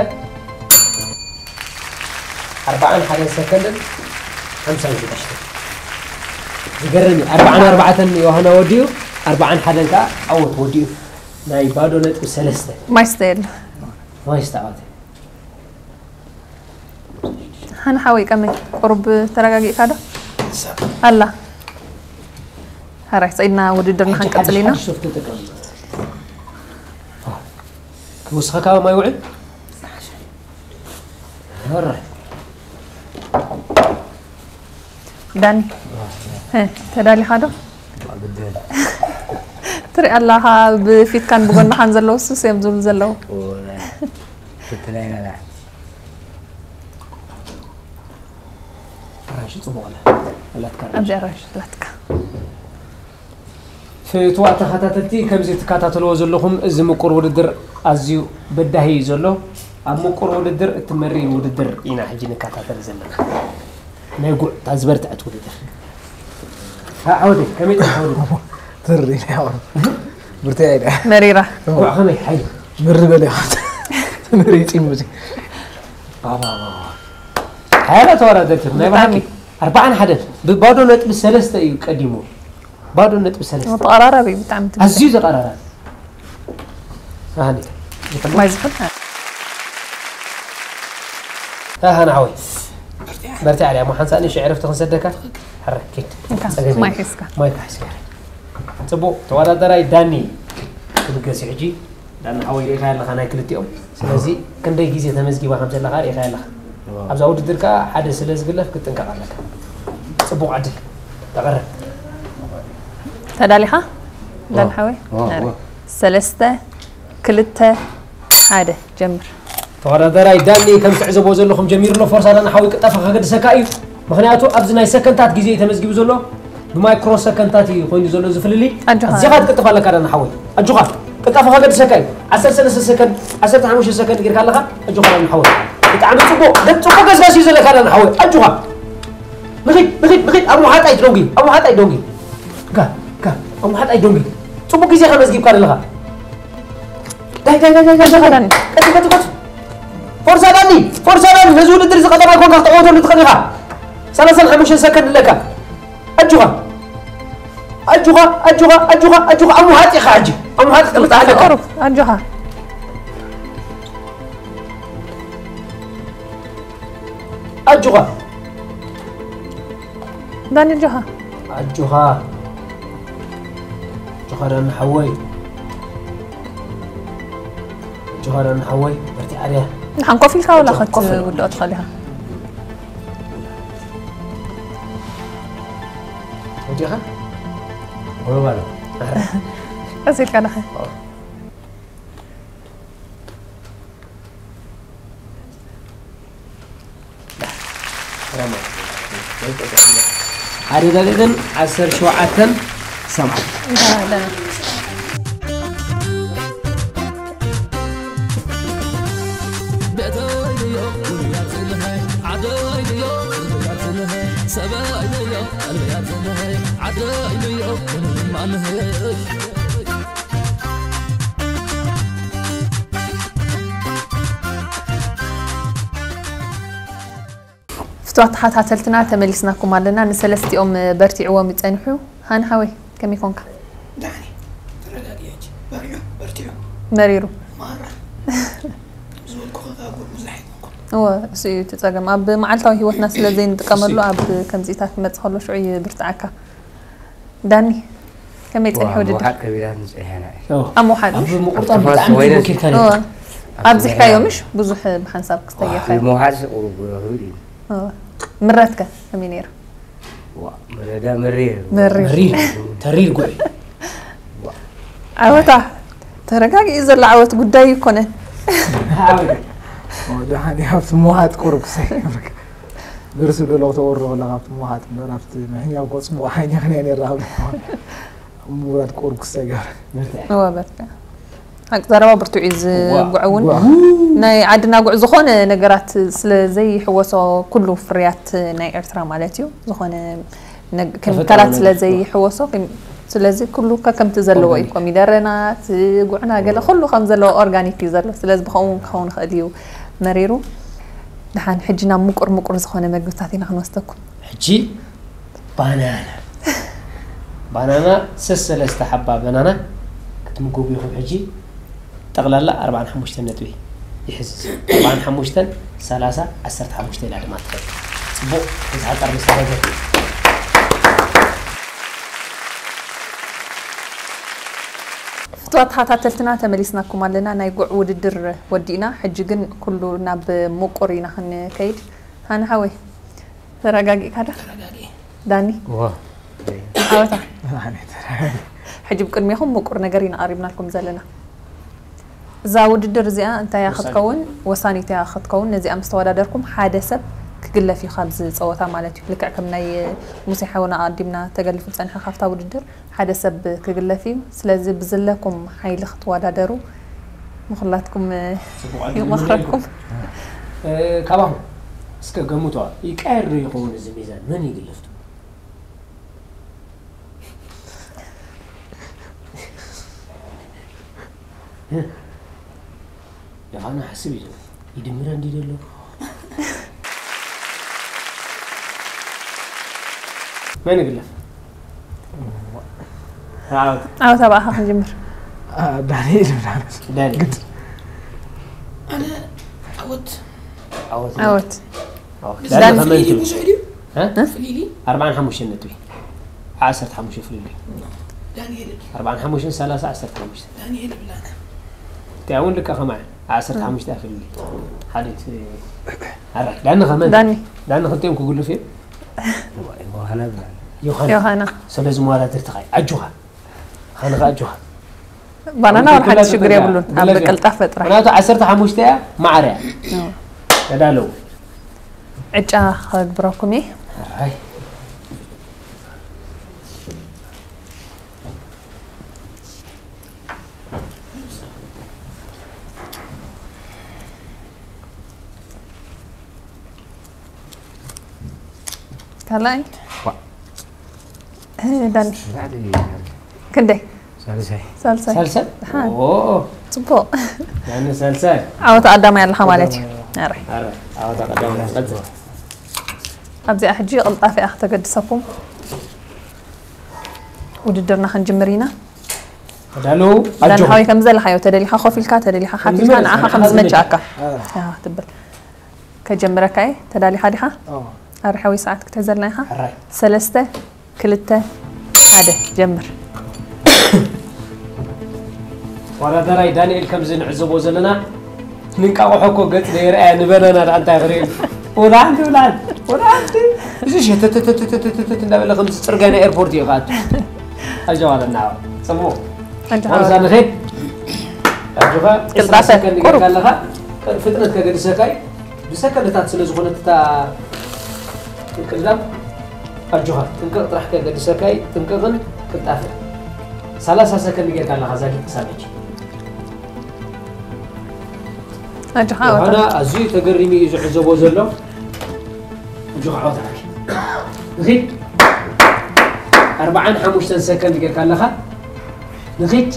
ኣርባዓን ሓደን ሰከንድን ሓምሳን ሽዱሽተ ዝገርም እዩ። ኣርባዓን ኣርባዕተን ዮሃና ወዲኡ ኣርባዓን ሓደን ከዓ ዓወት ወዲኡ ናይ ባዶ ነጥቢ ሰለስተ ማይ ስተየሉ ማይ ዝተዓወተ። ሓን ሓወይ ቀመይ ቁሩብ ተረጋጊእካ ዶ? ኣላ። ሕራይ፣ ሰኢድና ውድድርና ሓንቲ ክንቅጽል ኢና። ሓንቲ ሶፍት ተጠቀም። ክውስኸካ ማይ ውዕል? ሕራይ። ዳኒ፣ እ፣ ተዳሊኻ ዶ? ትሪኢ ኣለኻ፣ ብፊትካን ብጎንኻን ዘለዉ ሱስ እዮም ዝብሉ ዘለዉ። ኣራንሺ ጽቡቕ ኣላ። ኣላትካ ኣራንሺ። ኣብዚ ኣራንሺ ኣላትካ። ፍትዋት ተኸታተልቲ፣ ከምዚ ትከታተልዎ ዘለኹም፣ እዚ ምቁር ውድድር ኣዝዩ በዳሂ እዩ ዘሎ። ኣብ ምቁር ውድድር እትመሪ ውድድር ኢና ሕጂ ንከታተል ዘለና። ናይ ጉዕ እታ ዝበርትዐት ውድድር። ኣ፣ ሓወደይ፣ ከመይ ጠን ሓወደይ? ትሪ ናይ ሓወደይ። ብርትዐ እያ። መሪራ። ጉዕ ከመይ? ሓይሊ። ምሪ በል ኢኻ። ምሪ ይጺን ሙዚ። ባባ፣ ባባ። ሓያላ ተወዳደርቲ፣ ናይ ብሓቂ። ብጣዕሚ። ኣርባዓን ሓደን። ብባዶ ነጥቢ ሰለስተ እዩ ቀዲሙ። ባዶ ነጥቢ ሰለስተ። ተቐራራቢ እዩ ብጣዕሚ ትብል። ኣዝዩ ዘቐራራቢ። ኣሃኒ። ማይ ዝሑል። ኣሃ፣ ንዓወይ። በርትዕ፣ ኣርያ፣ እሞ ሓንሳእ ንእሽቶ ዕረፍቲ ክንሰደካ። ሕረ፣ ኪድ። እንካ፣ ጸገም ማይ የለን። ሒዝካ። ማይ ክሕዝካ። ጽቡቕ፣ ተወዳዳራይ ዳኒ። ክብገስ እዩ ሕጂ። ዳኒ ሓወይ ርኢኻዮ ኣለኻ ናይ ክልቲኦም። ስለዚ ክንደይ ግዜ ተመዝጊባ ከም ዘለኻ ርኢኻዮ ኣለኻ። ዋው። ኣብዛ ውድድር ከኣ ሓደ ስለ ዝግለፍ ክትጥንቀቕ ኣለካ። ጽቡቕ ዕድል። ተቐረብ። ተዳሊኻ? ዳኒ ዋው። ሓወይ? ዋው፣ ናረ። ዋው። ሰለስተ፣ ክልተ፣ ሓደ። ጀምር። ተወዳዳራይ ዳኒ፣ ከም ትዕዘቦ ዘለኹም ጀሚሩ ኣሎ። ፎርሳ ዳኒ ሓወይ ቅልጣፈ ከገድሰካ እዩ። ምኽንያቱ ኣብዚ ናይ ሰከንታት ግዜ እዩ ተመዝጊቡ ዘሎ። ብማይክሮ ሰከንታት እዩ ኮይኑ ዘሎ እዚ ፍልልይ። ኣጆኻ። ኣዚኻ ክትቅልጥፍ ኣለካ ዳኒ ሓወይ። ኣጆኻ። ቅልጣፈ ከገድሰካ እዩ። ዓሰርተ ሰለስተ ሰከንድ፣ ዓሰርተ ሓሙሽተ ሰከንድ ጌርካ ኣለኻ። ኣጆኻ ዳኒ ሓወይ። ብጣዕሚ ጽቡቕ። ደ-፣ ጽቡቕ ገስጋስ እዩ ዘለካ ዳኒ ሓወይ። ኣጆኻ። ንኺድ፣ ንኺድ፣ ንኺድ። ኣብ ምውሓጥ ኣይትደንጉ። ኣብ ምውሓጥ ኣይትደንጉ። ጋ፣ ጋ። ኣብ ምውሓጥ ኣይትደንጉ። ጽቡቕ ግዜ ከመዝጊብካ ዘለኻ። ዳይ፣ ዳይ፣ ዳይ፣ ዳይ፣ ዳይ፣ ዳይ። ዳኒ። ቀጽል፣ ቀጽል፣ ቀጽል። ፎርሳ ዳኒ፣ ፎርሳ ዳኒ፣ ነዚ ውድድር እዚ ቀዳማይ ኮንካ ክትዕወተሉ ትኽእል ኢኻ። ሰላሳን ሓሙሽተን ሰከንድ ኣለካ። ኣጆኻ። ኣጆኻ፣ ኣጆኻ፣ ኣጆኻ፣ ኣጆኻ። ኣብ ምውሓጥ ኢኻ ሕጂ። ኣብ ምውሓጥ ክትመጽእ ኣለካ። ቁሩብ፣ ኣጆኻ። ኣጆኻ። ዳኒ፣ ኣጆኻ። ኣጆኻ። ኣጆኻ ዳኒ ሓወይ። ኣጆኻ ዳኒ ሓወይ። በርቲዕ ኣርያ። ንሓን ኮፍ ኢልካ ወላ ኣጆኻ፣ ኮፍ ኢልካ። ክትውድኦ ትኽእል ኢኻ። ወዲኻ? ወይባሎ። ቀስ ኢልካ ንኸ። ሓደ ደቂቕን ዓሰርተ ሸውዓተን ሰብዓን። እንኳን ደህና። ቤተይንዮ፣ ውያትንሀ፣ ዓደይንዮ፣ ውያትንሀ፣ ሰበይንዮ፣ ቀልብያትንሀ፣ ዓደይንዮ፣ ማንህሽ። ፍቱዋት ተኸታተልትና፣ ተመሊስናኩም ኣለና። ንሰለስቲኦም በርቲዕዎም ይጸንሑ። ሃኒ ሓወይ፣ ከመይ ኮንካ? ዳኒ፣ ተረጋጊ ሕጂ። በሪዑ፣ በርቲዑ። መሪሩ። ማራ። ዝበልኩ ከኣ ጉድ ብዙሕ ኣይኮንኩን። እወ፣ እሱ እዩ እቲ ጸገም። ኣብ መዓልታዊ ህይወትና ስለ ዘይንጥቀመሉ፣ ኣብ ከምዚታት ክመጽእ ከሎ ሽዑ ይብርትዓካ። ዳኒ፣ ከመይ ጸኒሑ ዋ፣ ውድድር? ምውሓጥ ከቢዳትን ጸኒሐና እዩ። ኦ። ኣብ ምውሓጥ ኣብ ምሽ? ምቁርጣብ ኣብ ብጣዕሚ ተፋሰስ ወይነስ? ተጎኪርካ ነይርካ። እወ። ኣብዚሕካዮ ምሽ? ብዙሕ ብሓንሳብ ክስተየካ ኣብ እዩ። ምውሓጥ ቁሩብ ክብል እዩ። እወ። ምረትከ ከመይ ነይሩ? ዋ፣ መረዳ መሪር። መሪር። መሪር። ተሪር ጉዕ። ዓወታ ተረጋጊኡ ዘሎ ዓወት ጉዳይ ይኮነን። ዓወት። ኦ፣ ደሓን እዩ፣ ኣብቲ ምውሓጥ ቁሩብ ክሰይ። ብርስ ብሎ ተወሮ ከላ ካብቲ ምውሓጥ እምበር ኣብቲ ምሕኛው እኮ ጽቡቕ ሓኛ ክንያ ነይራ ኣብ ምውራድ ቁሩብ ክሰይ ገር። በርትዕ። እወ፣ በርትዕ። ሓቂ ዘረባ ብርቱዕ እዩ ዝጉዕ እውን። ዋ። ናይ ዓድና ጉዕ ዝኾነ ነገራት ስለ ዘይሕወሶ፣ ኩሉ ፍርያት ናይ ኤርትራ ማለት እዩ። ዝኾነ ነግ-፣ ተፈጥሮ ኬሚካላት ስለ ነገር። ዘይሕወሶ፣ ኬም-፣ ስለዚ ኩሉ ከከምቲ ዘለዎ እዩ። ኦርጋኒክ። ኮሚደረና፣ እቲ ጉዕና ገለ ኩሉ ከም ዘለዎ ኦርጋኒክ እዩ ዘሎ። ስለዚ ብኸምኡ ክኸውን ይኽእል እዩ መሪሩ። ደሓን ሕጂ ናብ ምቁር ምቁር ዝኾነ መግብታት ኢና ክንወስደኩም። ሕጂ ባናና። ባናና ሰሰለስተ ሓባ ባናና ክትምገቡ ኢኹም። ሕጂ ጠቕላላ ኣርባዓን ሓሙሽተን ነጥቢ ይሕዝ። ኣርባዓን ሓሙሽተን፣ ሰላሳ፣ ዓሰርተ ሓሙሽተ ኢላ ድማ ትኸይድ። ጽቡቕ፣ እዚ ሓጻር መሰጋገሪ። ክቡራት ተኸታተልትና፣ ተመሊስናኩም ኣለና። ናይ ጉዕ ውድድር ወዲእና፣ ሕጂ ግን ኩሉ ናብ ምቁር ኢና ክንከይድ። ሃኒ ሓወይ፣ ተረጋጊእካ ዶ? ዳኒ? ዓወታ። ሕጂ ብቅድሜኹም ምቁር ነገር ኢና ቀሪብናልኩም ዘለና። እዛ ውድድር እዚኣ እንታይ እያ ክትከውን? ወሳኒት እያ ክትከውን። ነዚኣ ምስ ተወዳደርኩም ሓደ ሰብ ክግለፍ እዩ ካብዚ ጸወታ ማለት እዩ። ልክዕ ከም ናይ ሙሴ ሓውና ኣቐዲምና ተገሊፉ ዝጸንሐ ካብታ ውድድር ሓደ ሰብ ክግለፍ እዩ። ስለዚ ብዝለኩም ሓይሊ ክትወዳደሩ ንኹላትኩም ይመኽረኩም። ካባኹም እስከ ገምቶ ይቀየር ዶ ይኸውን እዚ ሚዛን? መን ይግለፍ? ዮሃና ሓስብ እዩ። ይድምረ እንዲ ዘሎ መን ይግለፍ? ዓወት ኣባኻ ክንጅምር። ዳንኤል ብርሃነ። ዳንኤል። ኣነ ዓወት ዓወት። ዓወት። ዓወት። ዳንኤል። ዳንኤል ከመን ትብል? ብዙሕ ድዩ እ? ፍሊሊ ኣርባዓን ሓሙሽተን ነጥቢ። ዓሰርተ ሓሙሽተ ፍልልይ። ዳንኤል ኣርባዓን ሓሙሽተን ሰላሳ ዓሰርተ ሓሙሽተ። ዳንኤል ብላና እቲኣ እውን ልካ ከማይ ዓሰርተ ሓሙሽተ ፍልልይ። ሓደት ኣራይ ዳኒ ከመን ዳኒ። ዳኒ ክልቲኦም ክጉልፍ እዮም። ዮሃና ብላና። ዮሃና ዮሃና። ስለዚ መዋዳድርቲ ኻይ ኣጆኻ። ኻንኻ ኣጆኻ። ባናና ኣብ ወላ ሓንቲ ኢትዮጵያ ሽግር ደረጃ የብሉን። ኣብ ብለዚያ። ቅልጣፈ ጥራሕ። ምክንያቱ ዓሰርተ ሓሙሽተ እያ ማዕረ እያ። ተዳለዉ። ዕጫ ከግብረኩም እየ። ኣይ ካልኣይ ዋ። እ፣ ዳኒ ክንደይ? ሳልሳይ። ሳልሳይ። ሳልሳይ? ደሓን። ኦ ጽቡቕ። ያነ ሳልሳይ። ዓወት ቀዳማይ ኣለኻ ማለት እዩ። ኣረ። ኣረ ኣወታ ቀዳማይ ቀጽል። ኣብዚኣ ሕጂ ቅልጣፈ እያ ከተገድሰኩም። ውድድርና ክንጅምር ኢና። ተዳለዉ ዳኒ ኣጆኹም። ሓወይ ከም ዘለኻዮ ተደሊኻ ኮፍ ኢልካ ተደሊኻ ሓፍ ኢልካ ዝመቸ- ንዓኻ ከም ንዓኻ ዝመቸኣካ ኣረ። ኣያ ትብል። ከጀምረካ እየ። ተዳሊኻ ዲኻ? ኣዎ። ኣረ ሓወይ ሰዓት ክተዘልና ኢኻ። ሕራይ። ሰለስተ ክልተ ሓደ ጀምር። ተወዳዳራይ ዳንኤል ከምዚ ንዕዘቦ ዘለና ንንቃቆሖ እኮ ገጽ ደይረኣያ ንበናና ደኣ እንታይ ክርኢ። ወላ ሓንቲ ወላ ሓንቲ ወላ ሓንቲ እዚ ሸተተተተተተተተ እንዳበለ ከምዚ ጽርግያ ናይ ኤርፖርት እዩ ከኣቱ። ኣጀዋለና ጽቡቕ። ኣጆኻ ወርዛ ወርዛ። ንኸድ ኣጆኻ ቅልጣፈ፣ ሰከንድ ቁሩብ። ጌርካ ኣለኻ። ፍጥነት ከገድሰካ እዩ። ብሰከንድታት ስለ ዝኾነት እታ ቅዳም ኣጆኻ ጥንቅቕ ጥራሕ ከገድሰካ እዩ። ጥንቅቕን ቅልጣፈ ሰላሳ ሰከንድ ጌርካ ኣለኻ ዛጊት ክሳብ ሕጂ። ኣጆኻ ዮሃና ወርዛ። ኣዝዩ ተገሪሙ እዩ ዝዕዘቦ ዘሎ። ኣጆኻ ዓወት ዓቢ። ንኺድ ኣርባዓን ሓሙሽተን ሰከንድ ጌርካ ኣለኻ። ንኺድ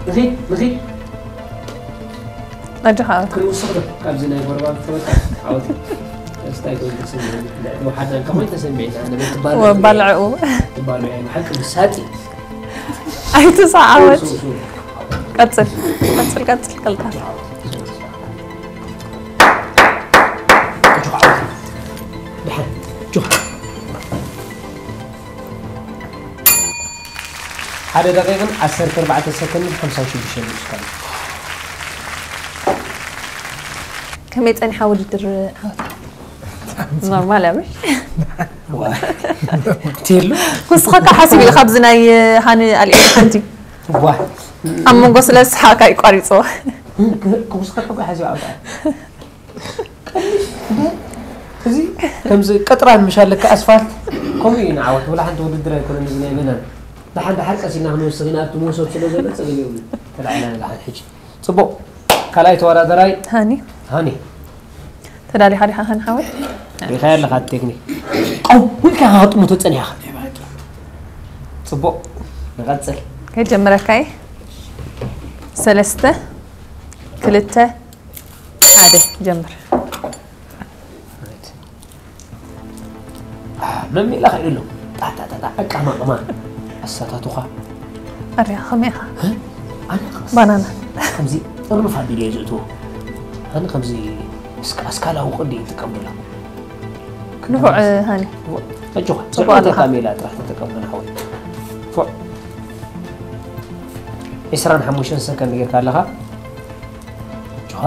ንኺድ ንኺድ ኣጆኻ ወርዛ። ክንውስኽ ዶ ካብዚ ናይ ጎረባብቲ ተበቃ ዓወት ስታይ ኮይኑ ተሰሚዑ። ወሓዳን ከመይ ተሰሚዕና ኣነ ቤት ትባል ወባልዕኡ ትባል ብሓቂ ብሳጢ ኣይትሰዓወት። ቀጽል ቀጽል ቀጽል ቀልጣፍ። ሓደ ደቂቕን ዓሰርተ ኣርባዕተ ሰከንድን ሓምሳ ሽዱሽተ ደቂቃ። ከመይ ጸኒሓ ውድድር ዓወት? ኖርማል እያ ምሽ? ቴሉ ክውስኸካ ሓሲብ ኢለ ካብዚ ናይ ሃኒ ኣልዒሉ ሓንቲ ዋ ኣብ መንጎ ስለ ዝሰሓቕካ እዩ ቋሪፅዎ። ክውስኸካ ሓሲብ ዓወት እዚ ከምዚ ቀጥራን ምሽ ኣለካ ኣስፋልት ከምኡ እዩ ንዓወት ወላ ሓንቲ ውድድር ኣይኮነን እዚ ናይ በናን ደሓን ደሓር ቀሲና ክንወስኽ ኢና ኣብቲ መውሰድ ስለ ዘሎ ፀገም የብሉ ተላዒና ንላሓን ሕጂ ፅቡቕ ካልኣይ ተወዳደራይ ሃኒ ሃኒ ተዳሊኻ ዲኻ ሃኒ ሓወይ? ሪኻያ ኣለኻ እቲ ቴክኒክ ቀው ኢልካ ኢኻ ከጥምቶ ፀኒሕኻ ፅቡቕ ንቐፅል ከጀምረካ እየ ሰለስተ ክልተ ሓደ ጀምር መሚላ ኸይዱ ኣሎ ጣጣጣጣ ኣቃማቕማ ኣሳታቱኻ ኣሪኻ ከመይ ኢኻ ኣነ ባናና ከምዚ ጥርኑፍ ኣቢሉ እየ ዝእትዎ ኣነ ከምዚ እስካ ኣስካላዊ ቅዲ ይጥቀም ብሎ ንፉዕ ሃኒ ኣጆኻ ጽቡቕ ኣለኻ። ዘዕወተካ ሜላ ጥራሕ ተጠቀም ንሓወይ ፎዕ ዒስራን ሓሙሽተን ሰከንድ ጌርካ ኣለኻ። ጆኻ።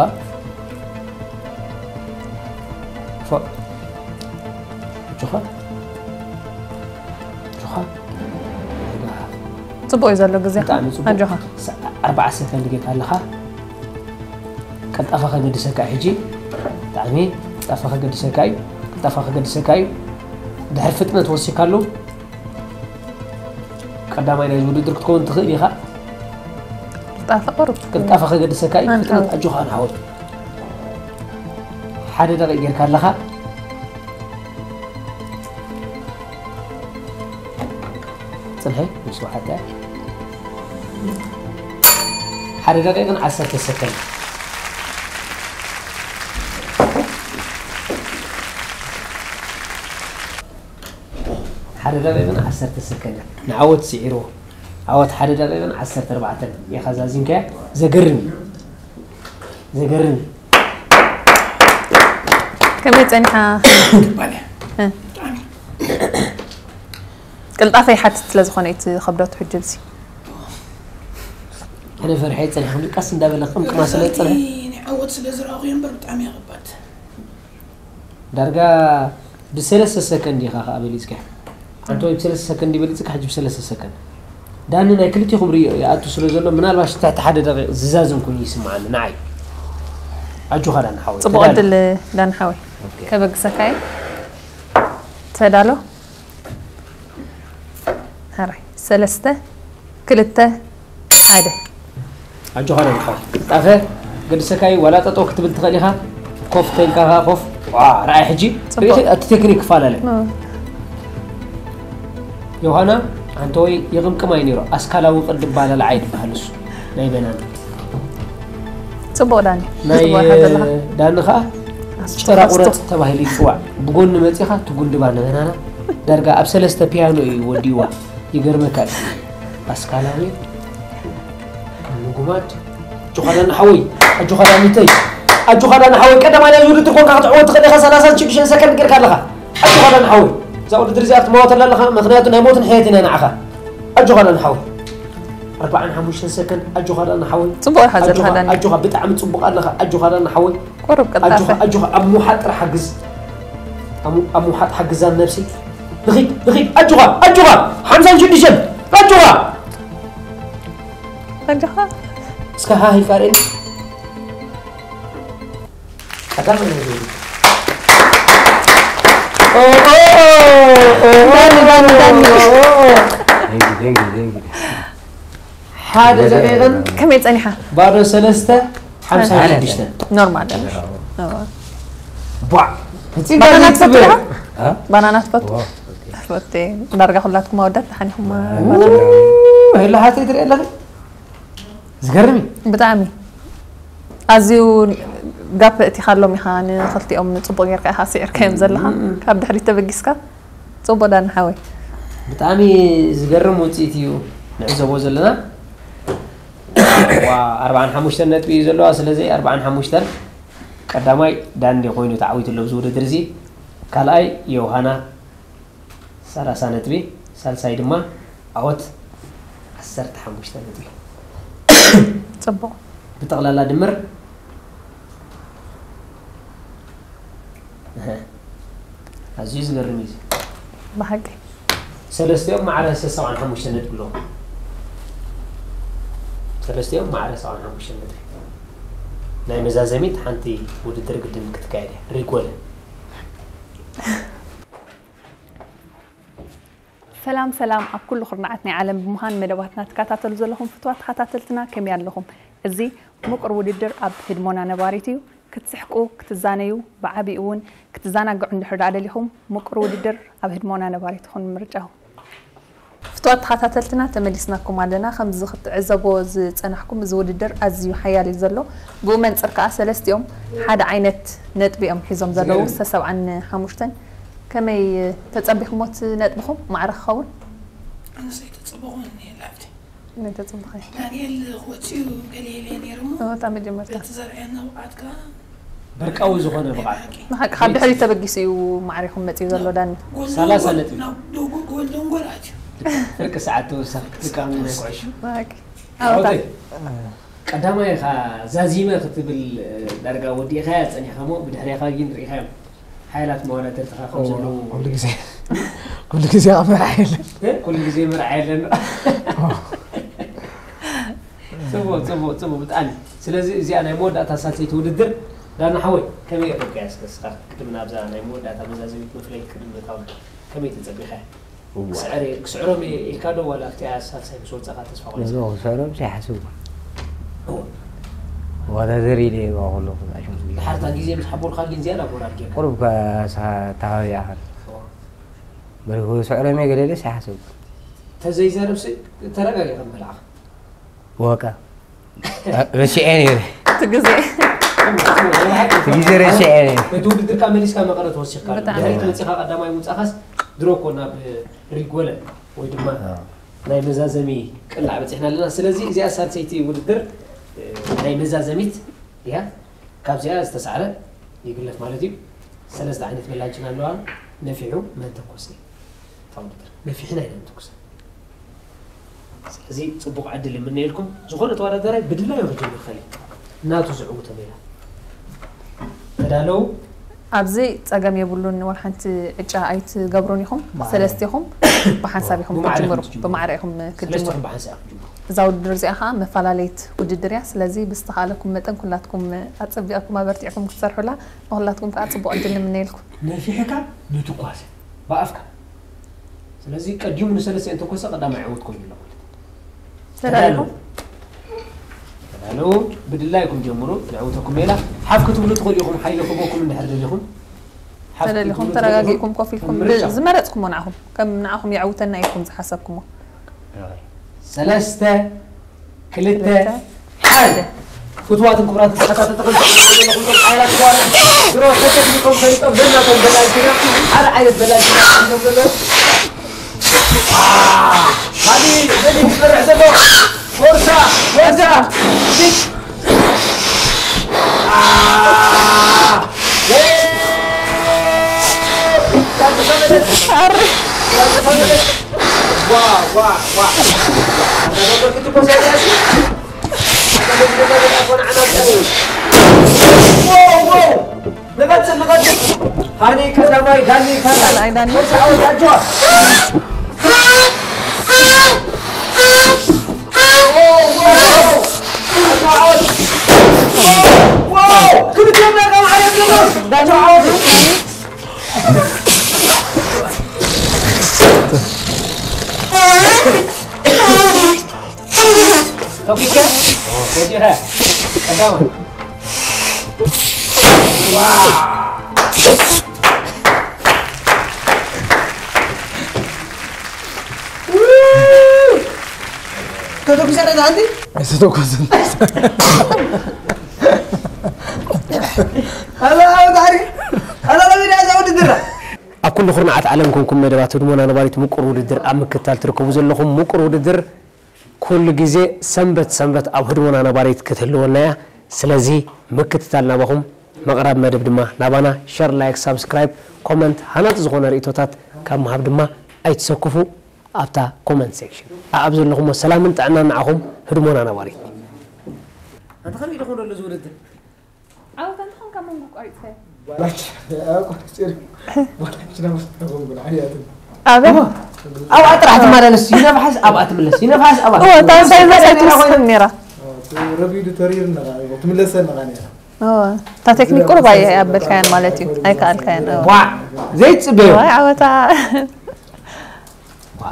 ፎ-፣ ጆኻ። ጆኻ። ጽቡቕ እዩ ዘሎ ግዜ። ብጣዕሚ ጽቡቕ። ኣጆኻ። ሳ-፣ ኣርባዓ ሰከንድ ጌርካ ኣለኻ። ቅልጣፈ ከገድሰካ እዩ ሕጂ። ብጣዕሚ ቅልጣፈ ከገድሰካ እዩ። ቅልጣፈ ከገድሰካ እዩ። ድሕሪ ፍጥነት ወሲካሉ። ቀዳማይ ናይዚ ውድድር ክትከውን ትኽእል ኢኻ። ቅልጣፈ ቁሩብ። ቅልጣፈ ከገድሰካ እዩ። ኣንታ። ፍጥነት ኣጆኻ ንሓወይ። ሓደ ደቂቕ ጌርካ ኣለኻ። ጽንሐ፣ ምስ ወሓጠ። ሓደ ደቂቕን ዓሰርተ ሰከንድ። ሓደ ደቂቕን ዓሰርተ ሰከንድ። ንዓወት ስዒርዎ። ዓወት ሓደ ደቂቕን ዓሰርተ ኣርባዕተን ኢኻ ዛዚምካያ። ዘገርም እዩ። ዘገርም እዩ። ከመይ ጸኒሓ? ባልያ። እ። ብጣዕሚ። ቅልጣፈ ይሓትት ስለ ዝኾነ እዩ እቲ ክብደቱ ሕጂ እዚ። ኣነ ፈርሐ ጸኒሐ፣ ቀስ እንዳበለ ቅምቅማ ስለ ጸኒሐ። ናይ ዓወት ስለ ዝረኣኹ እየ እምበር ብጣዕሚ እየ ከባድ። ዳርጋ ብሰለስተ ሰከንድ ኢኻ ከኣ በሊጽካ። ኣንተ ወይ ብሰለስተ ሰከንድ ይበልጽካ፣ ሕጂ ብሰለስተ ሰከንድ። ዳኒ ናይ ክልቲኹም ርእዮ ይኣቱ ስለ ዘሎ፣ ምናልባሽ ትሕቲ ሓደ ደቂቕ ዝዛዘም ኮይኑ ይስምዓኒ ንዓይ። ኣጆኻ ዳኒ ሓወይ፣ ጽቡቕ ተዳሎ። ዕድል ዳኒ ሓወይ። ኦኬ። ከበግሰካ እየ። ተዳሎ። ሕራይ። ሰለስተ፣ ክልተ፣ ሓደ። ኣጆኻ ዳኒ ሓወይ። ቅልጣፈ ገድሰካይ ዋላ ጠጠው ክትብል ትኽእል ኢኻ። ኮፍ ተልካ ከኣ ኮፍ። ዋ፣ ረኣይ ሕጂ። ጽቡቕ። ርኢኺ እቲ ቴክኒክ ክፈላለ። እ። ዮሃና፣ ኣንተ ወይ ይቕምቅም ኣይነይሩ። ኣስካላዊ ቅዲ ባላልዓ ይበሃል እሱ። ናይ በናና። ጽቡቕ ዳኒ። ናይ ጽቡቕ ኢኻ ዘለኻ። ዳኒ ኸኣ ኣስካላ ጭራ ቁረጽ ተባሂሉ ይጽዋዕ። ብጎኒ መጺኻ ትጉንድባ ንበናና። ዳርጋ ኣብ ሰለስተ ፒያኖ እዩ ወዲእዋ። ይገርመካ እዩ። ኣስካላዊ ምጉማድ። ኣጆኻ ዳኒ ሓወይ፣ ኣጆኻ ዳኒተይ፣ ኣጆኻ ዳኒ ሓወይ፣ ቀዳማይ ናይዚ ውድድር ኮንካ ክትዕወት ትኽእል ኢኻ፣ ሰላሳን ሽዱሽተን ሰከንድ ጌርካ ኣለኻ። ኣጆኻ ዳኒ ሓወይ፣ እዛ ውድድር እዚኣ ክትመዋተላ ኣለኻ፣ ምኽንያቱ ናይ ሞትን ሕየትን እያ ንዓኻ። ኣጆኻ ዳኒ ሓወይ፣ ኣርባዓን ሓሙሽተን ሰከንድ፣ ኣጆኻ ዳኒ ሓወይ። ጽቡቕ ኢኻ ዘለኻ ኣጆኻ፣ ዳኒ። ኣጆኻ፣ ብጣዕሚ ጽቡቕ ኣለኻ፣ ኣጆኻ ዳኒ ሓወይ። ቁሩብ ቅልጣፈ። ኣጆኻ፣ ኣጆኻ፣ ኣብ ምውሓጥ ጥራሕ ሓግዝ። ኣብ ም-፣ ኣብ ምውሓጥ ሓግዛን ነብሲ። ንኺድ፣ ንኺድ፣ ኣጆኻ፣ ኣጆኻ፣ ሓምሳን ሽዱሽተን፣ ኣጆኻ። ኣጆኻ። እስከ ሃህ ኢልካ ርእየኒ። ቀዳማይ ናይ ዞሩ። ኦ፣ ኦ፣ ኦ፣ ኦ፣ ዳኒ፣ ዳኒ፣ ዳኒ። ኦ፣ ኦ፣ ኦ። Thank you, thank you, thank you። ሓደ ደቂቕን ከመይ ጸኒሓ? ባዶ ሰለስተ፣ ሓምሳ ሽዱሽተ። ኖርማል። ኣዎ። ቧዕ። ባናና ትፈቱ ዲኻ? እ? ባናና ትፈቱ? ዋው። ትፈቱ። ዳርጋ ኩላትኩም ኣወዳት ተሓኒኹም። ኡ፣ ሄሎ ሓተይ ትርኢ ኣለኺ? ዝገርም እዩ። ብጣዕሚ። ኣዝዩ ጋፕ እቲኻሎም ኢኻ፣ ንኽልቲኦም ጽቡቕ ጌርካ ኢኻ ስዒርካዮም ዘለኻ። እም። ካብ ድሕሪት ተበጊስካ። ጽቡቕ ዳኒ ሓወይ። ብጣዕሚ ዝገርም ውጽኢት እዩ ንዕዘቦ ዘለና። ዋ፣ ኣርባዓን ሓሙሽተን ነጥቢ እዩ ዘለዋ። ስለዚ ኣርባዓን ሓሙሽተን ቀዳማይ ዳኒ ኮይኑ ተዓዊቱ ኣሎ ኣብዚ ውድድር እዚ። ካልኣይ ዮሃና ሰላሳ ነጥቢ፣ ሳልሳይ ድማ ዓወት ዓሰርተ ሓሙሽተ ነጥቢ። ጽቡቕ። ብጠቕላላ ድምር እህ፣ ኣዝዩ ዝገርም እዩ እዚ። ብሓቂ። ሰለስቲኦም ማዕረ ሰብዓን ሓሙሽተ ነጥቢ ኣለዎም። ሰለስቲኦም ማዕረ ሰብዓን ሓሙሽተ ነጥቢ። ናይ መዛዘሚት ሓንቲ ውድድር ግድን ክትካየድ እያ። ሪጎለ። ሰላም ሰላም፣ ኣብ ኩሉ ኩርናዓት ናይ ዓለም ብምዃን መደባትና ትከታተሉ ዘለኹም ፍትዋት ተኸታተልትና ከመይ ኣለኹም? እዚ ምቁር ውድድር ኣብ ህድሞና ነባሪት እዩ። ክትስሕቁ፣ ክትዛነዩ፣ ብዓቢኡ እውን ክትዘናግዑ እንድሕር ደኣ ደሊኹም፣ ምቁር ውድድር ኣብ ህድሞና ነባሪት ይኹን ምርጫኹም። ፍትዋት ተኸታተልትና ተመሊስናኩም ኣለና። ከምዚ ክትዕዘቦ ዝጸናሕኩም፣ እዚ ውድድር ኣዝዩ ሓያል እዩ ዘሎ። ብኡ መንጽር ከኣ ሰለስቲኦም ሓደ ዓይነት ነጥቢ እዮም ሒዞም ዘለዉ፣ ዝገርም። ሰብዓን ሓሙሽተን። ከመይ ተጸቢኹሞ እቲ ነጥብኹም ማዕረ ክኸውን? ኣነስ ኣይተጸበኹን እየ ላዕቲ። ኣይተጸበኸ። ዳንኤል ክወጽእ እዩ ገለ ኢለ ነይረ እሞ፣ ኦ፣ እታ መጀመርታ። በቲ ዘርኣየና ብቕዓት ከኣ በርቃዊ ዝኾነ ብቕዓት። ብሓቂ። ብሓቂ፣ ካብ ድሕሪት ተበጊሱ እዩ ማዕሪኹም መጺኡ ዘሎ ዳኒ። ጎል ሰላሳ ጎል፣ ነጥቢ። ናብ ዶ-፣ ጎል ደንጎል ኣትዩ። ፍርቂ ሰዓት ተወሳኺ ፍርቂ ሰዓት ተወሳኺ። ናይ ኩዕሾ። ብሓቂ። ዓወታ። ዓወተይ። ቀዳማይ ኢኻ ዛዚመ ክትብል፣ እ፣ ዳርጋ ወዲእኻያ ጸኒሕካ እሞ፣ ብድሕሬኻ ግን ርኢኻዮም ሓያላት መዋዳድርትኻ ከም ዘለዉ። ኩሉ ግዜ፣ ኩሉ ግዜ ኣብ መርዓ የለን። እ? ኩሉ ግዜ መርዓ የለን። ጽቡቕ፣ ጽቡቕ፣ ጽቡቕ፣ ብጣዕሚ። ስለዚ እዚኣ ናይ መወዳእታ ሳልሰይቲ ውድድር፣ ዳና ሓወይ፣ ከመይ የቕርብካያ እስከ ንስኻ? ቅድሚ ናብዛ ናይ መወዳእታ መዛዘሚት መፍለይት ቅድሚ ምእታው ከመይ ተጸቢኻያ? እዋ። ክስዕር-፣ ክስዕሮም እየ ኢልካ ዶ ዋላ ኣብቲኣ ሳልሳይ ምስ ወጻኻ ተስፋ ቆሪጽካ? ኖ፣ ክስዕሮም ዘይሓስብ። እዋ። ወዳደር ኢለ እየ ከለኹ፣ ኣሽሙ። ድሓር እታ ግዜ ምስ ሓበሩኻ ግን ዝያዳ ሞራል ጌርካ። ቁሩብ ከ-፣ ሳ-፣ ተሃቢኣ ኸል። እዋ። በል ክስዕሮም እየ ገለ ኢለስ ኣይሓሰብኩን። ተዘይዘረብሲ ተረጋጊኻ ምበላዕኻ። ወቃ። ረሲዐ ነይረ። እቲ ግዜ። እቲ ግዜ ረሲዐ ነይረ። ነቲ ውድድርካ መሊስካ መቐለ ተወሲኽካ ኣሎ። ብጣዕሚ። ድሕሪት መጺኻ ቀዳማይ ምውጻእካስ ድሮ እኮ ናብ ሪጎለ ወይ ድማ ኣዎ። ናይ መዛዘሚ ቅላዕ በጺሕና ኣለና። ስለዚ እዚኣ ሳልሰይቲ ውድድር፣ እ፣ ናይ መዛዘሚት እያ። ካብዚኣ ዝተሳዕረ ይግለፍ ማለት እዩ። ሰለስተ ዓይነት በላንችና ኣለዋ። ነፊሑ መን ተኮሰ? እታ ውድድር ነፊሕና ኢና ንትኩሳ። ስለዚ ጽቡቕ ዕድል ይምነየልኩም። ዝኾነ ተወዳዳራይ ብድላዩ ክጅምር ይኽእል እዩ። ናቱ ዝዕውቶ ሜላ። ተዳለዉ። ኣብዚ ጸገም የብሉን። ወላ ሓንቲ ዕጫ ኣይትገብሩን ኢኹም። ብማዕረ። ሰለስቲኹም ብሓንሳብ ኢኹም ብማዕረ ክትጅምሩ። ኢኹም ክትጅምሩ። ብማዕረ ኢኹም ክትጅምሩ። ሰለስቲኹም ብሓንሳብ ክትጅምሩ። እዛ ውድድር እዚኣ ኸኣ መፈላለይት ውድድር እያ። ስለዚ ብዝተኻእለኩም መጠን ኩላትኩም ኣጸቢቕኩም ኣበርቲዕኩም ክትሰርሑላ ንኹላትኩም ከኣ ጽቡቕ ዕድል ንምነየልኩም። ነፊሕካ ንትኳሰ ብኣፍካ። ስለዚ ቀዲሙ ንሰለስተ እንተኮሰ ቀዳማይ ዕውት ኮይኑ ኣሎ ማለት እዩ። ተዳለኹም? ተዳለዉ። ብድላይኩም ጀምሩ። ንዕውተኩም ሜላ ሓፍ ክትብሉ ትኽእሉ ኢኹም። ሓይሊ ክህበኩም እንድሕር ደሊኹም። ሓፍ ተደሊኹም ክትብሉ ተረጋጊእኩም ትኽእሉ ኢኹም። ኮፍ ኢልኩም ምርጫ። ብ-፣ ዝመረጽኩሞ ንዓኹም። ከም ንዓኹም የዕውተና ኢልኩም ዝሓሰብኩሞ። ሰለስተ፣ ክልተ፣ ክልተ፣ ሓደ። ሓደ። ፍቱዋትን ክቡራትን ተኸታተልቲ፣ ከምዚ ዘለኹም ሓያላት ተዋርድ ድሮ ተተክኒኮም ፈሊጦም ነናቶም በላልትና ሓደ ዓይነት በላልትና እዮም ዘለዉ። አ፣ ካሊ ነዚ ዝሰርሕ ዘሎ ፎርሳ፣ ፎርሳ፣ ፊት። አ፣ የ-፣ ካልተፈለጠ። ካልተፈለጠ። ዋ፣ ዋ፣ ዋ። ንቐጽል፣ ንቐጽል። ሃኒ ቀዳማይ፣ ዳኒ ካልኣይ። ካልኣይ ዳኒ። ሶስት ዓወት ኣጆዋ። ኦ፣ ኦ፣ ኦ። ኣጆዋ ዓወት። ኦ፣ ኦ። ክልቲኦም ናይ ቀማዓት እዮም። ኣጆዋ ዓወት። ተኩስከ? ወዲኸ? ቀዳማይ። ተተኩሰ ዶ ኣንቲ? ዝተኮሰ። ኣላ፣ ኣላ፣ ታሪክ። ኣላ፣ ለሚዳ እዛ ውድድር። ኣብ ኩሉ ኩርናዓት ዓለም ኮንኩም መደባት ህድሞና ነባሪት ምቁር ውድድር ኣብ ምክትታል ትርከቡ ዘለኹም፣ ምቁር ውድድር ኩሉ ግዜ ሰንበት ሰንበት ኣብ ህድሞና ነባሪት ክትህልወና እያ። ስለዚ ምክትታል ናባኹም፣ ምቕራብ መደብ ድማ ናባና። ሸር፣ ላይክ፣ ሳብስክራይብ፣ ኮመንት፣ ሃናጺ ዝኾነ ርእይቶታት ካብ ምሃብ ድማ ኣይትሰክፉ። ኣብታ ኮመንት ሴክሽን ኣብ ዘለኹሞ ሰላምን ጥዕናን ንዓኹም። ህድሞና ነባሪት። ኣንተ ከመይ ኢልኩም ዘሎ ዝውድድር? ዓወት እንተኾንካ መንጎ ቋሪጽካዮ? ባች፣ ኣቆ፣ ጽር፣ ባች፣ ነብስ፣ ተጎንጉን፣ ዓያትን። ኣበይ? ኣብኣ ጥራሕ ትመላለስ፣ ይነፍሓስ ኣብኣ ትምለስ፣ ይነፍሓስ ኣብኣ እወ፣ ትምለስ። እታ ሳይዛ ኣይትወስድን ነይራ። ረቢዱ ተሪር ነጋ፣ ትምለሰ ነጋ ነይራ። እወ፣ እታ ቴክኒክ ቁሩብ ኣየ-፣ ኣየበልካያን ማለት እዩ፣ ኣይከኣልካያን፣ እወ። ዋዕ፣ ዘይትጽበዮ። ዋይ፣ ዓወታ።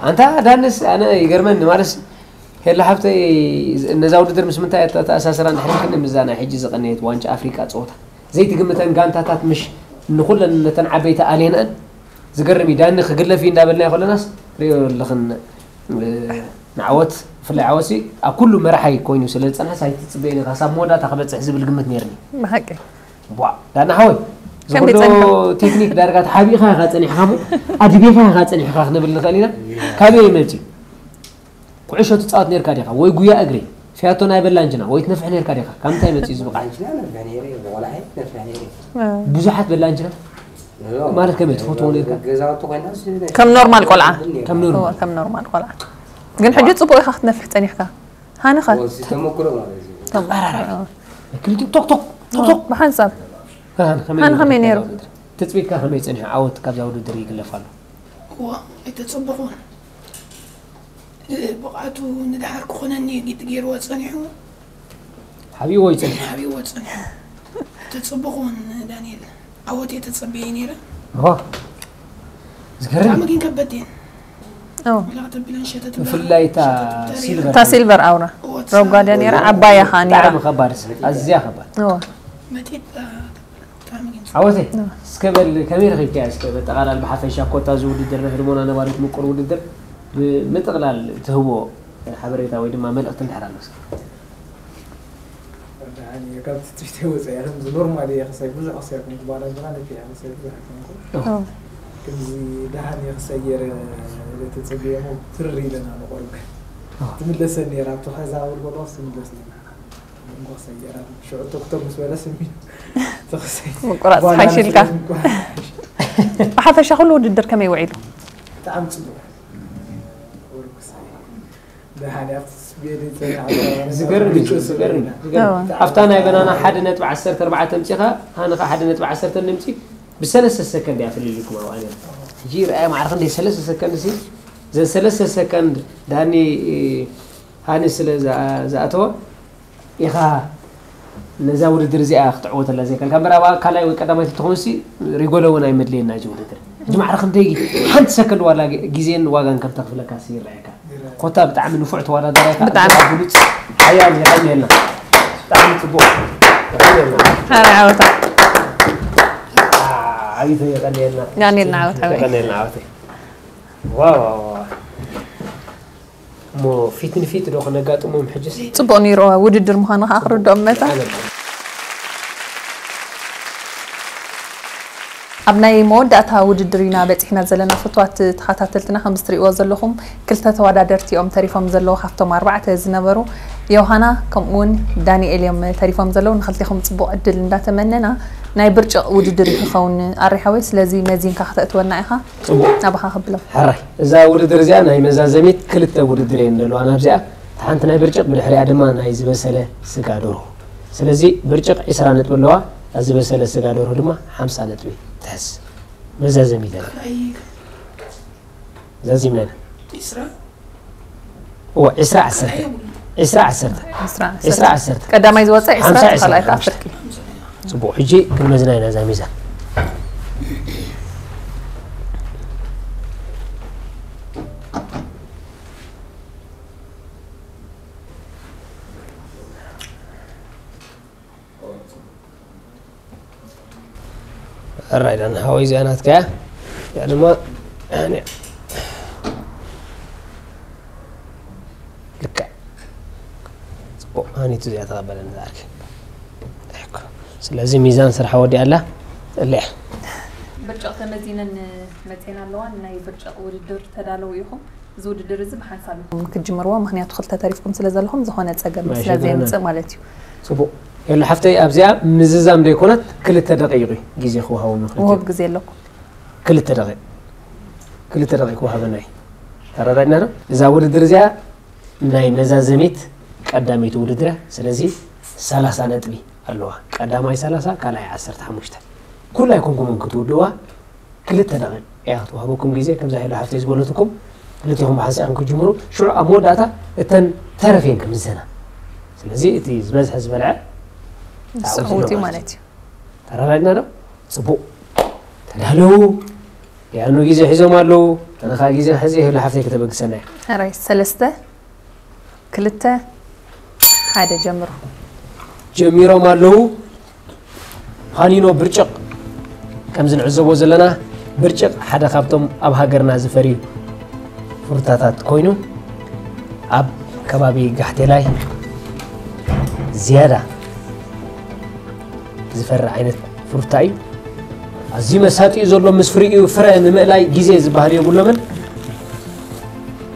ኣንታ ዳንስ፣ ኣነ ይገርመኒ ማለትስ፣ ሄላ ሓብተይ፣ ነዛ ውድድር ምስ ምንታይ እያ ተኣሳስራ እንድሕር ኢልክኒ፣ ምስዛ ናይ ሕጂ ዝቐነየት ዋንጫ ኣፍሪቃ ጸወታ። ዘይትግምተን ጋንታታት ምሽ ንኹለን ነተን ዓበይቲ ኣልየንአን። ዝገርም እዩ፣ ዳኒ ክግለፍ እዩ እንዳበልናዮ ከለናስ፣ ሪኦ ኣለኽን፣ እ፣ ንዓወት፣ ብፍላይ ዓወትሲ ኣብ ኩሉ መራሓይ ኮይኑ ስለ ዝጸንሐስ ኣይትጽበዮን ኢኻ፣ ክሳብ መወዳእታ ክበጽሕ ዝብል ግምት ነይርኒ። ብሓቂ። ቧ፣ ዳና ሓወይ፣ ከመይ ዝኹሎ ጸኒሑ? ቴክኒክ ዳርጋ ተሓቢእካ ኢኻ ጸኒሕካ እሞ፣ ኣድቢኻ ኢኻ ጸኒሕካ ክንብል ንኽእል ኢና። ካበይ መጺኡ? ኩዕሾ ትጻወት ነርካ ዲኻ? ወይ ጉያ እግሪ? ፊያቶ ናይ በላንጅና? ወይ ትነፍሕ ነርካ ዲኻ? ካብ ምንታይ መጺኡ እዚ ብቕዓት? በላንጅና ነፍሕ ነይረ፣ ብቆልዓይ ነፍሕ ነይረ። እ። ብዙሓት በላንጅና? ኖ፣ ኖ። ማለት ከመይ ትፈትዎ ነርካ? ገዛውቲ ኮይና ስ-፣ ከም ኖርማል ቆልዓ። ነፍሕ ነይረ። ከም ኖርማል። እወ፣ ከም ኖርማል ቆልዓ። ግን ሕጂ ጽቡቕ ኢኻ ክትነፍሕ ጸኒሕካ። ሃንኸ ወሲ ተመክሮ ማለት እዩ። ተመ- ክልቲኡ ቶክ ቶክ ቶክ ቶክ ብሓንሳብ ሃን ሃን ከመይ ነይሩ? ትፅቢትካ ከመይ ፀኒሑ ዓወት ካብዛ ውድድር ይግለፍ ኣሎ? እዋ ኣይተፀበኹን። ብቕዓቱ ንድሓር ክኾነኒ ግዲ ገይርዎ ፀኒሑ። ሓቢእዎ ይፀኒሑ። ሓቢእዎ ፀኒሑ። ተፀበኹን ዳንኤል። ዓወት እየ ተፀበየ ነይረ። ዋ ዝገርም ብጣዕሚ ግን ከበድ እየን። ኦ፣ ላዕተቢለን ሸተት ብፍላይ እታ ሲልቨር እታ ሲልቨር ኣውራ ረጓደ ነይራ ዓባያ ኻ ነይራ ብጣዕሚ ከባድ ሰብ ኣዝያ ከባድ ኦ፣ መጢጥ ብጣዕሚ ግን ዓወተይ እስከ በል ከመይ ረኺብካያ እስከ በጠቓላል ብሓፈሻ ኮታ ዝውድድር ንሕድሞና ነባሪት ምቁር ውድድር ብምጥቕላል ትህቦ ሓበሬታ ወይ ድማ መልእኽቲ እንድሕር ኣሎ እስከ ወዳሓን እየ ካብ ትፅቢተይ ወፀ እየ ከምዚ ኖርማል እየ ክሳይ ብዙሕ ክሳይ ኮንኩ በኋላ ጅራ ነፊ እየ ክሳይ ብዙሕ ኮንኩ ኦ፣ ከምዚ ደሓን እየ ክሳይ ገይረ ተፀቢየ ሞ ትርር ኢለና ንቆርብ ትምለሰኒ ነራ ኣብቲ ከዛ ውልቆ ዶስ ትምለስ ነና እንኳ ክሳይ ገይራ ሽዑ ቶክቶር ምስ በለ ስሚ ተኽሳይ ምቁራፅ ሓይሽ ኢልካ። ብሓፈሻ ኩሉ ውድድር ከመይ ውዒሉ? ብጣዕሚ ፅቡቅ ወርኩሳይ ደሓን ኣብቲ ስቤድ ዝገርም እዩ ዝገርም እዩ ዝገርም ኣብታ ናይ በናና ሓደ ነጥቢ ዓሰርተ ኣርባዕተ ኣምፂኻ ሃንኻ ሓደ ነጥቢ ዓሰርተ ንምፂ ብሰለስተ ሰከንድ እያ ፍልልኩም ኣብኣ ነይሩ ሕጂ ረኣያ ማዕረ ክንደይ ሰለስተ ሰከንድ ሲ ዘን ሰለስተ ሰከንድ ዳኒ ሃኒ ስለ ዝኣ- ዝኣተወ ኢኻ ነዛ ውድድር እዚኣ ክትዕወተላ ዘይከልካ እምበር ኣብኣ ካልኣይ ወይ ቀዳማይቲ ትኾንሲ ሪጎለ እውን ኣይመድለየና እዚ ውድድር ሕጂ ማዕረ ክንደይ ሓንቲ ሰከንድ ዋላ ግዜን ዋጋን ከም ተኽፍለካ ሲ ይረኣየካ ኮታ ብጣዕሚ ንፉዕ ተወዳዳራይ ኢኻ ብጣዕሚ። ብሉፅ ሓያል የቐንየልና ብጣዕሚ ፅቡቅ የቐንየልና ሓረ ዓወታ ዓብይቶ የቐንየልና ዳንኤልና ዓወት ሓወይ የቐንየልና ዓወተይ ዋው ዋው ዋው እሞ ፊት ንፊት ዶ ክነጋጥሞም ሕጅስ ፅቡቅ ነይሩ ውድድር ምዃኑ ከዓ ክርድኦም መታ ኣብ ናይ መወዳእታ ውድድር ኢና በፂሕና ዘለና ፍትዋት ተኸታተልትና ከም ዝትሪእዎ ዘለኹም ክልተ ተወዳደርቲ እዮም ተሪፎም ዘለዉ ካብቶም ኣርባዕተ ዝነበሩ ዮሃና ከምኡ እውን ዳንኤል እዮም ተሪፎም ዘለዉ ንክልቴኹም ፅቡቅ ዕድል እንዳተመነና ናይ ብርጭቕ ውድድር እዩ ክኸውን ኣሪሓወይ ስለዚ መዚንካ ክተእትወና ኢኻ ፅቡቅ ናባኻ ከብሎም ሕራይ እዛ ውድድር እዚኣ ናይ መዛዘሚት ክልተ ውድድር እየን ዘለዋ ናብዚኣ እቲ ሓንቲ ናይ ብርጭቅ ብድሕሪኣ ድማ ናይ ዝበሰለ ስጋ ደርሆ ስለዚ ብርጭቅ ዒስራ ነጥቢ ኣለዋ ኣብ ዝበሰለ ስጋ ደርሆ ድማ ሓምሳ ነጥቢ ትሕዝ መዛዘሚት እያ ዛዚምና ኢና ኢስራ እዎ ዒስራ ዓሰርተ ዒስራ ዓሰርተ ዒስራ ዓሰርተ ቀዳማይ ዝወፀ ዒስራ ሓምሳ ካልኣይ ከዓ ዒስራ ፍርቂ ፅቡቅ ሕጂ ክንመዝና ኢና እዛ ሚዛን ራይዳን ሃወይ እዚኣ ናትካ እያ እዚኣ ድማ ኣነ ልክዕ ፅቡቅ ሃኒቱ እዚኣ ተቐበለኒ ዝኣርኪ ስለዚ ሚዛን ስርሓ ወዲኣ ኣላ እልያ ብርጭቕ ተመዚነን መፅኤን ኣለዋ ናይ ብርጭቕ ውድድር ተዳለዉ ኢኹም እዚ ውድድር እዚ ብሓንሳብ ክትጅምርዎ ምክንያቱ ክልተ ተሪፍኩም ስለ ዘለኹም ዝኾነ ፀገም ማይ ስለ ሽግርና። ዘየምፅእ ማለት እዩ ፅቡቅ የለ ሓፍተይ ኣብዚኣ ምዝዛም ዘይኮነት ክልተ ደቂቕ እዩ ግዜ ክወሃቦም ውህብ ግዜ ኣለኩም ክልተ ደቂቕ ክልተ ደቂቕ ክወሃበና እዩ ተረዳድና ዶ እዛ ውድድር እዚኣ ናይ መዛዘሚት ቀዳመይቲ ውድድር እያ ስለዚ ሰላሳ ነጥቢ ኣለዋ ቀዳማይ ሰላሳ ካልኣይ ዓሰርተ ሓሙሽተ ኩላ ኣይኮንኩምን ክትውድዋ ክልተ ደቂቕ እያ ክትወሃበኩም ግዜ ከምዛ ሄሎ ሓፍተይ ዝበለትኩም ክልቲኹም ብሓንሳእኩም ክጅምሩ ሽዑ ኣብ መወዳእታ እተን ተረፍ እየን ክምዘና ስለዚ እቲ ዝበዝሐ ዝበልዐ ንስኹ ውትዩ ማለት እዩ ተረዳድና ዶ ፅቡቅ ተዳለው ያኑ ግዜ ሒዞም ኣለዉ ተነኻ ግዜ ሕዚ ሄሎ ሓፍተይ ከተበግሰና እያ ሕራይ ሰለስተ ክልተ ሓደ ጀምሩ ጀሚሮም ኣለዉ ሃኒኖ ብርጭቕ ከምዚ ንዕዘቦ ዘለና ብርጭቕ ሓደ ካብቶም ኣብ ሃገርና ዝፈርዩ ፍሩታታት ኮይኑ ኣብ ከባቢ ጋሕቴላይ ዝያዳ ዝፈሪ ዓይነት ፍሩታ እዩ ኣዝዩ መሳጢ እዩ ዘሎ ምስ ፍሪኡ ፍረ ንምእላይ ግዜ ዝበሃል የብሎምን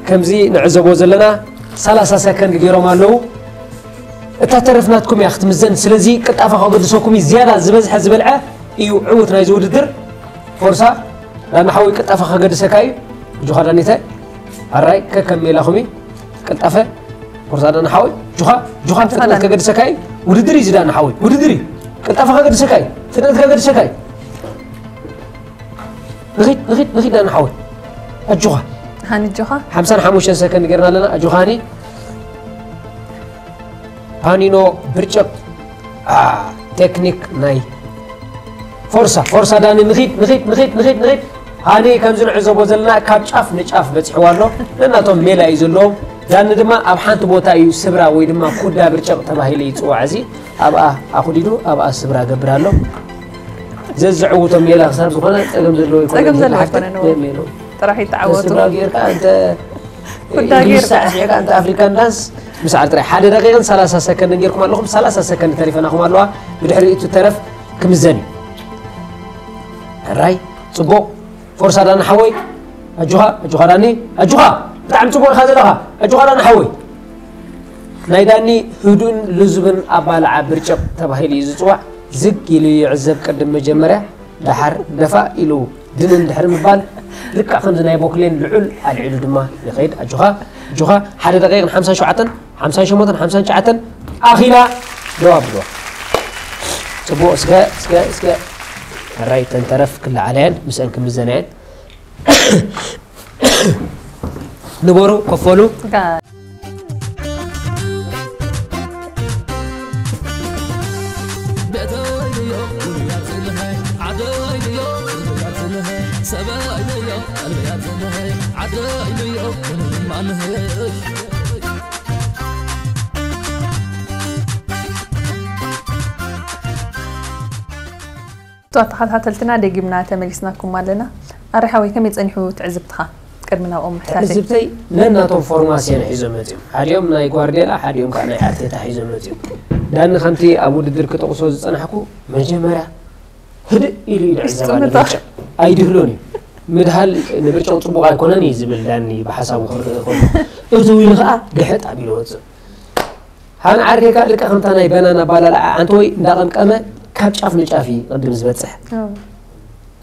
ከምዚ ንዕዘቦ ዘለና ሰላሳ ሰከንድ ገይሮም ኣለዉ እታ ተረፍ ናትኩም እያ ክትምዘን ስለዚ ቅልጣፈ ከገድሰኩም እዩ ዝያዳ ዝበዝሐ ዝበልዐ እዩ ዕውት ናይዚ ውድድር ፎርሳ ዳና ሓወይ ቅልጣፈ ከገድሰካ እዩ እጆኻ ዳኒተ ኣራይ ከከም ሜላኹም እዩ ቅልጣፈ ፎርሳ ዳኒ ሓወይ፣ ጁኻ፣ ጁኻ፣ ፍጥነት ዳኒ። ከገድሰካ እዩ። ውድድር እዩ እዚ ዳኒ ሓወይ፣ ውድድር እዩ። ቅልጣፈ ከገድሰካ እዩ፣ ፍጥነት ከገድሰካ እዩ። ንኺድ፣ ንኺድ፣ ንኺድ ዳኒ ሓወይ። ኣጆኻ። ሃኒ ኣጆኻ። ሓምሳን ሓሙሽተን ሰከንድ ጌርና ኣለና። ኣጆኻ ሃኒ። ፓኒኖ ብርጭቕ። ኣ፣ ቴክኒክ ናይ ፎርሳ፣ ፎርሳ ዳኒ፣ ንኺድ፣ ንኺድ፣ ንኺድ፣ ንኺድ፣ ንኺድ። ሃኒ ከምዚ ንዕዘቦ ዘለና ካብ ጫፍ ንጫፍ በጺሕዋ ኣሎ። ነናቶም ሜላ እዩ ዘለዎም። ዳኒ ድማ ኣብ ሓንቲ ቦታ እዩ ስብራ ወይ ድማ ኩዳ ብርጭቕ ተባሂሉ ይጽዋዕ። እዚ ኣብኣ ኣኹዲዱ ኣብኣ ስብራ ገብር ኣሎ። ዘዝዕውቶ ሜላ ክሳብ ዝኾነ ጸገም ዘለዎ ኣይኮነን። ጸገም ዘለዎ ሓፍተይ ኣይኮነን፣ እዎ። ሜላ። ጥራሕ ይተዓወቱ። ስብራ ጌርካ እንተ ኩዳ ጌርካ። ሳዕሲዕካ እንተ ኣፍሪካን ዳንስ ምስዓር ጥራይ። ሓደ ደቂቕን ሰላሳ ሰከንድን ጌርኩም ኣለኹም። ሰላሳ ሰከንድ ተሪፈናኹም ኣለዋ። ብድሕሪኡ እቲ ተረፍ ክምዘን እዩ። ሕራይ፣ ጽቡቕ። ፎርሳ ዳኒ ሓወይ። ኣጆኻ፣ ኣጆኻ ዳኒ፣ ኣጆኻ። ብጣዕሚ ጽቡቕ ኢኻ ዘለኻ። ኣጆኻ ዳኒ ሓወይ። ናይ ዳኒ ህዱእን ልዙብን ኣባልዓ ብርጭቕ ተባሂሉ እዩ ዝጽዋዕ። ዝግ ኢሉ ይዕዘብ ቅድም መጀመርያ፣ ደሓር ደፋእ ኢሉ ድንን ድሕሪ ምባል፣ ልክዕ ከምዚ ናይ ቦክሌን ልዑል ኣልዒሉ ድማ ይኸይድ። ኣጆኻ፣ ኣጆኻ። ሓደ ደቂቕን ሓምሳን ሸውዓተን፣ ሓምሳን ሸሞንተን፣ ሓምሳን ትሽዓተን ኣኺላ። ደው ኣብልዋ። ጽቡቕ። እስከ፣ እስከ፣ እስከ። ሕራይ፣ ተንተረፍ ክለዓላ እየን፣ ምስአን ክምዘና እየን። ንበሩ፣ ኮፈሉ። ጋ- እቶ ተኸታተልትና ደጊምና ተመሊስናኩም ኣለና። ኣረ ሓወይ፣ ከመይ ጸኒሑ ትዕዝብትኻ? ቅድሚ ናብኦም ምሕታተይ። ትዕዝብተይ ነናቶም ፎርማስየን ሒዞም መጺኦም። ሓዲኦም ናይ ጓርዴላ፣ ሓዲኦም ከኣ ናይ ኣርቴታ ሒዞም መጺኦም። ዳኒ ከምቲ ኣብ ውድድር ክጠቕሶ ዝጸናሕኩ፣ መጀመርያ ህድእ ኢሉ እዩ ዝዕዘባ። ዝጥምቶ። ንብርጭቕ ኣይድህሎን እዩ። ምድሃል ንብርጭቕ ጽቡቕ ኣይኮነን እዩ ዝብል ዳኒ ብሓሳቡ ክርእ ይኽእል። እትው ኢሉ ከኣ ግሕጥ ኣቢሉ ወጽእ። ሃን ዓርከይ ከኣ ልክዕ ከምታ ናይ በናና ኣባላልዓ ኣንተ ወይ እንዳቐምቀመ ካብ ጫፍ ንጫፍ እዩ ቅድም ዝበጽሕ። ኣዎ።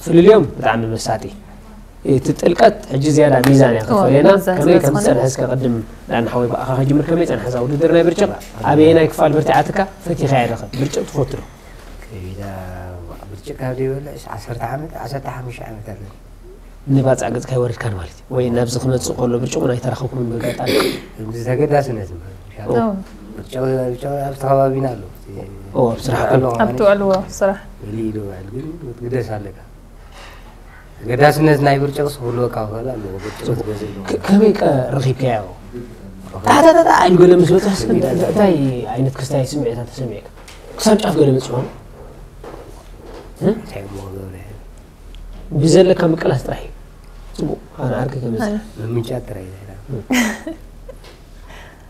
ፍልልዮም ብጣዕሚ መሳጢ። እቲ ጥልቀት ሕጂ ዝያዳ ሚዛን እያ እዎ፣ ከፈልየና። ሚዛን ከመይ ስለ ከም ዝኾነ። ዝጸንሐ እስከ ቅድም ዳኒ ሓወይ ብኣኻ ክጅምር። ከመይ ጸንሐ እዛ ውድድር ናይ ብርጭቕ? ኣበየናይ ክፋል በርቲዓትካ ፈቲኻያ ዲኻ? ብርጭቕ ትፈቱ ዶ? ከቢዳ ብርጭቕ ካብ ዘይበልዕስ ዓሰርተ ዓመት፣ ዓሰርተ ሓሙሽተ ዓመት ኣለኒ። ንባጽዕ ገጽካ ኣይወረድካን ማለት እዩ። ወይ ናብዚ ክመጽእ ከሎ ብርጭቕ እውን ኣይተራኸብኩምን ብኣጋጣሚ። እዚ ተገዳስነት ማለት እዩ። ኣዎ። ብርጭቕ፣ ብርጭቕ ኣብቲ ከባቢና ኣሎ። ኦ፣ ኣብ ስራሕ ኣሎ። ኣብቲ ውዕልዎ ስራሕ። መሊኡ ዶ ይበሃል፣ ግን ክትግደስ ኣለካ። ተገዳስነት ናይ ብርጭቕስ ክህልወካ ክኽእል ኣለዎ። ብርጭቕ ጽቡቕ። ትገዝእ ኣለዎ። ከ-፣ ከመይ ቀ-፣ ረኺብካዮ? ታታታታ ኢሉ ገለ ምስ በጽሐስ እንታይ፣ እንታይ ዓይነት ክስታይ ስምዒታት ተሰሚዕካ? ክሳብ ጫፍ ገለ በጺሑ? እ? እንታይ እሞ ገብረ? ብዘለካ ምቅላስ ጥራሕ እዩ። ጽቡቕ፣ ኣነ ዓርኪ ከመይ ኣነ። ምምንጫት ጥራይ እዩ።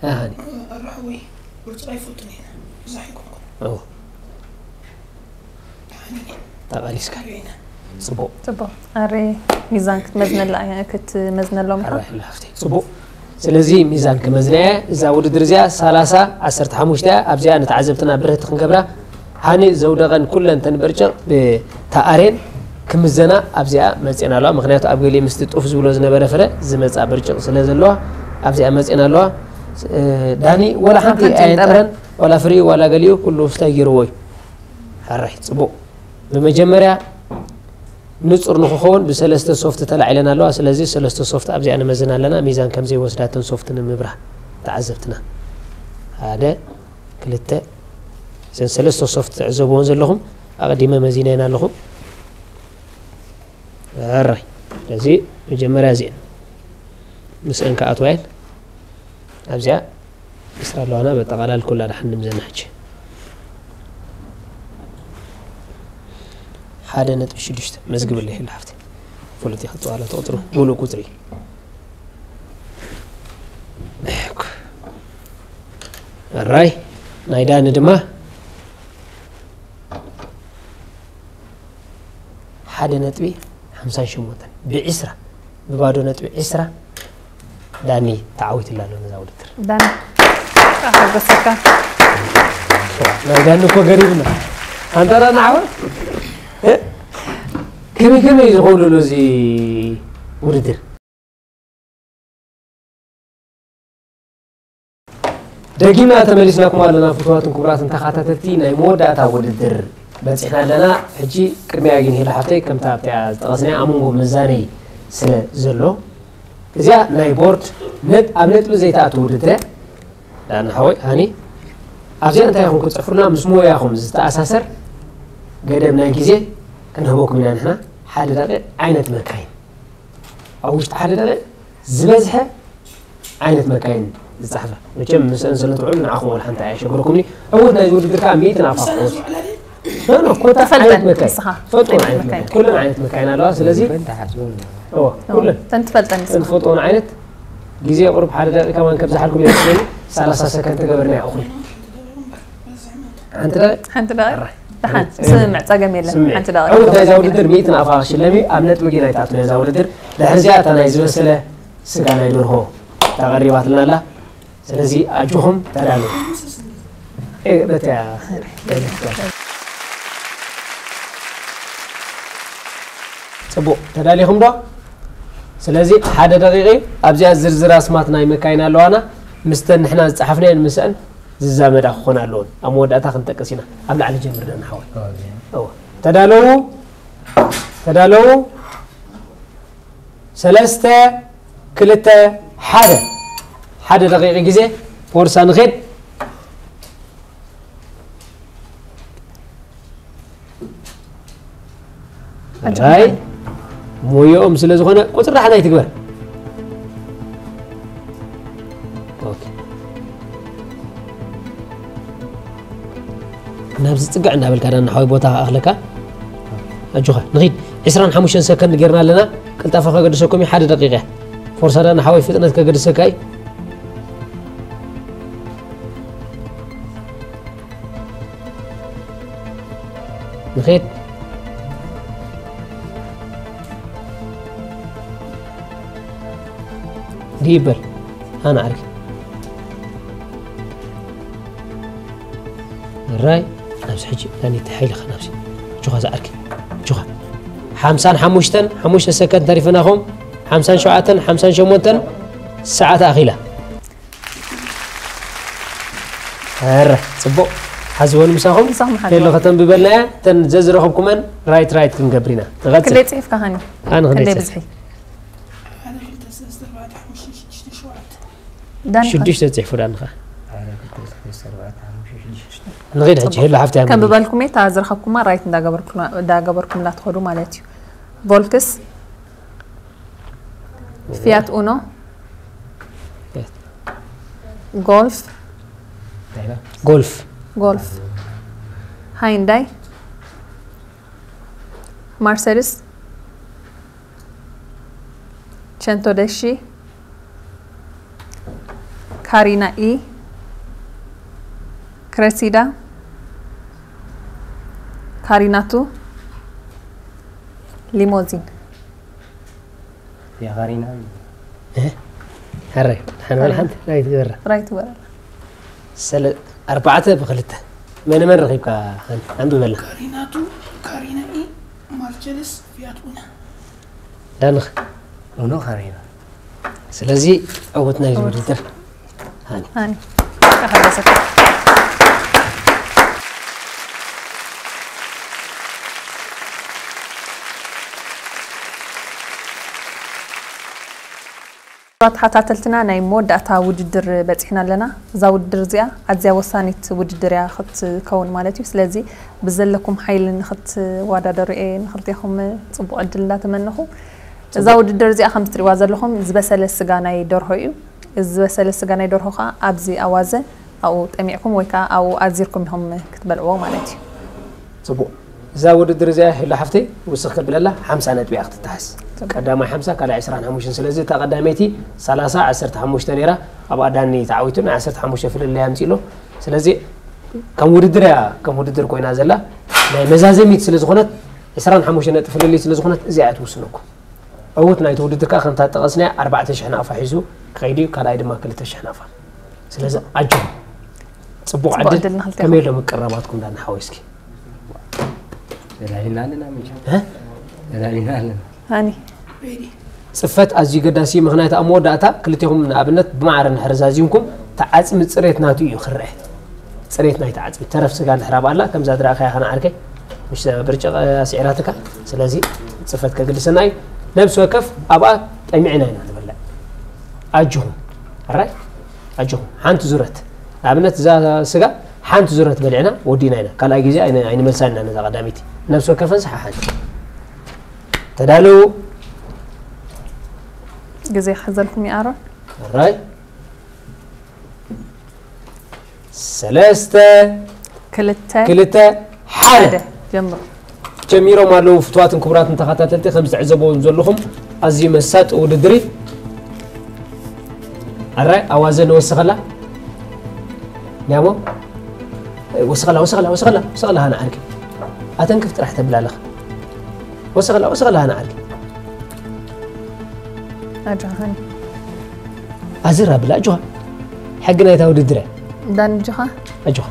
ኣሃኒ። ኣራሕወይ፣ ብርጭቕ ኣይፈቱን እየ። ብዙሕ ኣይኮንኩን። ኦ። ተቓሊስካ። ጽቡቕ። ጽቡቕ። ኣረ፣ ሚዛን ክትመዝነላ እያ፣ ክትመዝነሎም ኢኻ። ኣረ፣ ሓፍተይ። ጽቡቕ። ስለዚ ሚዛን ክመዝና እየ። እዛ ውድድር እዚኣ ሰላሳ ዓሰርተ ሓሙሽተ እያ። ኣብዚኣ ንተዓዘብትና ብርህቲ ክንገብራ፣ ሃኒ ዘውደቐን ኩለን ተን ብርጭቕ ብተኣሬን ክምዘና ኣብዚኣ መጺኤን ኣለዋ። ምኽንያቱ ኣብ ገሊኡ ምስቲ ጡፍ ዝብሎ ዝነበረ ፍረ ዝመጻ ብርጭቕ ስለ ዘለዋ ኣብዚኣ መጺኤን ኣለዋ። እ፣ ዳኒ፣ ወላ ሓንቲ ሓንቲ ኣየንጠረን፣ ኣይንጠረን። ወላ ፍሪኡ፣ ወላ ገሊኡ፣ ኩሉ ስታይ ገይርዎ እዩ። ሕራይ፣ ጽቡቕ። ብመጀመርያ ንጹር ንኽኸውን ብሰለስተ ሶፍት ተላዒለን ኣለዋ። ስለዚ ሰለስተ ሶፍት ኣብዚኣ ንመዝን ኣለና፣ ሚዛን ከም ዘይወስዳ እተን ሶፍት ንምብራህ ተዓዘብትና። ሓደ፣ ክልተ፣ እዘን ሰለስተ ሶፍት ትዕዘብዎን ዘለኹም ኣቐዲመ መዚነየን ኣለኹ። ሕራይ። ስለዚ መጀመርያ እዚአን ምስአን ክኣትዋ እየን። ኣብዚኣ ዕስራ ኣለዋና፣ በጠቓላል ኩላ ደሓን ንምዘና ሕጂ። ሓደ ነጥቢ ሽዱሽተ መዝግብለይ፣ ሄሉ ሓፍተይ። ፍሉጥ ኢኻ፣ ጠዋላ ተቑጽሩ፣ ሙሉእ ቁጽሪ። ሕራይ። ናይ ዳኒ ድማ ሓደ ነጥቢ ሓምሳን ሸሞንተን ብዒስራ፣ ብባዶ ነጥቢ ዒስራ ዳኒ ተዓዊትላ ኣሎ ነዛ ውድድር። ዳኒ፣ ኣኸበሰካ። ናይ ዳኒ እኮ ገሪብና። ኣንታ ዳኒ ዓወት፣ እ? ከመይ ከመይ ዝኸውን ዘሎ እዚ ውድድር? ደጊምና ተመሊስናኩም ኣለና ፍቱዋትን ክቡራትን ተኸታተልቲ ናይ መወዳእታ ውድድር በፂሕና ኣለና። ሕጂ ቅድሚያ ግን ሄላ ሓፍተይ ከምታ ኣብቲኣ ዝጠቐስናያ ኣብ መንጎ ምዛነይ ስለ ዘሎ እዚኣ ናይ ቦርድ ነጥ ኣብ ነጥቢ ዘይትኣቱ ውድድር እያ። ዳና ሓወይ ሃኒ ኣብዚኣ እንታይ ኢኹም ክፅሕፉልና ምስ ሞያኹም ዝተኣሳሰር ገደብ ናይ ግዜ ክንህበኩም ኢና ንሕና ሓደ ደቂቕ ዓይነት መካይን ኣብ ውሽጢ ሓደ ደቂቕ ዝበዝሐ ዓይነት መካይን ዝፀሓፈ መቸም ምስአን ስለ ትውዕሉ ንዓኹም ወላ ሓንቲ ኣየሸግረኩምኒ። ዕውት ናይዚ ውድድር ከዓ ሚእትን ኣፋ ክወስድ ኮታ ዓይነት መካይን ፈልጦን ዓይነት መካይን ኩለን ዓይነት መካይን ኣለዋ። ስለዚ ኩለን ተንትፈልጠን ተንትፈልጦን ዓይነት ግዜ ቁሩብ ሓደ ደቂቃ ማን ከም ዝሓልኩም ይመስለኒ። ሰላሳ ሰከንድ ተገበርና ይኹን ሓንቲ ደቂቃ ሓንቲ ደቂቃ ደሓን ስምምዕ ጸገም የለን። ሓንቲ ደቂቃ ዕውት ናይዛ ውድድር ሚእትን ኣፋ ክሽለም እዩ። ኣብ ነጥቢ ግን ኣይትኣቱን እያ እዛ ውድድር። ድሕሪ እዚኣ እታ ናይ ዝበሰለ ስጋ ናይ ደርሆ ተቐሪባትና ኣላ። ስለዚ ኣጆኹም ተዳለዉ። በትያ ጽቡቕ ተዳሊኹም ዶ? ስለዚ ሓደ ደቂቕ ኣብዚኣ ዝርዝር ኣስማት ናይ መካይን ኣለዋና ምስተን ንሕና ዝጸሓፍናየን ምስአን ዝዛመዳ ክኾና ኣለዎን። ኣብ መወዳእታ ክንጠቅስ ኢና። ኣብ ላዕሊ ጀምር ደና ሓወይ። ተዳለዉ ተዳለዉ ሰለስተ ክልተ ሓደ ሓደ ደቂቕ ግዜ ፎርሳ ንኸድ ራይ ሞዮኦም ስለ ዝኾነ ቁፅሪ ራሕና ይትግበር ናብዚ ፅግዕ እናበልካ ዳና ሓወይ ቦታ ኣኽለካ ኣጆኻ ንኺድ ዕስራን ሓሙሽተን ሰከንድ ጌርና ኣለና ቅልጣፈ ከገድሰኩም እዩ ሓደ ደቂቃ ፎርሳ ዳና ሓወይ ፍጥነት ከገድሰካ እዩ ንኺድ ዲበል ኣነ ዓርኪ ራይ ናብዚ ሕጂ ናኒቲ ሓይልኻ ናብዚ ጁኻ ዝዓርኪ ጁኻ ሓምሳን ሓሙሽተን ሓሙሽተ ሰከንድ ተሪፈናኹም ሓምሳን ሸውዓተን ሓምሳን ሸሞንተን ሰዓት ኣኺላ ረ ፅቡቕ ሓዝወን ምሳኹም ሎ ከተንብበልናያ ተን ዘዝረኸብኩመን ራይት ራይት ክንገብር ኢና ንቐፅል ክንደይ ፅሒፍካ ሃኒ ኣነ ክንደይ ክንደይ ፅሒፍ ብዝሒ ዳኒ ሽዱሽተ ፅሒፉ ዳንኻ ንኸይድ ሕጂ ህሉ ሓፍቲ ከም ብበልኩም እየ እታ ዝረኸብኩማ ራይት እንዳገበርኩምላ ትኸዱ ማለት እዩ ቮልክስ ፊያት ኡኖ ጎልፍ ጎልፍ ጎልፍ ሃይንዳይ ማርሰድስ ቸንቶደሺ ካሪና ኢ ክሬሲዳ ካሪናቱ ሊሞዚን يا غرينا هري حنوال حنت رايت قرا رايت قرا سل أربعة بخلته من من رغيبك أنت أنت بلا كاريناتو كارينا إي مارتشيلس فيات أونا دانخ أونو خارينا سلازي أوتنا يزور الدر ሃኒ ሃኒ ተሓገሰት ተሓታተልትና ናይ መወዳእታ ውድድር በፂሕና ኣለና። እዛ ውድድር እዚኣ ኣዝያ ወሳኒት ውድድር እያ ክትከውን ማለት እዩ። ስለዚ ብዘለኩም ሓይሊ ንክትወዳደሩ እየ ንክልቴኹም ፅቡቕ ዕድል እንዳተመነኹ። እዛ ውድድር እዚኣ ከም ትሪእዋ ዘለኹም ዝበሰለ ስጋ ናይ ደርሆ እዩ። እዚ ዝበሰለ ስጋ ናይ ደርሆ ከዓ ኣብዚ ኣዋዘ ኣብኡ ጠሚዕኩም ወይ ከዓ ኣብኡ ኣዚርኩም ኢኹም ክትበልዕዎ ማለት እዩ። ፅቡቕ እዛ ውድድር እዚኣ ሄሎ ሓፍተይ ውስኽ ከብለላ ሓምሳ ነጥቢ እያ ክትተሓዝ ቀዳማይ ሓምሳ ካልኣይ ዕስራን ሓሙሽተን ስለዚ እታ ቀዳመይቲ ሰላሳ ዓሰርተ ሓሙሽተ ነይራ ኣብኣ ዳኒ ተዓዊቱ ናይ ዓሰርተ ሓሙሽተ ፍልልይ ኣምፂእሎ ስለዚ ከም ውድድር እያ ከም ውድድር ኮይና ዘላ ናይ መዛዘሚት ስለ ዝኾነት ዕስራን ሓሙሽተ ነጥቢ ፍልልይ ስለ ዝኾነት እዚኣ እያ ትውስነኩም ዕውት ናይቲ ውድድር ከዓ ከምታ ጠቐስናያ ኣርባዕተ ሽሕ ናቕፋ ሒዙ ክኸይድ እዩ፣ ካልኣይ ድማ ክልተ ሽሕ ናቕፋ። ስለዚ ኣጆኹም። ጽቡቕ ዕድል። ከመይ ኣሎ ምቅርራባትኩም ዳና ሓወይ እስኪ? ተላሊና ኣለና መቸም። እ? ተላሊና ኣለና። ሃኒ። ጽፈት ኣዝዩ ገዳሲ እዩ፣ ምኽንያቱ ኣብ መወዳእታ ክልቴኹም ንኣብነት ብማዕረ እንድሕር ዛዚምኩም ተዓፅሚ ፅሬት ናቱ እዩ ክረአ። ፅሬት ናይቲ ዓፅሚ ተረፍ ስጋ እንድሕር ኣብኣላ ከምዛ ዝረኣኻያ ከነዓርከይ ምሽ ብርጭቕ ኣስዒራትካ። ስለዚ ፅፈት ከግድሰና እዩ። ነብሲ ወከፍ ኣብኣ ጠሚዕና ኢና ንበልዕ። ኣጆኹም ኣራይ ኣጆኹም ሓንቲ ዙረት ንኣብነት እዛ ስጋ ሓንቲ ዙረት በሊዕና ወዲና ኢና። ካልኣይ ግዜ ኣይነ- ኣይንመልሳን ኢና ነዛ ቀዳመይቲ። ነብሲ ወከፈን ሰሓ ሓንቲ ተዳለዉ። ግዜ ክሕዘልኩም ይኣሮን ኣራይ ሰለስተ ክልተ ክልተ ሓደ ጀምሩ። ጀሚሮም ኣለዉ። ፍትዋትን ክቡራትን ተኸታተልቲ ከም ዝተዕዘብዎም ዘለኹም ኣዝዩ መሳጢ ውድድር እዩ። ኣራይ ኣዋዘ ንወስኸላ ኒያሞ ወስኸላ ወስኸላ ወስኸላ ወስኸላ ሃና ዓርኪ ኣተንክፍ ጥራሕ ተብል ኣለኻ። ወስኸላ ወስኸላ ሃና ዓርኪ ኣጆኻ ሃኒ ኣዝራ ብላ ኣጆኻ ሕጊ ናይታ ውድድር እያ። ዳኒ ኣጆኻ ኣጆኻ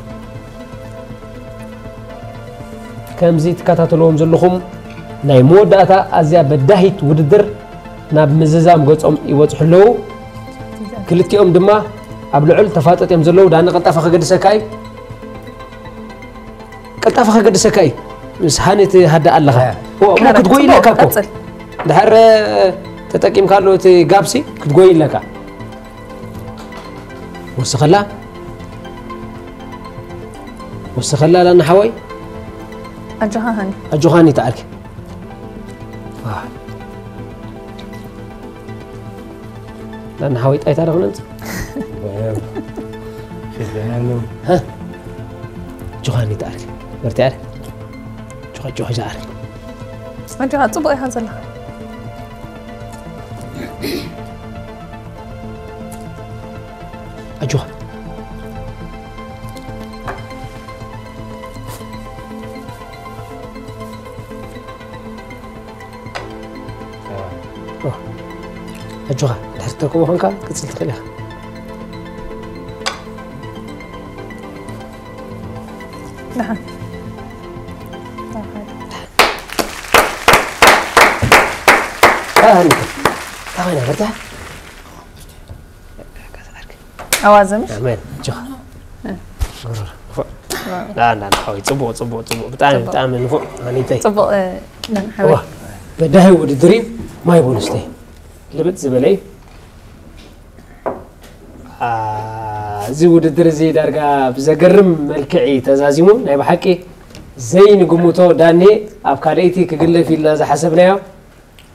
ከምዚ ትከታተልዎም ዘለኹም ናይ መወዳእታ ኣዝያ በዳሂት ውድድር ናብ ምዝዛም ገጾም ይበጽሑ ኣለዉ። ክልቲኦም ድማ ኣብ ልዑል ተፋጠጥ እዮም ዘለዉ። ዳኒ ቀልጣፈ ከገድሰካ እዩ። ቀልጣፈ ከገድሰካ እዩ። ምስ ሃኒ ትሃድእ ኣለኻ። ኦ፣ እሞ ክትጎይ ኣለካ እኮ። ድሓር ተጠቂምካሉ እቲ ጋብሲ ክትጎይ ኣለካ። ወስኸላ ወስኸላ ላና ሓወይ ኣጆኻ ሃኒ ኣጆኻኒ ተዓርኪ ላና ሓወይ ጣይታ ደኽነንጽ ጆኻኒ ተዓርኪ በርቲ ዓርኪ ጆኻ ጆኻ ጃ ዓርኪ ኣጆኻ ጽቡቕ ኢኻ ዘለኻ ኣጆኻ ኣጆኻ ድሕር ተረክቦ ኾንካ ቅጽል ትኽእል ኢኻ ደሓን ኣህኒ ታኸና በርታ ኣዋዘምሽ ኣሜን ጆ ላላ ሓወይ ጽቡቕ ጽቡቕ ጽቡቕ ብጣዕሚ ብጣዕሚ ንፉዕ ኣኒተይ ጽቡቕ በዳሂ ውድድር እዩ ማይ ቦንስተይ ልብጥ ዝበለ እዩ እዚ ውድድር እዚ ዳርጋ ብዘገርም መልክዕ እዩ ተዛዚሙ ናይ ብሓቂ ዘይንግምቶ ዳኒ ኣብ ካልኣይቲ ክግለፍ ኢልና ዝሓሰብናዮ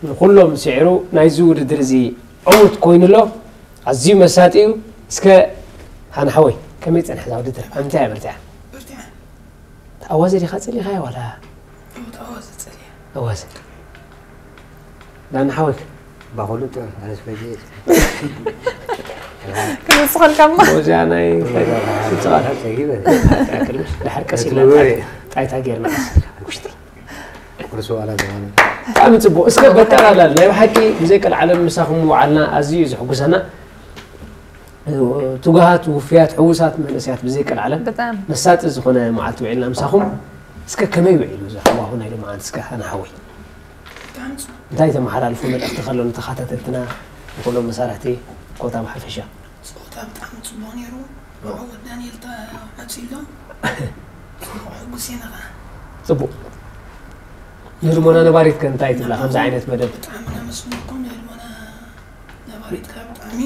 ንኩሎም ስዒሩ ናይዚ ውድድር እዚ ዕውት ኮይኑ ኣሎ ኣዝዩ መሳጢ እዩ እስከ ሃንሓወይ ከመይ ፀንሐ እዛ ውድድር ኣብ ምንታይ እያ በርቲዓ ኣዋዘ ዲኻ ፀሊኻያ ዋላ ኣዋዘ ዳኒ ሓወይ ባኹሉ ጥዑም ኣነስ ፈጅ ክንስኸልካ እሞ እዚኣ ናይ ድሓር ቀስ ኢልና ጣይታ ጌርና ቁርሲ ዋላ ተባለ ብጣዕሚ ፅቡቅ እስከ በጠቃላል ናይ ብሓቂ ብዘይ ቀልዓለም ምሳኹም ምውዓልና ኣዝዩ እዩ ዘሕጉሰና ትጉሃት ውፍያት ሕውሳት መንእሰያት ብዘይ ቀልዓለም ብጣዕሚ መሳጢ ዝኾነ መዓልቲ ውዒልና ምሳኹም እስከ ከመይ ውዒሉ እዚ ሃዋሁ ናይ ሎማዓንቲ እስከ ኣነ ሓወይ እንታይ ተመሓላልፎ መልእኽቲ ከሎ ንተኸታተልትና ንኩሎም መሳርሕቲ ኮታ ብሓፈሻ ፀወታ ብጣዕሚ ፅቡቅ ነይሩ ብዕወት ዳንኤል ተዓፂሎም ፅቡቅ ሕጉስ ኢና ከዓ ፅቡቅ ንህድሞና ነባሪት ከ እንታይ ትብላ ከምዚ ዓይነት መደብ ብጣዕሚ ነመስግነኩም ንህድሞና ነባሪት ከዓ ብጣዕሚ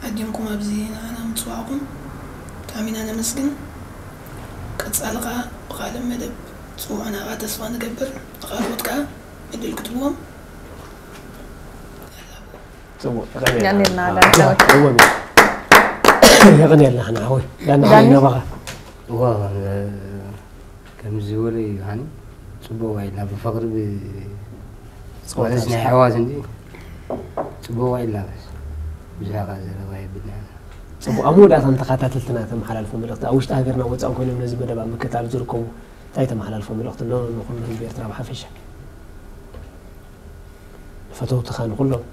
ዓዲምኩም ኣብዚ ንዓና ምፅዋዕኩም ብጣዕሚ ኢና ነመስግን ቀፃሊ ከዓ ብካልእ መደብ ፅውዑና ከዓ ተስፋ ንገብር ንካልኦት ከዓ ዕድል ክትብዎም ፅቡቅ የቀንየልና የቀንየልና ንዓወይ ዳና ናባኻ እዋ ከምዚ ዝበለ እዩ ሃኒ ፅቡቅ ዋይልና ብፍቅሪ ማለት ናይ ኣሕዋት እንዲ ፅቡቅ ዋይልና በስ ብዙሕ ካ ዘረባ የብልና ፅቡቅ ኣብ መወዳእታ ንተኸታተልትና ተመሓላልፎ መልእክቲ ኣብ ውሽጢ ሃገርና ወፃእን ኮይኖም ነዚ መደብ ኣብ ምክታል ዝርከቡ እንታይ ተመሓላልፎ መልእክቲ ኣሎ ንኩሉ ህዝቢ ኤርትራ ብሓፈሻ ንፈተውትኻ ንኩሎም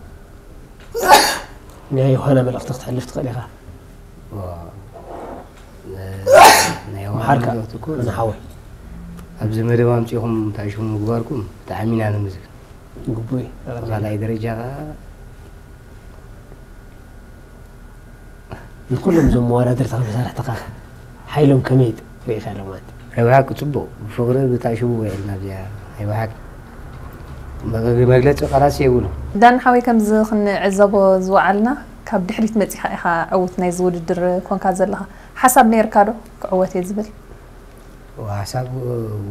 ናይ ዮሃና መልእኽቲ ክትሕልፍ ትኽእል ኢኻ ናይ መሓርካ ዮሃና እኮ ንሓወይ ኣብዚ መደብ ኣምፂኹም ታሽሙ ምግባርኩም ብጣዕሚ ኢና ነመስግን ግቡይ ካልኣይ ደረጃ ከዓ ንኩሎም እዞም መወዳድርትኻ መሳርሕትኻ ሓይሎም ከመይ ርኢኻሎም ኣንተ? ኣይ ብሓቂ ጽቡቕ፣ ብፍቕሪ ብታእሽሙ ውዒልና ኣብዚኣ። ኣይ ብሓቂ መግ-፣ መግለጺ ቃላት የብሉ። ዳኒ ሓወይ፣ ከምዚ ክንዕዘቦ ዝወዓልና፣ ካብ ድሕሪት መጺኻ ኢኻ ዕዉት ናይዚ ውድድር ኮንካ ዘለኻ። ሓሳብ ነይርካ ዶ ክዕወት እየ ዝብል? ሓሳብ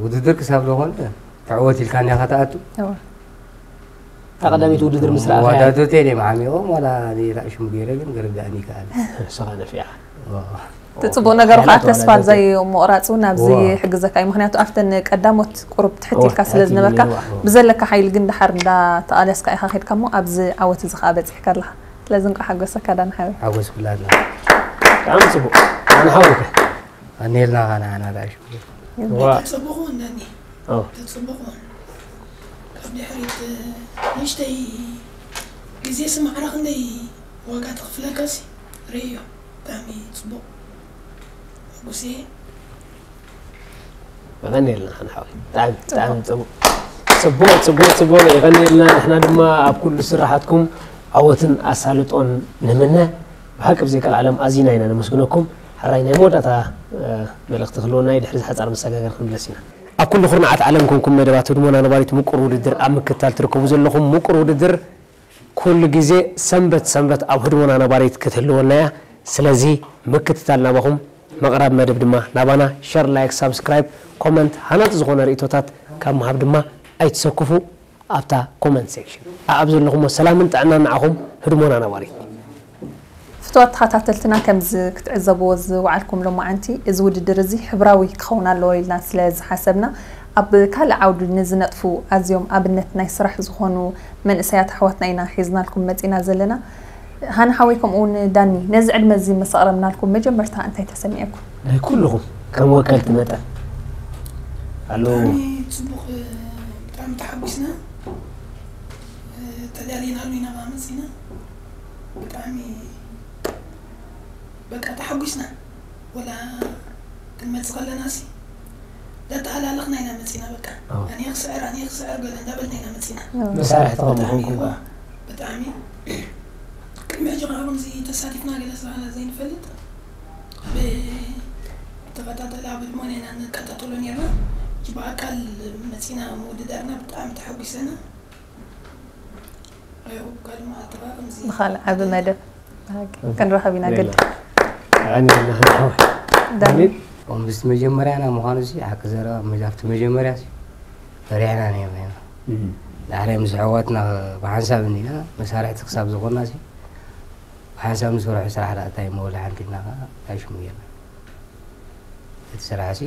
ውድድር ክሳብ ዝኾነ ትዕወት ኢልካኒ ኢኻ ትኣቱ። እወ። እታ ቀዳመይቲ ውድድር ምስ ረኣኻያ? መወዳድርተይ ድዮም ዓሚቖም ዋላ ንራእሽሙ ገይረ ግን ክርድኣኒ ይከኣል። ንስኻ ነፊዕኻ። እወ። እቲ ጽቡቕ ነገሩ ከዓ ሓያል ተስፋ ተወዳደርቲ። ዘይምቑራጽ እውን ኣብዚ እወ። ይሕግዘካ እዩ። ምኽንያቱ ኣብተን ቀዳሞት ቁሩብ ትሕት እወ፣ ኢልካ ስለ ትሕት ኢሉ ዝነበርካ፣ ነይሩ፣ እወ። ብዘለካ ሓይሊ ግን ደሓር እንዳተቓለስካ ኢኻ ኸድካ እሞ ኣብዚ ዓወት እዚ ከዓ በጺሕካ ኣለኻ። ስለዚ እንቋዕ ሓጎሰካ ዳኒ ሓወይ። ሓጎስ ኩላትና። ብጣዕሚ ጽቡቕ። ኣነ ሓወይከ? ኣኔልና ኸዓ ንዓና ራእሽሙ። እዋ። ተጽብቑ እንደኒ። ኦ። ተጽብቑ። ካብ ድሕሪት ንእሽተይ ግዜ ስማዕራ ክንደይ ዋጋ ተኽፍለካሲ ርእዮ። ብጣዕሚ ጽቡቕ። ሕጉስ እየ። የቐንየልና ሓን ሓወይ። ብጣዕሚ፣ ብጣዕሚ ጽቡቕ። ጽቡቕ፣ ጽቡቕ፣ ጽቡቕ። የቐንየልና። ንሕና ድማ ኣብ ኩሉ ስራሓትኩም ዓወትን ኣሳልጦን ንምነ። ብሓቂ ብዘይካል ዓለም ኣዚና ኢና ነመስግነኩም። ሕራይ ናይ መወዳእታ፣ እ፣ መልእኽቲ ክህልወና እዩ። ድሕሪ እዚ ሓጻር መሰጋገር ክንምለስ ኢና። ኣብ ኩሉ ኩርናዓት ዓለም ኮንኩም መደባት ህድሞና ነባሪት ምቁር ውድድር ኣብ ምክትታል ትርከቡ ዘለኹም፣ ምቁር ውድድር ኩሉ ግዜ ሰንበት ሰንበት ኣብ ህድሞና ነባሪት ክትህልወና እያ። ስለዚ ምክትታል ናባኹም፣ ምቕራብ መደብ ድማ ናባና። ሸር፣ ላይክ፣ ሳብስክራይብ፣ ኮመንት፣ ሃናጺ ዝኾነ ርእይቶታት ካብ ምሃብ ድማ ኣይትሰክፉ። ኣብታ ኮመንት ሴክሽን ኣኣብ ዘለኹሞ ሰላምን ጥዕናን ንዓኹም። ህድሞና ነባሪት። ፍቱዋት ተኸታተልትና፣ ከምዚ ክትዕዘብዎ ዝወዓልኩም ሎማዓንቲ፣ እዚ ውድድር እዚ ሕብራዊ ክኸውን ኣለዎ ኢልና ስለ ዝሓሰብና፣ ኣብ ካልእ ዓውዲ ንዝነጥፉ ኣዝዮም ኣብነት ናይ ስራሕ ዝኾኑ መንእሰያት ኣሕዋትና ኢና ሒዝናልኩም መጺና ዘለና። ሃኒ ሓወይ፣ ከምኡ እውን ዳኒ፣ ነዚ ዕድመ እዚ ምስ ኣቕረብናልኩም መጀመርታ እንታይ ተሰሚዐኩም? ናይ ኩልኹም ከም ወከልቲ መጠን። ኣሎ። ብጣዕሚ ጽቡቕ፣ ብጣዕሚ ተሓጒስና። ተዳሊናሉ ኢና ከኣ መጺና። ብጣዕሚ በቃ ተሓጒስና። ወላ ክንመጽእ ከለናሲ እንዳተሃላለኽና ኢና መጺና። በቃ ኣዎ። ኣነ ክስዕር፣ ኣነ ክስዕር ገለ እንዳበልና ኢና መጺና። ኣዎ። መሳርሕቲ ከም ብጣዕሚ ምዃንኩም እኮ። ብጣዕሚ ቅድሚ ሕጂ ከኣ ከምዚ ተሳቲፍና ገለ ስራሕና ዘይንፈልጥ ብተኸታተሊ ኣብ ህድሞና ኢና ንከታተሎ ነይርና። ሕጂ ብኣካል መጺና ምውድዳርና ብጣዕሚ ተሓጒሰና። ብኻልእ ዓቢ መደብ ብሓቂ ክንራኸብ ኢና ግዲ። ኣነ ናህና ሓወይ። ዳኒ። ከምዚ መጀመርያና ምዃኑ ሲ ሓቂ ዘረባ መ-፣ ኣብቲ መጀመርያ ሲ ፈሪሕና ነይርና ኢና። እም። ዳሕራይ ምስ ኣሕዋትና ብሓንሳብ እኒና መሳርሕቲ ክሳብ ዝኾንና ሲ ብሓንሳብ ንሰርሖ ስራሕ ደኣ እንታይ እሞ ወላ ሓንቲ ኢልና ኸዓ እንታይ ሽሙ ጌርና። እቲ ስራሕሲ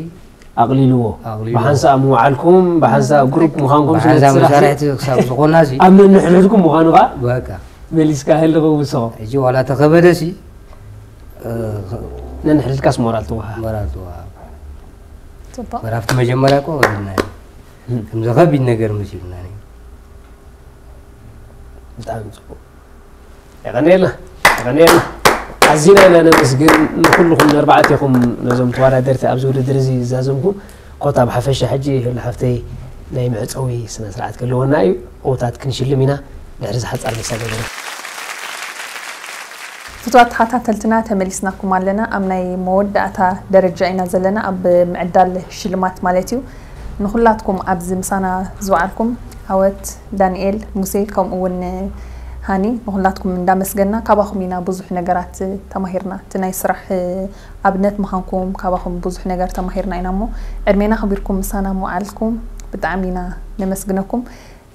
ኣቕሊልዎ። ኣቕሊልዎ። ብሓንሳእ ምውዓልኩም፣ ብሓንሳእ ግሩፕ ምዃንኩም ስለ ብሓንሳእ እቲ ስራሕሲ መሳርሕቲ ክሳብ ዝኾንና ሲ ኣብ ነንሕድሕድኩም ምዃኑ ኸዓ በቃ። መሊስካ ህልኽ ውስኹም። ሕጂ ዋላ ተኸበደ ሲ፣ እ፣ ነንሕድሕድካስ ሞራል ትወሃሃብ። ሞራል ትወሃሃብ። ጽቡቕ። መራፍቲ መጀመርያ እኮ ወሪድና እዩ። እም። ከምዚ ከቢድ ነገር መሲሉና ነይሩ። ብጣዕሚ ጽቡቕ። የቐንየልና፣ የቐንየልና። ኣዚና ኢና ነመስግን ንኹልኹም ነርባዕቴኹም ነዞም ተወዳደርቲ ኣብዚ ውድድር እዚ ዝዛዘምኩም። ኮታ ብሓፈሻ ሕጂ ህሉ ሓፍተይ ናይ መዕጸዊ ስነ ስርዓት ክህልወና እዩ። ዕውታት ክንሽልም ኢና ድሕሪ እዚ ሓጻር መሰጋገሪ። ፍቱዋት ተኸታተልትና ተመሊስናኩም ኣለና። ኣብ ናይ መወዳእታ ደረጃ ኢና ዘለና፣ ኣብ ምዕዳል ሽልማት ማለት እዩ። ንኹላትኩም ኣብዚ ምሳና ዝወዓልኩም ዓወት፣ ዳንኤል፣ ሙሴ፣ ከምኡ እውን ሃኒ፣ ንኹላትኩም እንዳመስገና፣ ካባኹም ኢና ብዙሕ ነገራት ተማሂርና። እቲ ናይ ስራሕ ኣብነት ምዃንኩም ካባኹም ብዙሕ ነገር ተማሂርና ኢና እሞ፣ ዕድሜና ኣኽቢርኩም ምሳና ምውዓልኩም ብጣዕሚ ኢና ነመስግነኩም።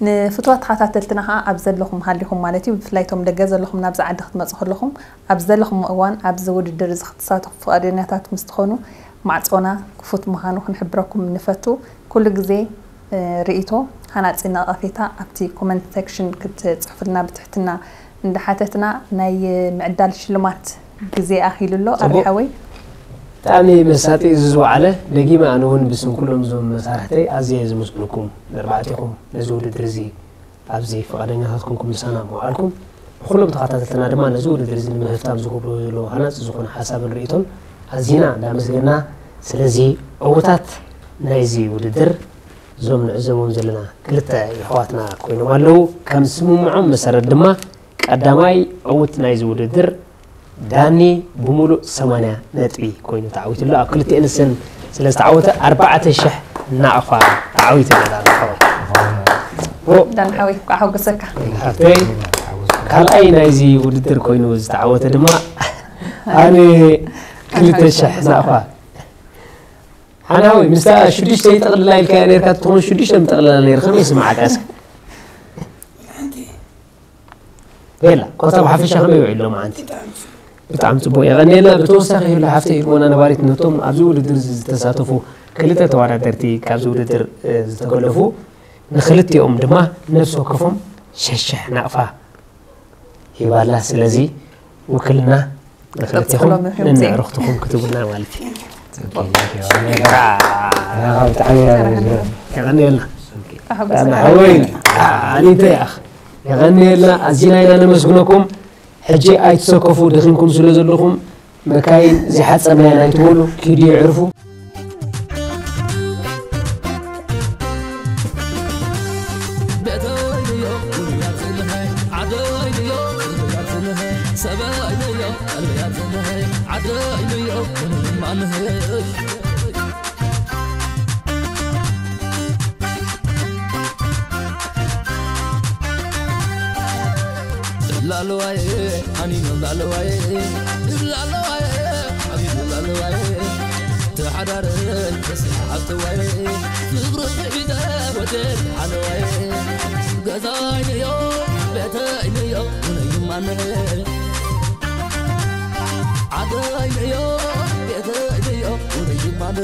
ንፍቱዋት ተኸታተልትና ኸዓ ኣብ ዘለኹም ሃሊኹም ማለት እዩ፣ ብፍላይ እቶም ደገ ዘለኹም ናብዚ ዓዲ ክትመጹ ከለኹም፣ ኣብ ዘለኹም እዋን ኣብዚ ውድድር እዚ ክትሳተፉ ፍቓደኛታት ምስ ትኾኑ፣ ማዕጾና ክፉት ምዃኑ ክንሕብረኩም ንፈቱ። ኩሉ ግዜ፣ እ፣ ርእይቶ፣ ሃናጺ ነቐፌታ ኣብቲ ኮመንት ሴክሽን ክትጽሕፉልና ብትሕትና እንዳሓተትና፣ ናይ ምዕዳል ሽልማት ግዜ ኣኺሉ ኣሎ። ጽቡቕ። ኣሪ ሓወይ። ብጣዕሚ መሳጢ እዚ ዝወዓለ፣ ደጊመ ኣነ እውን ብስም ኩሎም እዞም መሳርሕተይ ኣዝየ እየ ዘመስግነኩም ነርባዕቴኹም ነዚ ውድድር እዚ ኣብዚ ፍቓደኛታት ኮንኩም ምሳና ምውዓልኩም። ንኹሎም ተኸታተልትና ድማ ነዚ ውድድር እዚ ንምህፍታም ዝገብርዎ ዘለዉ ሃናጺ ዝኾነ ሓሳብን ርእይቶን ኣዚና እንዳመስገና፣ ስለዚ ዕዉታት ናይዚ ውድድር እዞም ንዕዘቦም ዘለና ክልተ የሕዋትና ኮይኖም ኣለዉ። ከም ስምምዖም መሰረት ድማ ቀዳማይ ዕዉት ናይዚ ውድድር ዳኒ ብምሉእ ሰማንያ ነጥቢ ኮይኑ ተዓዊቱ ኣሎ። ኣብ ክልቲኤን ስን ስለ ዝተዓወተ ኣርባዕተ ሽሕ ናቕፋ ተዓዊቱ ኣሎ ዳኒ ሓወይ። ዳኒ ሓወይ፣ እንኳዕ ሓጎሰካ። ሓፍተይ፣ ካልኣይ ናይዚ ውድድር ኮይኑ ዝተዓወተ ድማ ኣነ ክልተ ሽሕ ናቕፋ። ሓናዊ ምስታ ሽዱሽተ ይጠቕልላ ኢልካያ ነርካ፣ ትኾን ሽዱሽተ ምጠቕልላ ነይር፣ ከመይ ይስምዓካ እስኪ? የላ፣ ኮታ ብሓፈሻ ከመይ ውዒሉ ሎማዓንቲ? ብጣዕሚ ጽቡቕ፣ የቐንየልና። ብተወሳኺ ይህሉ ሓፍተይ ይልቦና ነባሪት ነቶም ኣብዚ ውድድር እዚ ዝተሳተፉ ክልተ ተወዳደርቲ ካብዚ ውድድር ዝተገለፉ ንክልቲኦም ድማ ነፍሲ ወከፎም ሽሕ ሽሕ ናቕፋ ሂባላ። ስለዚ ውክልና ንክልቲኹም ነንዕርኽትኹም ክትቡና ማለት እዩ። የቐንየልና። ሓወይ ኣኒተ ያኽ የቐንየልና። ኣዚና ኢና ነመስግነኩም። ሕጂ ኣይትሰከፉ፣ ደኺምኩም ስለ ዘለኹም መካይን ዘይሓጸብናየን ኣይትበሉ፣ ኪዱ የዕርፉ። ላለዋይ ኣኒኖ ላለዋይ ላለዋይ ኣኒኖ ላለዋይ ተሓዳረይ ተስሓብተዋይ ፍቕሪ ሒዘ ወደ ሓለዋይ ገዛይ ንዮ ቤተይ ንዮ ውነይ ማነ ዓደይ ንዮ ቤተይ ንዮ ውነይ ማነ